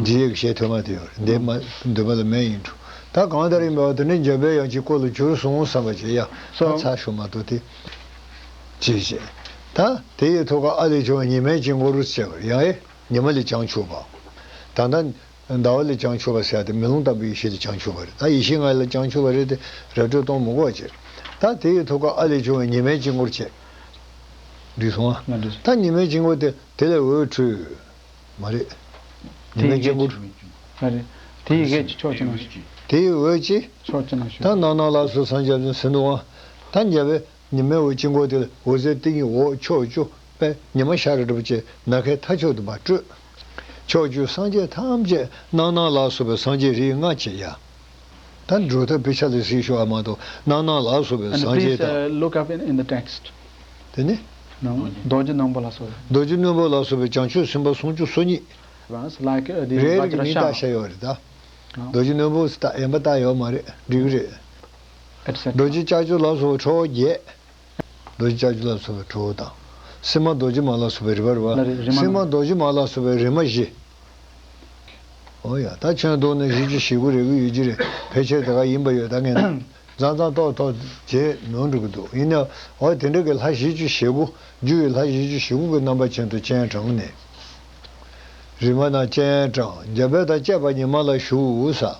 འདི་ཡི་གཞས་ཐོས་མ་དེ་ཡོད་རེད། འདི་མ་འདོད་པ་ལ་མེད་ཡིན་འགྲོ། ད་གང་ལྟར་ཡིན་པ་དེ་ནི་འཇམ་པའི་དབྱངས་ཀྱི་སྐུ་ལ་གྱུར་སོང་བསམ་པ་བྱེད་ཡ། ད་སོ། ཚར་ཤོག་མ་གཏོགས་དེ་ཅི་བྱེད། ད་དེ་ཡི་ཐོག་ཁར་ཨ་ལས་བྱུང་བའི་ཉི་མའི་དཀྱིལ་འཁོར་ཟེར་བ་ཡང་ཨེ་ཉི་མ་ལས་བྱང་ཆུབ་པ། ད་ལྟ། ཟླ་བ་ལས་བྱང་ཆུབ་པ་ཟེར་ཏེ་མེ་ལོང་ལྟ་བུའི་ཡེ་ཤེས་ལས་བྱང་ཆུབ་པ་རེད། ད་ཡེ་ཤེས་ལྔ་ལས་བྱང་ཆུབ་པ་རེད་དེ་ར་སྤྲོད་གཏོང་མི་དགོས་བྱས། ད་དེ་ཡི་ཐོག་ཁར་ཨ་ལས་བྱུང་བའི་ཉི་མའི་དཀྱིལ་འཁོར་བྱས། འགྲིག་སོང་ཨ། ང་འགྲིག་སོང་། ད་ཉི་མའི་དཀྱིལ་འཁོར་དེ་དེ་ལས་འོད་འཕྲོས། མ་རེད། ཉི་མའི་དཀྱིལ་འཁོར། ཨ་རེད། དེ་ཡི་གེ་ཕྱོགས་གཅིག་ན་བཞུགས། དེ་ཡི་འོད་ཀྱིས། ཕྱོགས་གཅིག་ན་བཞུགས། ད་སྣང་སྣང་ལ་སོགས་སངས་རྒྱས་ཟེར་འདུག་ཨ། ད་འཇམ་པའི། ཉི་མའི་འོད་དཀྱིལ་འཁོར་དེ་ལ་འོད་ཟེར་ཏིང་ངེ་འོག་ཕྱོགས་བཅུ་པས་ཉི་མ་ཤར་རི་འདྲ་པོ་བྱས་ནམ་མཁའི་མཐའ་མཆོག་ཏུ་མར་སྤྲོས། ཕྱོགས་བཅུའི་སངས་རྒྱས་ཐམས་ཅད་སྣང་སྣང་ལ་སོགས་པའི་སངས་རྒྱས་རིགས་ལྔ་བྱས་ཡ། ད་འགྲོ་ཐབས་དཔེ་ཆ་ལ་གཟིགས་ཤོག་ཨ་མ་གཏོགས་སྣང་སྣང་ལ་སོགས་པའི་And སངས་རྒྱས please དང་། Uh, look up in, in the text. དེ་ནི། No, རྡོ་རྗེ་སྣམ་བུ་ལ་སོགས། རྡོ་རྗེ་སྣམ་བུ་ལ་སོགས་པའི་བྱང་ཆུབ་སེམས་དཔའ་སུམ་ཅུ་སོ་གཉིས། Verse like, uh, the རེ་རེ་གི་མིང་Vajrasham. བཏགས་བཞག་ཡོད་རེད་ད། རྡོ་རྗེ་སྣམ་བུ་ཟེར་ད་ཡན་པ་བཏགས་ཡོད་མ་རེད། འགྲིག་གི་རེད། Etcetera. རྡོ་རྗེ་ལྕགས་ཀྱུ་ལ་སོགས་པའི་ཁྲོ་བོ་བརྒྱད། རྡོ་རྗེ་ལྕགས་ཀྱུ་ལ་སོགས་པའི་ཁྲོ་བོ་དང་། སེམས་མ་རྡོ་རྗེ་མ་ལ་སོགས་པའི་རིམ་པར་བ། ལ་རེ་རེ་མ་སེམས་མ་རྡོ་རྗེ་མ་ལ་སོགས་པའི་རིམ་པ་བཞི། ཨོ་ཡ། ད་ཁྱོན་བསྡོམས་ནས་བཞི་བཅུ་ཞེ་དགུ་རེ་དགུ་ཡོད་ཀྱི་རེད། ཕལ་ཆེར་དེ་ག་ཡིན་པ་ཡོད། ད་ངས་མཚམས་མཚམས་ཏོག་ཏོག་བརྗེད་ནོར་འགྲོ་གི་འདུག་ཡིན་ནའང་ཨོ་དེ་འདྲ་གི་ལྷ་བཞི་བཅུ་ཞེ་དགུ། རྒྱུ་ཡི་ལྷ་བཞི་བཅུ་ཞེ་དགུ་གི་རྣམ་པ་ཅན་དུ་སྤྱན་དྲངས་ནས། རིམ་པ་དང་སྤྱན་དྲངས། འཇམ་དཔལ་དང་བཅས་པ་ཉི་མ་ལ་བཞུགས་ས།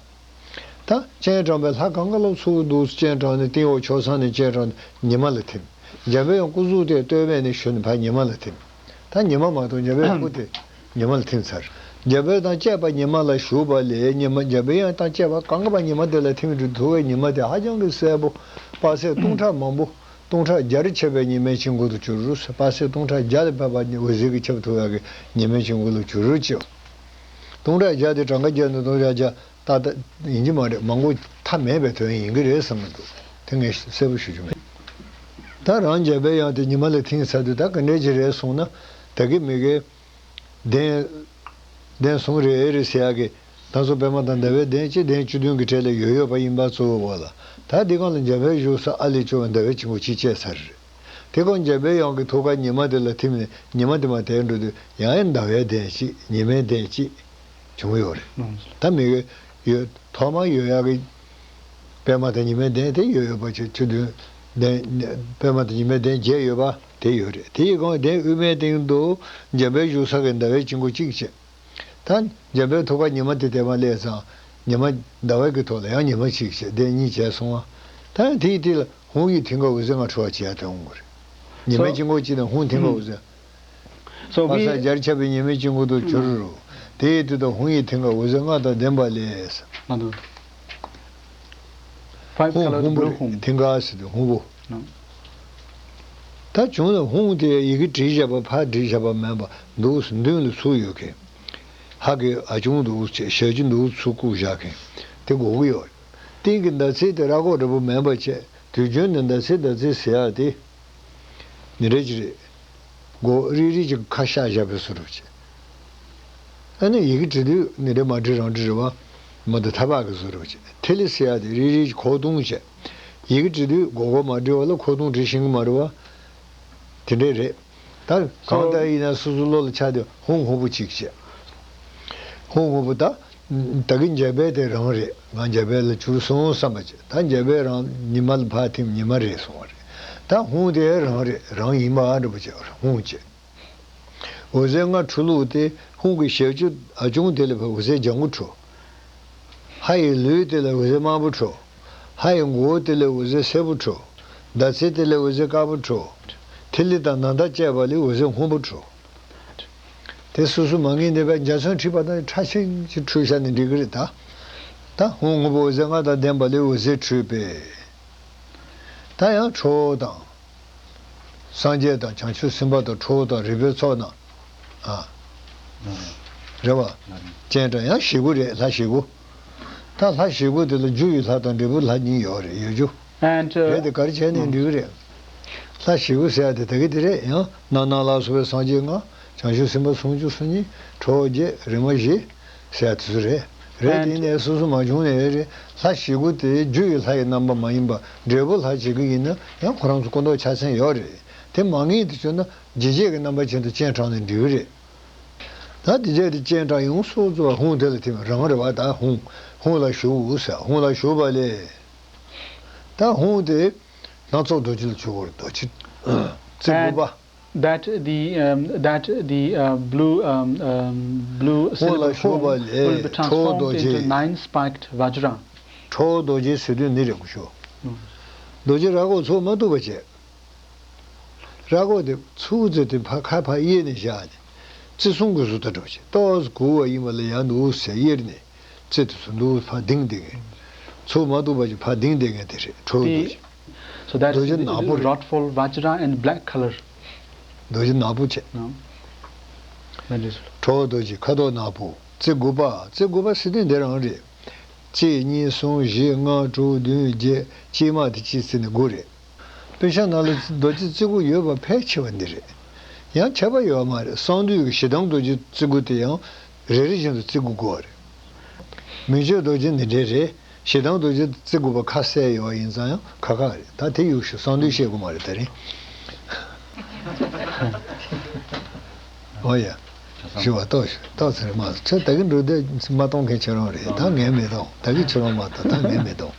ད་སྤྱན་དྲངས་པའི་ལྷ་གང་ག་ལ་ཚུར་འདུག་སྤྱན་དྲངས་ནས་སྟེང་འོག་ཕྱོགས་མཚམས་ནས་སྤྱན་དྲངས་ནས་ཉི་མ་ལ་ཐིམ། འཇམ་པའི་དབྱངས་སྐུ་གཟུགས་དེ་སྟོད་སྨད་ནས་ཞུ་ནས་ཕར་ཉི་མ་ལ་ཐིམ། ད་ཉི་མ་མ་གཏོགས་འཇམ་པའི་སྐུ་དེ་ཉི་མ་ལ་ཐིམ་ཚར། འཇམ་དཔལ་དང་བཅས་པ་ཉི་མ་ལ་བཞུགས་པ་ལས་ཉི་མ་འཇམ་པའི་དབྱངས་དང་བཅས་པ་གང་ག་པ་ཉི་མ་དེ་ལ་ཐིམ་འགྲོ་ཐུབ་པའི་ཉི་མ་དེ་ཧ་ཅང་གི་གསལ་པོ། དཔག་ཚད་སྟོང་ཕྲག་མང་པོ། སྟོང་ཕྲག་བརྒྱ་རེ་ཁྱབ་པའི་ཉི་མའི་དཀྱིལ་འཁོར་དུ་གྱུར། དཔག་ཚད་སྟོང་ཕྲག་བརྒྱ་ལས་འཕགས་པ་འོད་ཟེར་གྱིས་ཁྱབ་ཐུབ་ཡག་གི་ཉི་མའི་དཀྱིལ་འཁོར་ལ་གྱུར་ཅིག་སྟོང་ཕྲག་བརྒྱ་དེ་གྲངས་ཀ་བརྒྱབ་ན་སྟོང་ཕྲག་བརྒྱ། ཏག་ཏག་ཡིན་གྱི་མ་རེད། མང་པོ་མཐའ་མེད་པའི་དོན་ཡིན་གྱི་རེད་བསམ་གྱི་འདུག་དེ་ངས་གསལ་པོ་ཞུ་རྒྱུ་མེད། ད་རང་འཇམ་པའི་དབྱངས་དེ་ཉི་མ་ལ་ཐིམ་ཚར་དུས་ད་ག་འདྲས་ཅིག་རེད་སོང་ན། ད་གི་མི་གི་གདན། གདན་ཟུང་རེ་རེ་ཟེར་ཡག་གི། ད་སོ་པདྨ་དང་ཟླ་བའི་གདན་གཅིག་གདན་བཅུ་བདུན་གྱི་གྲས་ལ་ཡོད་ཡོད་པ་ཡིན་པ་གཙོ་བོ་བ་ལ། ད་འདི་སྒང་ལ་འཇམ་དཔལ་བཞུགས་ས་ཨ་ལས་བྱུང་བའི་ཟླ་བའི་དཀྱིལ་འཁོར་གཅིག་བཅད་ཚར་རེད། དེ་སྒང་འཇམ་པའི་དབྱངས་ཀྱི་ཐུགས་ཀར་ཉི་མ་དེ་ལ་ཐིམ་ནས་ཉི་མ་དེ་མར་དེད་འགྲོ་དུས་ཡང་ཡང་ཟླ་བའི་གདན་གཅིག་ཉི་མའི་གདན་གཅིག་བྱུང་ཡོད་རེད། ཨང་། ད་མི་གི་ཡོད། ཐོག་མར་ཡོད་ཡག་གི་པདྨ་དང་ཉི་མའི་གདན་དེ་ཡོད་ཡོད་པ་ཅིག་བཅུ་བདུན་གདན། པདྨ་དང་ཉི་མའི་གདན་བརྒྱད་ཡོད་པ་དེ་ཡོད་རེད། དེ་ཡི་སྒང་གདན་དབུས་མའི་སྟེང་དུ་འཇམ་དཔལ་བཞུགས་ས་གི་ཟླ་བའི་དཀྱིལ་འཁོར་གཅིག་བྱས། ད་འཇམ་དཔལ་ཐུགས་ཀར་ཉི་མ་དེ་དེ་མར་སླེབས་ཙང་ཉི་མ་ཟླ་བའི་གི་ཐོག་ལ་ཡང་ཉི་མ་གཅིག་བྱས་གདན་གཉིས་བྱས་སོང་བ། ད་དེའི་དེ་ལ་ཧཱུྃ་ཡིག་མཐིང་ག་འོད་ཟེར་ལྔ་འཕྲོ་བ་བྱས་ཡ་དེ་འོང་གི་རེད། ཉི་མའི་དཀྱིལ་འཁོར་གཅིག་དང་ཧཱུྃ་མཐིང་ག་འོད་ཟེར། So དཔག་བསམ་we རྒྱ་རེ་ཁྱབ་པའི་ཉི་མའི་དཀྱིལ་འཁོར་དུ་གྱུར་རོ། དེའི་དུས་དུ་ཧཱུྃ་ཡིག་མཐིང་ག་འོད་ཟེར་ལྔ་དང་ལྡན་པ་ལས། ང་ཚོ། Five ཧཱུྃ་colored ཧཱུྃ་པོ་blue རེད། ཧཱུྃ། མཐིང་ག་ཟེར་དུས་ཧཱུྃ་པོ། ནོ། ད་བྱུང་ན་ཧཱུྃ་དེ་ཡི་གེ་བྲིས་བཞག་པ་ཕར་བྲིས་བཞག་པ་མིན་པ་འདུག་མདུན་ལ་ཚུར་ཡོད་མཁན། ཧ་གི་ཨ་ཆུང་འདུག་ཅེས་ཞབས་ཀྱུ་འདུག་ཚུར་བཀུག་བཞག་མཁན་དེ་དགོས་ཀྱི་ཡོད། སྟེང་གི་ཟླ་ཚེས་དེ་ར་གོག་འདྲ་པོ་མིན་པ་བྱས། དུས་རྒྱུན་ནི་ཟླ་ཚེས་ཟླ་ཚེས་ཟེར་ཡག་དེ། ནི་རེད་ཅི་རེད། མགོ་རིལ་རིལ་ཅིག་ཁ་ཤགས་བཞག་པའི་བཟོ་འདྲ་བྱས། ཨ་ནི་ཡི་གེ་འབྲི་དུས་ནི་རེད་མ་འབྲི་རང་འབྲི་རེད་བ། མ་གཏོགས་ཐ་བག་གི་བཟོ་འདྲ་བྱས། ཐི་ལི་ཟེར་ཡག་དེ་རིལ་རིལ་ཅིག་ཁོག་སྟོང་བྱས། ཡི་གེ་འབྲི་དུས་མགོ་སྐོར་མ་འབྲི་བ་ལ་ཁོག་སྟོང་འབྲི་ཤེས་ཀྱི་མ་རེད་བ། དེ་འདྲས་རེད། ད་གང་ལྟར་ཡིན་ན་སོ་སོ་བློ་ལ་འཆར་དུས་ཧཱུྃ་སྔོན་པོ་གཅིག་བྱས། ཧཱུྃ་སྔོན་པོ་ད། ད་གིན་འཇམ་དཔལ་དེ་རང་རེད། ང་འཇམ་དཔལ་ལ་གྱུར་སོང་བསམ་པ་བྱས། ད་འཇམ་དཔལ་རང་ཉི་མ་ལ་ཕར་ཐིམ་ཉི་མ་རེད་སོང་བ་རེད། ད་ཧཱུྃ་དེ་རང་རེད། རང་ཡིན་པ་འདྲ་པོ་བྱས་ཧཱུྃ་བྱས། འོད་ཟེར་ལྔ་འཕྲོ་བླུགས་ཏེ་ཧཱུྃ་གི་ཞབས་ཀྱུ་ཨ་ཆུང་དེ་ལ་ཕར་འོད་ཟེར་ལྗང་གུ་འཕྲོ། ཧ་ཡི་ལུས་དེ་ལ་འོད་ཟེར་དམར་པོ་འཕྲོ། ཧ་ཡི་མགོ་བོ་དེ་ལ་འོད་ཟེར་སེར་པོ་འཕྲོ། ཟླ་ཚེས་དེ་ལ་འོད་ཟེར་དཀར་པོ་འཕྲོ། ཐིག་ལེ་དང་ནཱ་ད་བཅས་པ་ལས་འོད་ཟེར་སྔོན་པོ་འཕྲོ། དེ་སོ་སོ་མ་ངེས་ནས་པའི་འཇའ་ཚོན་འཁྲིགས་པ་དང་ཕྲ་ཞིང་ཅིག་འཕྲོས་བཞག་ནས་འགྲིག་གི་རེད་ད། ད་ཧཱུྃ་སྔོན་པོ་འོད་ཟེར་ལྔ་དང་ལྡན་པ་ལས་འོད་ཟེར་འཕྲོས་པས། ད་ཡང་ཁྲོ་བོ་དང་། སངས་རྒྱས་དང་བྱང་ཆུབ་སེམས་དཔའ་དང་ཁྲོ་བོ་དང་རིག་པའི་ཚོགས་རྣམས། ཨ། རེད་བ། སྤྱན་དྲངས་ཡང་བཞི་དགུ་རེད། ལྷ་བཞི་དགུ། ད་ལྷ་བཞི་དགུ་དེ་ལ་རྒྱུ་ཡི་ལྷ་དང་འབྲས་བུའི་ལྷ་གཉིས་ཡོད་རེད། ཡོད་རྒྱུ། And, uh, རེད་དེ་ག་རེ་བྱས་ནས་འགྲིག་གི་རེད། ལྷ་བཞི་དགུ་ཟེར་ཡ་དེ་ད་གི་དེ་རེད། ཡང་ནང་ནང་ལ་སོགས་པའི་སངས་རྒྱས་ལྔ། བྱང་ཆུབ་སེམས་དཔའ་སུམ་ཅུ་སོ་གཉིས། ཁྲོ་བོ་བརྒྱད། རིག་མ་བཞི། ཟེར་ཡ་དེ་ཚོ་རེད། རེད་དེ་ཡིན་ནའི་སོ་སོ་མ་བྱུང་ནའི་རེད། ལྷ་བཞི་དགུ་དེ་རྒྱུ་ཡི་ལྷ་ཡི་རྣམ་པ་མ་ཡིན་པ་འབྲས་བུ་ལྷ་བྱེད་ཀྱི་ཡིན་ན་ཡང་ཁོ་རང་ཚོ་སྐུ་མདོག་ཆ་ཚང་ཡོད་རེད། དེ་མ་ངེས་དུ་བྱུང་ན་ཇི་སྐད་ཀྱི་རྣམ་པ་ཅན་དུ་སྤྱན་དྲངས་ནས་འགྲིག་གི་རེད། ད་དེ་རྗེས་དེ་སྤྱན་དྲངས་ཡོངས་སུ་རྫོགས་པ་ཧཱུྃ་དེ་ལ་ཐིམ། རང་རེད་བ། ད་ཧཱུྃ་ཧཱུྃ་ལ་ཞུགས་ཟེར། ཧཱུྃ་ལ་ཞུགས་པ་ལས། ད་ཧཱུྃ་དེ་སྣ་ཚོགས་རྡོ་རྗེ་ལ་ཞུགས་པར། རྡོ་རྗེ་རྩེ་དགུ་པ། That the, um, that the, uh, blue, um, um, blue syllable Hum will be transformed into nine spiked Vajra. ཁྲོ་བོ་རྡོ་རྗེ་ཟེར་དུས་ནི་རེད་གོ་ཤོ། རྡོ་རྗེ་ར་གོ་ཚུགས་མ་ཐུབ་པ་བྱས། ར་གོ་དེ་ཚུགས་ཚེ་དེ་ཕ་ཁ་ཕ་གཡས་ནས་བཞག་ནས་བརྩི་སྲུང་གི་བཟོ་ལྟ་འགྲོ་བྱས། ཏོག་ཙམ་གུག་པ་ཡིན་པ་ལ་ཡང་འདུག་ཟེར་གཡེར་ནས། རྩེ་དེ་ཚོ་འདུག་ཕར་ལྡིང་བསྡད་མཁན། ཚུགས་མ་ཐུབ་པ་ཅིག་ཕར་ལྡིང་བསྡད་མཁན་དེ་རེད། ཁྲོ་བོ་རྡོ་རྗེ། So that's རྡོ་རྗེ་ནག་པོ་རེད། Wrought full Vajra in black color. རྡོ་རྗེ་ནག་པོ་བྱས། No. That is ཁྲོ་བོ་རྡོ་རྗེ་ཁ་དོག་ནག་པོ། རྩེ་དགུ་པ། རྩེ་དགུ་པ་ཟེར་དུས་འདི་རང་རེད། གཅིག་གཉིས་གསུམ་བཞི་ལྔ་དྲུག་བདུན་བརྒྱད། གཅིག་མ་དེ་གཅིག་བརྩིས་ནས་དགུ་རེད། དཔེ་ཆ་ནང་ལ་རྡོ་རྗེ་རྩེ་དགུ་ཡོད་པ་ཕལ་ཆེ་བ་འདི་རེད། ཡང་ཁྱད་པར་ཡོད་མ་རེད། གསང་འདུས་ཀྱི་ཞེ་སྡང་རྡོ་རྗེ་རྩེ་དགུ་དེ་ཡང་རེ་རེ་བཞིན་དུ་རྩེ་དགུ་དགོས་པ་རེད། མི་བསྐྱོད་རྡོ་རྗེ་འདི་འདྲས་རེད། ཞེ་སྡང་རྡོ་རྗེ་རྩེ་དགུ་པ་ཁ་གསལ་ཡོད་པ་ཡིན་ཙང་ཡང་ཁག་ཁག་རེད། ད་དེ་ཡུག་ཞུ། གསང་འདུས་བཤད་དགོས་མ་རེད་ད་རིང་། ཨོ་ཡ། ཞུ་བ་ཏོག་ཞུ་ཏོག་ཙམ་རེད་མ། ཁྱོད་ད་གིན་འགྲོ་དུས་མ་གཏོང་མཁན་ཁྱོད་རང་རེད། ད་ངས་མི་གཏོང་། ད་གིན་ཁྱོད་རང་མ་གཏོང་། ད་ངས་མི་གཏོང་།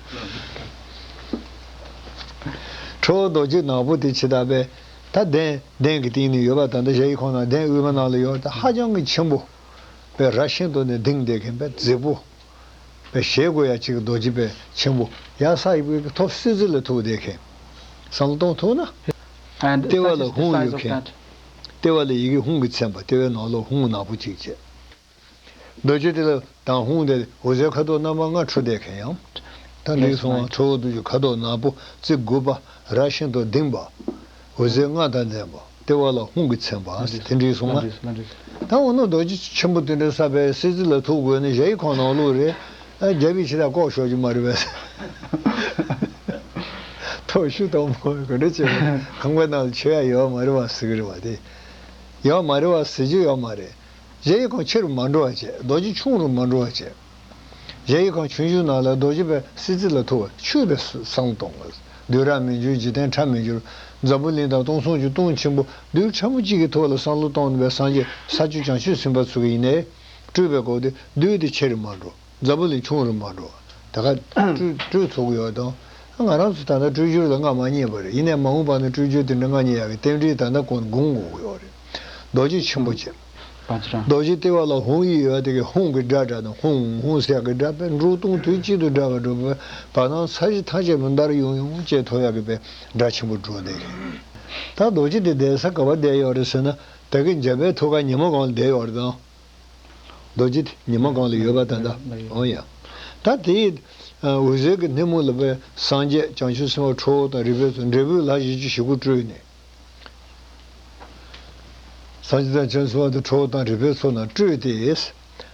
ཁྲོ་བོ་རྡོ་རྗེ་ནག་པོ་དེ་ཇི་ལྟར་བས། ད་གདན་གདན་གྱི་སྟེང་ནས་ཡོད་པ་ད་ལྟ་ཞྭ་ཡི་ཁོག་ནང་གདན་དབུས་མ་ནང་ལ་ཡོད། ད་ཧ་ཅང་གི་ཆེན་པོ། པའི་རྭ་ཤིང་ཏོག་ནས་ལྡིང་བསྡད་མཁན་པའི་མཛེས་པོ། པའི་ཞལ་དགོས་ཡ་གཅིག་རྡོ་རྗེ་པའི་ཆེན་པོ། ཡ་ས་ཡི་པའི་ཐོག་སྲིད་རྩེ་ལ་ཐུག་བསྡད་མཁན། བསམ་བློ་གཏོང་ཐུབ་ན། And ལྟེ་བ་that ལ is the ཧཱུྃ size ཡོད་of མཁན། that. ལྟེ་བ་ལ་ཡི་གེ་ཧཱུྃ་གིས་མཚན་པ། ལྟེ་བའི་ནང་ལོགས་ཧཱུྃ་ནག་པོ་གཅིག་བྱས། རྡོ་རྗེ་དེ་ལ་དང་ཧཱུྃ་དེ་འོད་ཟེར་ཁ་དོག་རྣམ་པ་ལྔ་འཕྲོ་བསྡད་མཁན་ཡང་། ད་འདིའི་Yes, སོང་བ་right. ཁྲོ་བོ་རྡོ་རྗེ་ཁ་དོག་ནག་པོ། རྩེ་དགུ་པ། རྭ་ཤིང་ཏོག་ལྡིང་བ། འོད་ཟེར་ལྔ་དང་ལྡན་པ། ལྟེ་བ་ལ་ཧཱུྃ་གིས་མཚན་པ། ལགས་འགྲིག་དེ་འདྲའི་སོང་ལགས་བ། འགྲིག་ལགས་འགྲིག་ད་འོ་ན་རྡོ་རྗེ་ཆེན་པོ་དེ་འདྲ་ས་པའི་སྲིད་རྩེ་ལ་ཐུག་དགོས་ནི་ཞྭ་ཡི་ཁོག་ནང་ལོགས་རེད། ཨ་རྒྱལ་པོས་ཇི་ལྟར་ལྐོག་ཤོར་རྒྱུ་མ་རེད་པས། ཐོག་ཤུ་དང་མོ་ག་འདྲ་བྱས་པ་ཁང་པའི་ནང་ལ་ཆོས་ཡ་ཡོད་མ་རེད་བ་ཟེར་གི་རེད་བ་དེ། ཡོད་མ་རེད་བ་ཟེར་རྒྱུ་ཡོད་མ་རེད། ཞྭ་ཡི་ཁོག་ཆེ་རུ་མ་འགྲོ་བ་བྱས། རྡོ་རྗེ་ཆུང་རུ་མ་འགྲོ་བ་བྱས། ཞྭ་ཡི་ཁོག་ཆུང་ཆུང་ནང་ལ་རྡོ་རྗེ་པའི་སྲིད་རྩེ་ལ་ཐུག་པ་ཆོས་པའི་བསམ་བློ་གཏོང་བ། བདུད་ར་མི་འགྱུར་འཇིག་རྟེན་ཁྲ་མི་འགྱུར། འཛམ་བུ་གླིང་དང་སྟོང་གསུམ་གྱི་སྟོང་ཆེན་པོ་བདུད་ཕྲ་མོ་གཅིག་གི་ཐུག་པ་ལ་བསམ་བློ་གཏོང་ནུས་པའི་སངས་རྒྱས་ས་བཅུ་བྱང་ཆུབ་སེམས་དཔའ་ཚུ་གི་ཡིན་ནའི། སྤྲུལ་པའི་སྐོར་དེ་བདུད་དེ་ཆེ་རུ་མ་འགྲོ། འཛམ་བུ་གླིང་ཆུང་རུ་མ་འགྲོ། ད་ག་སྤྲུལ་སྤྲུལ་ཚུགས་ཡོད་དང་། ང་རང་ཚོ་ད་ལྟ་སྤྲུལ་བསྒྱུར་ལ་སྔ་མ་རྙེད་པ་རེད། ཡིན་ནའི་མ་འོངས་པ་ན་སྤྲུལ་བསྒྱུར་དེ་འདྲ་སྔ་རྙེད་ཡག་གི་རྟེན་འབྲེལ་ད་ལྟ་ཀུན་དགོངས་དགོས་ཀྱི་ཡོད་རེད། རྡོ་རྗེ་ཆེན་པོ་བྱས། བཛྲ། རྡོ་རྗེ་ལྟེ་བ་ལ་ཧཱུྃ་ཡིག་ཡོད་དེ་གི་ཧཱུྃ་གི་སྒྲ་སྒྲ་དང་ཧཱུྃ་ཧཱུྃ་ཟེར་གི་སྒྲ་པས་འབྲུག་སྟོང་དུས་གཅིག་ཏུ་བསྒྲགས་པ་འགྲོ་བའི་བར་སྣང་ས་གཞི་ཐམས་ཅད་མི་འདར་ཡོང་ཡོང་བཅས་ཐོབ་ཡག་གི་པའི་སྒྲ་ཆེན་པོ་སྒྲོག་བསྡད་གི། ད་རྡོ་རྗེ་དེ་བསྡད་ས་ག་པར་བསྡད་ཡོད་རེད་ཟེར་ན་ད་གི་འཇམ་པའི་ཐུགས་ཀ་ཉི་མ་སྒང་ལ་བསྡད་ཡོད་རེད་དང་། རྡོ་རྗེ་དེ་ཉི་མ་སྒང་ལ་ཡོད་པ་ད་ལྟ། ཨོ་ཡ། ད་དེའི་འོད་ཟེར་གྱི་སྣེ་མོ་ལ་པའི་སངས་རྒྱས་བྱང་ཆུབ་སེམས་དཔའ་ཁྲོ་བོ་དང་རིག་པའི་ཚོགས་འབྲས་བུའི་ལྷ་བཞི་བཅུ་ཞེ་དགུ་སྤྲུལ་ནས། སངས་རྒྱས་དང་བྱང་ཆུབ་སེམས་དཔའ་དང་ཁྲོ་བོ་དང་རིག་པའི་ཚོགས་རྣམས་སྤྲུལ་ཏེ།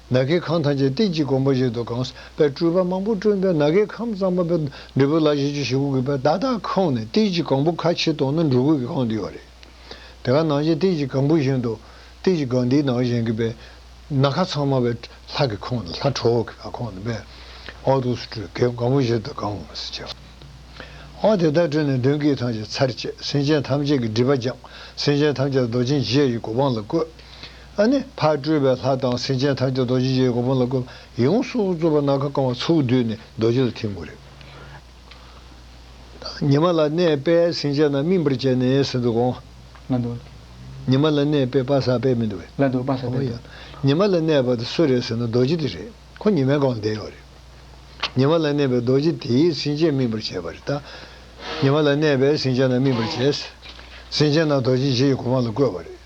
ནམ་མཁའི་ཁམས་ཐམས་ཅད་ཏིལ་གྱི་གོང་བུ་བཞིན་དུ་གང་། པའི་སྤྲུལ་པ་མང་པོ་སྤྲུལ་པས་ནམ་མཁའི་ཁམས་ཙམ་པ་པའི་འབྲས་བུ་ལྷ་བཞི་བཅུ་ཞེ་དགུ་གི་པའི་བརྡ་དག་ཁོངས་ནས་ཏིལ་གྱི་གོང་བུ་ཁ་ཕྱེ་བཏང་ན་འབྲུ་གུ་གི་ཁོངས་དུ་ཡོད་རེད། དེ་ག་ནང་བཞིན་ཏིལ་གྱི་གོང་བུ་བཞིན་དུ་ཏིལ་གྱི་གོང་འདིའི་ནང་བཞིན་གྱི་པའི་ནམ་མཁའ་ཚང་མ་པའི་ལྷ་གི་ཁོངས་ནས་ལྷ་ཁྲོ་བོ་གི་ཁ་ཁོངས་ནས་པའི་ཨོ་དུ་སུ་སྤྲུལ་གོང་བུ་བཞིན་དུ་གང་ཟེར་བྱས། འོ་དེ་ལྟར་སྤྲུལ་ནས་གདོན་བགེགས་ཐམས་ཅད་ཚར་བཅད། སེམས་ཅན་ཐམས་ཅད་ཀྱི་སྒྲིབ་པ་སྦྱངས། སེམས་ཅན་ཐམས་ཅད་རྡོ་རྗེ་འཇིགས་ཡེ་ཡི་གོ་འཕང་ལ་བཀོད། ཨ་ནི་ཕར་སྤྲུལ་པའི་ལྷ་དང་སེམས་ཅན་ཐམས་ཅད་རྡོ་རྗེ་འཇིགས་ཡེ་གོ་འཕང་ལ་བཀོད། ཡོངས་སུ་རྫོགས་པ་ནམ་མཁའ་གང་བ་ཚུར་བསྡུས་ནས་རྡོ་རྗེ་ལ་ཐིམ་དགོས་རེད། ཉི་མ་ལ་གནས་པས་སེམས་ཅན་རྣམས་སྨིན་པར་བྱས་ནས་ཟེར་འདུག་གོ། ལ་འདུག་ཉི་མ་ལ་གནས་པས་པ་ས་པས་མི་འདུག་བས། ལ་འདུག་པ་ས་པས་འོ་ཡ། འདུག་ཉི་མ་ལ་གནས་པ་དེ་སུ་རེད་ཟེར་ན་རྡོ་རྗེ་དེ་རེད། ཁོ་ཉི་མའི་སྒང་ལ་བསྡད་ཡོད་རེད། ཉི་མ་ལ་གནས་པའི་རྡོ་རྗེ་དེས་སེམས་ཅན་སྨིན་པར་བྱས་པ་རེད་ད། ཉི་མ་ལ་གནས་པས་སེམས་ཅན་རྣམས་སྨིན་པར་བྱས། སེམས་ཅན་རྣམས་རྡོ་རྗེ་འཇིགས་ཡེ་གོ་འཕང་ལ་བཀོད་པ་རེད།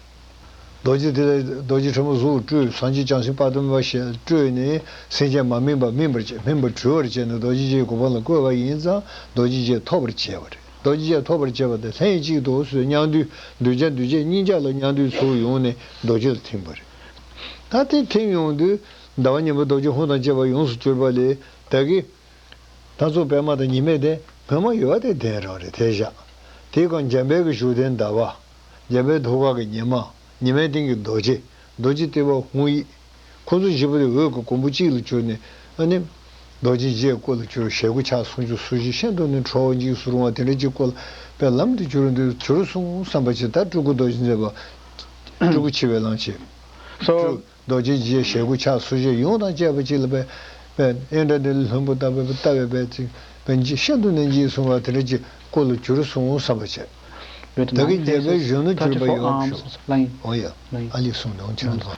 རྡོ་རྗེ་དེ་ལས་རྡོ་རྗེ་ཕྲ་མོ་གཟུགས་སྤྲུལ། སངས་རྒྱས་བྱང་སེམས་དཔལ་དུ་མ་ཞེས་སྤྲུལ་ནས་སེམས་ཅན་མ་སྨིན་པ་སྨིན་པར་བྱས། སྨིན་པ་གྲོལ་བར་བྱས་ནས་རྡོ་རྗེ་འཇིགས་ཡེ་གོ་འཕང་ལ་བཀོད་པ་ཡིན་ཙང་རྡོ་རྗེ་འཇིགས་ཡེ་ཐོབ་པར་བྱས་པ་རེད། རྡོ་རྗེ་འཇིགས་ཡེ་ཐོབ་པར་བྱས་པ་དེ་ལྷན་ཅིག་ཏུ་སོ་སོའི་མཉམ་འདུས་གདུལ་བྱ་འདུས་བྱས་གཉིས་ཆ་ལ་མཉམ་འདུས་ཚུར་ཡོང་ནས་རྡོ་རྗེ་ལ་ཐིམ་པ་རེད། ད་དེ་ཐིམ་ཡོང་དུས་ཟླ་བ་གཉིས་པོ་རྡོ་རྗེ་ཧཱུྃ་དང་བཅས་པ་ཡོངས་སུ་གྱུར་པ་ལས་ད་གི་སྣ་ཚོགས་པད་མ་དང་ཉི་མས་དེ་སྔོན་མ་ཡོད་པ་དེ་གདན་རང་རེད་དེ་བཞག་དེའི་སྒང་འཇམ་དཔལ་གྱི་བཞུགས་གདན་ཟླ་བ། འཇམ་དཔལ་ཐུགས་ཀ་གི་ཉི་མ། ཉི་མའི་སྟེང་གི་རྡོ་རྗེ། རྡོ་རྗེ་ལྟེ་བ་ཧཱུྃ་ཡིག་ཁོ་ཚོ་བཞི་པོ་དེ་འོད་ཀྱི་གོང་བུ་གཅིག་ལ་གྱུར་ནས་ཨ་ནི། རྡོ་རྗེ་འཇིགས་ཡེ་སྐུ་ལ་གྱུར། ཞལ་དགུ་ཕྱག་སུམ་ཅུ་སོ་བཞི་ཤིན་ཏུ་ནས་ཁྲོ་བོ་འཇིགས་སུ་རུང་བ་དེ་འདྲ་གཅིག་སྐུ་ལ་དཔེ་ལམ་དུ་གྱུར་འདུག་གྱུར་སོང་བསམ་པ་བྱེད། ད་སྤྲུལ་སྐུ་རྡོ་རྗེ་འཛིན་པ། སྤྲུལ་སྐུ་འཆི་བའི་ལམ་བྱེད། སོ། རྡོ་རྗེ་འཇིགས་ཡེ་ཞལ་དགུ་ཕྱག་སུམ་ཅུ་ཡོངས་དང་བཅས་པ་གཅིག་ལ་པས། པས་ཨིནྡྲ་ནཱི་ལ་ལྷུན་པོ་ལྟ་བུའི་ལྟ་བའི་པས་ཅིག་པས་འཇིགས་ཤིན་ཏུ་ནས་འཇིགས་སུ་རུང་བ་དེ་འདྲ་ཅིག་སྐུ་ལ་གྱུར་སོང་བསམ་པ་བྱས། ད་གིན་འཇམ་དཔལ་གཞོན་ནུར་གྱུར་པ་ཡོད་ཤོག་འོ་ཡ། ཨ་ལི་གསུངས་ནས་འོང་ཁྱེད་རང་ཚོ།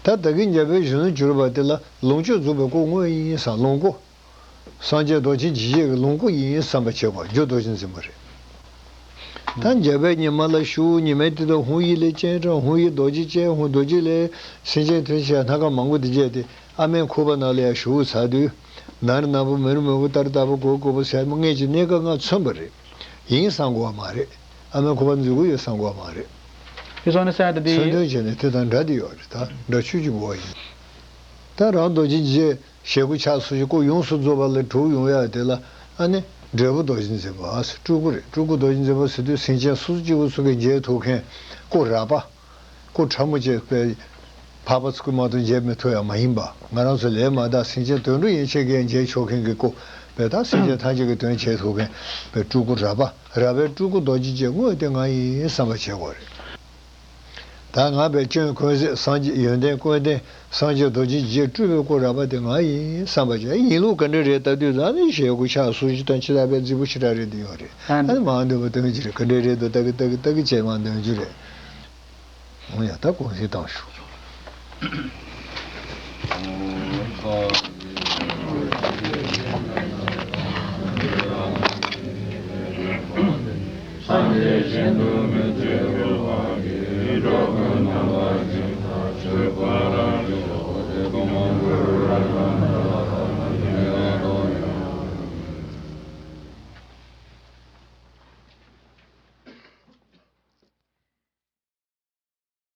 ད་ད་གིན་འཇམ་དཔལ་གཞོན་ནུར་གྱུར་པ་དེ་ལ་ལོངས་སྤྱོད་རྫོགས་པའི་སྐུ་དངོས་ཡིན་བསམ། ལོངས་སྐུ། སངས་རྒྱས་རྡོ་རྗེ་འཇིགས་བྱེད་ཀྱི་ལོངས་སྐུ་ཡིན་བསམ་པ་བྱེད་དགོས། རྒྱུ་རྡོ་རྗེ་འཛིན་པ་རེད། ད་འཇམ་དཔལ་ཉི་མ་ལ་བཞུགས། ཉི་མའི་སྟེང་དུ་ཧཱུྃ་ཡིག་ལས་སྤྱན་དྲངས། ཧཱུྃ་ཡིག་རྡོ་རྗེ་ཅན། ཧཱུྃ་རྡོ་རྗེ་ལས་སེམས་ཅན་ཐམས་ཅད་སྣ་ཁ་མང་པོ་དེ་བྱས་ཏེ་ཨ་མའི་ཁུག་པ་ནང་ལ་ཡང་ཞུགས་ཚར་དུས། ནར་ནར་བུ་མེར་མེར་བུ་ཏར་ཏར་བུ་གོར་གོར་བུ་ཟེར་མ་ངེད་ཀྱི་གནས་སྐབས་ང་མཚོན་པ་རེད། ཡིན་བསམ་དགོས་པ་མ་རེད། ཨ་མའི་ཁུག་པ་འཛུལ་གི་ཡོད་བསམ་དགོས་པ་མ་རེད། མཚོན་དོན་བྱས་ནས་དེ་དང་འདྲ་དེ་ཡོད་རེད། ད་འདྲ་ཆོས་ཀྱི་འབུལ་བ་ཡིན། ད་རང་རྡོ་རྗེ་འཇིགས་ཞལ་དགུ་ཕྱག་སོ་བཞི་སྐུ་ཡོངས་སུ་རྫོགས་པ་ལས་གྲུབ་ཡོང་ཡ་དེ་ལ་ཨ་ནི་འབྲས་བུ་རྡོ་རྗེ་འཛིན་པ། སྤྲུལ་སྐུ་རེད། སྤྲུལ་སྐུ་རྡོ་རྗེ་འཛིན་པ་ཟེར་དུས་སེམས་ཅན་སོ་སོ་སྐྱེ་བོ་ཚོ་གི་མཇལ་ཐུབ་མཁན་སྐུ་རགས་པ། སྐུ་ཕྲ་མོ་བཅས་པའི་འཕགས་པ་ཚོ་གི་མ་གཏོགས་མཇལ་མི་ཐུབ་ཡ་མ་ཡིན་པ། ང་རང་ཚོ་ལས་མ་དག་སེམས་ཅན་དོན་གྲུབ་ཡན་ཆད་ཀྱིས་མཇལ་ཆོག་མཁན་གྱི་སྐུ། དཔེ་དག་སེམས་ཅན་ཐམས་ཅད་ཀྱི་དོན་བྱེད་ཐུབ་མཁན་དཔེ་སྤྲུལ་སྐུ་རགས་པ། རགས་པའི་སྤྲུལ་སྐུ་རྡོ་རྗེ་ཅན་དངོས་དེ་ང་ཡིན་བསམ་པ་བྱེད་དགོས་རེད། ད་ང་བས་སྐྱོན་ཀུན་ཟད་སངས་རྒྱས་ཡོན་ཏན་ཀུན་ལྡན་སངས་རྒྱས་རྡོ་རྗེ་འཇིགས་སྤྲུལ་པའི་སྐུ་རགས་པ་དེ་ང་ཡིན་བསམ་པ་བྱས། ཡིན་ལུགས་ག་འདྲ་རེད་ལྟ་དུས་ད་ནི་ཞལ་དགུ་ཕྱག་སོ་བཞི་དང་ཕྱི་ལ་བས་རྫིག་པོ་ཞེ་དྲག་རེད་འདི་ཡོད་རེད། ཨ་ནི་མང་འདོད་པ་སྟོན་གྱི་རེད། ག་འདྲ་རེད་འདུག་ལྟ་གི་ལྟ་གི་ལྟ་གི་བྱས་མང་འདོན་རྒྱུ་རེད། འོ་ཡ་ད་དགོངས་གཞི་བཏང་ཞུ། སངས་རྒྱས་གཞན་དུ་མི་འཚོལ་བ།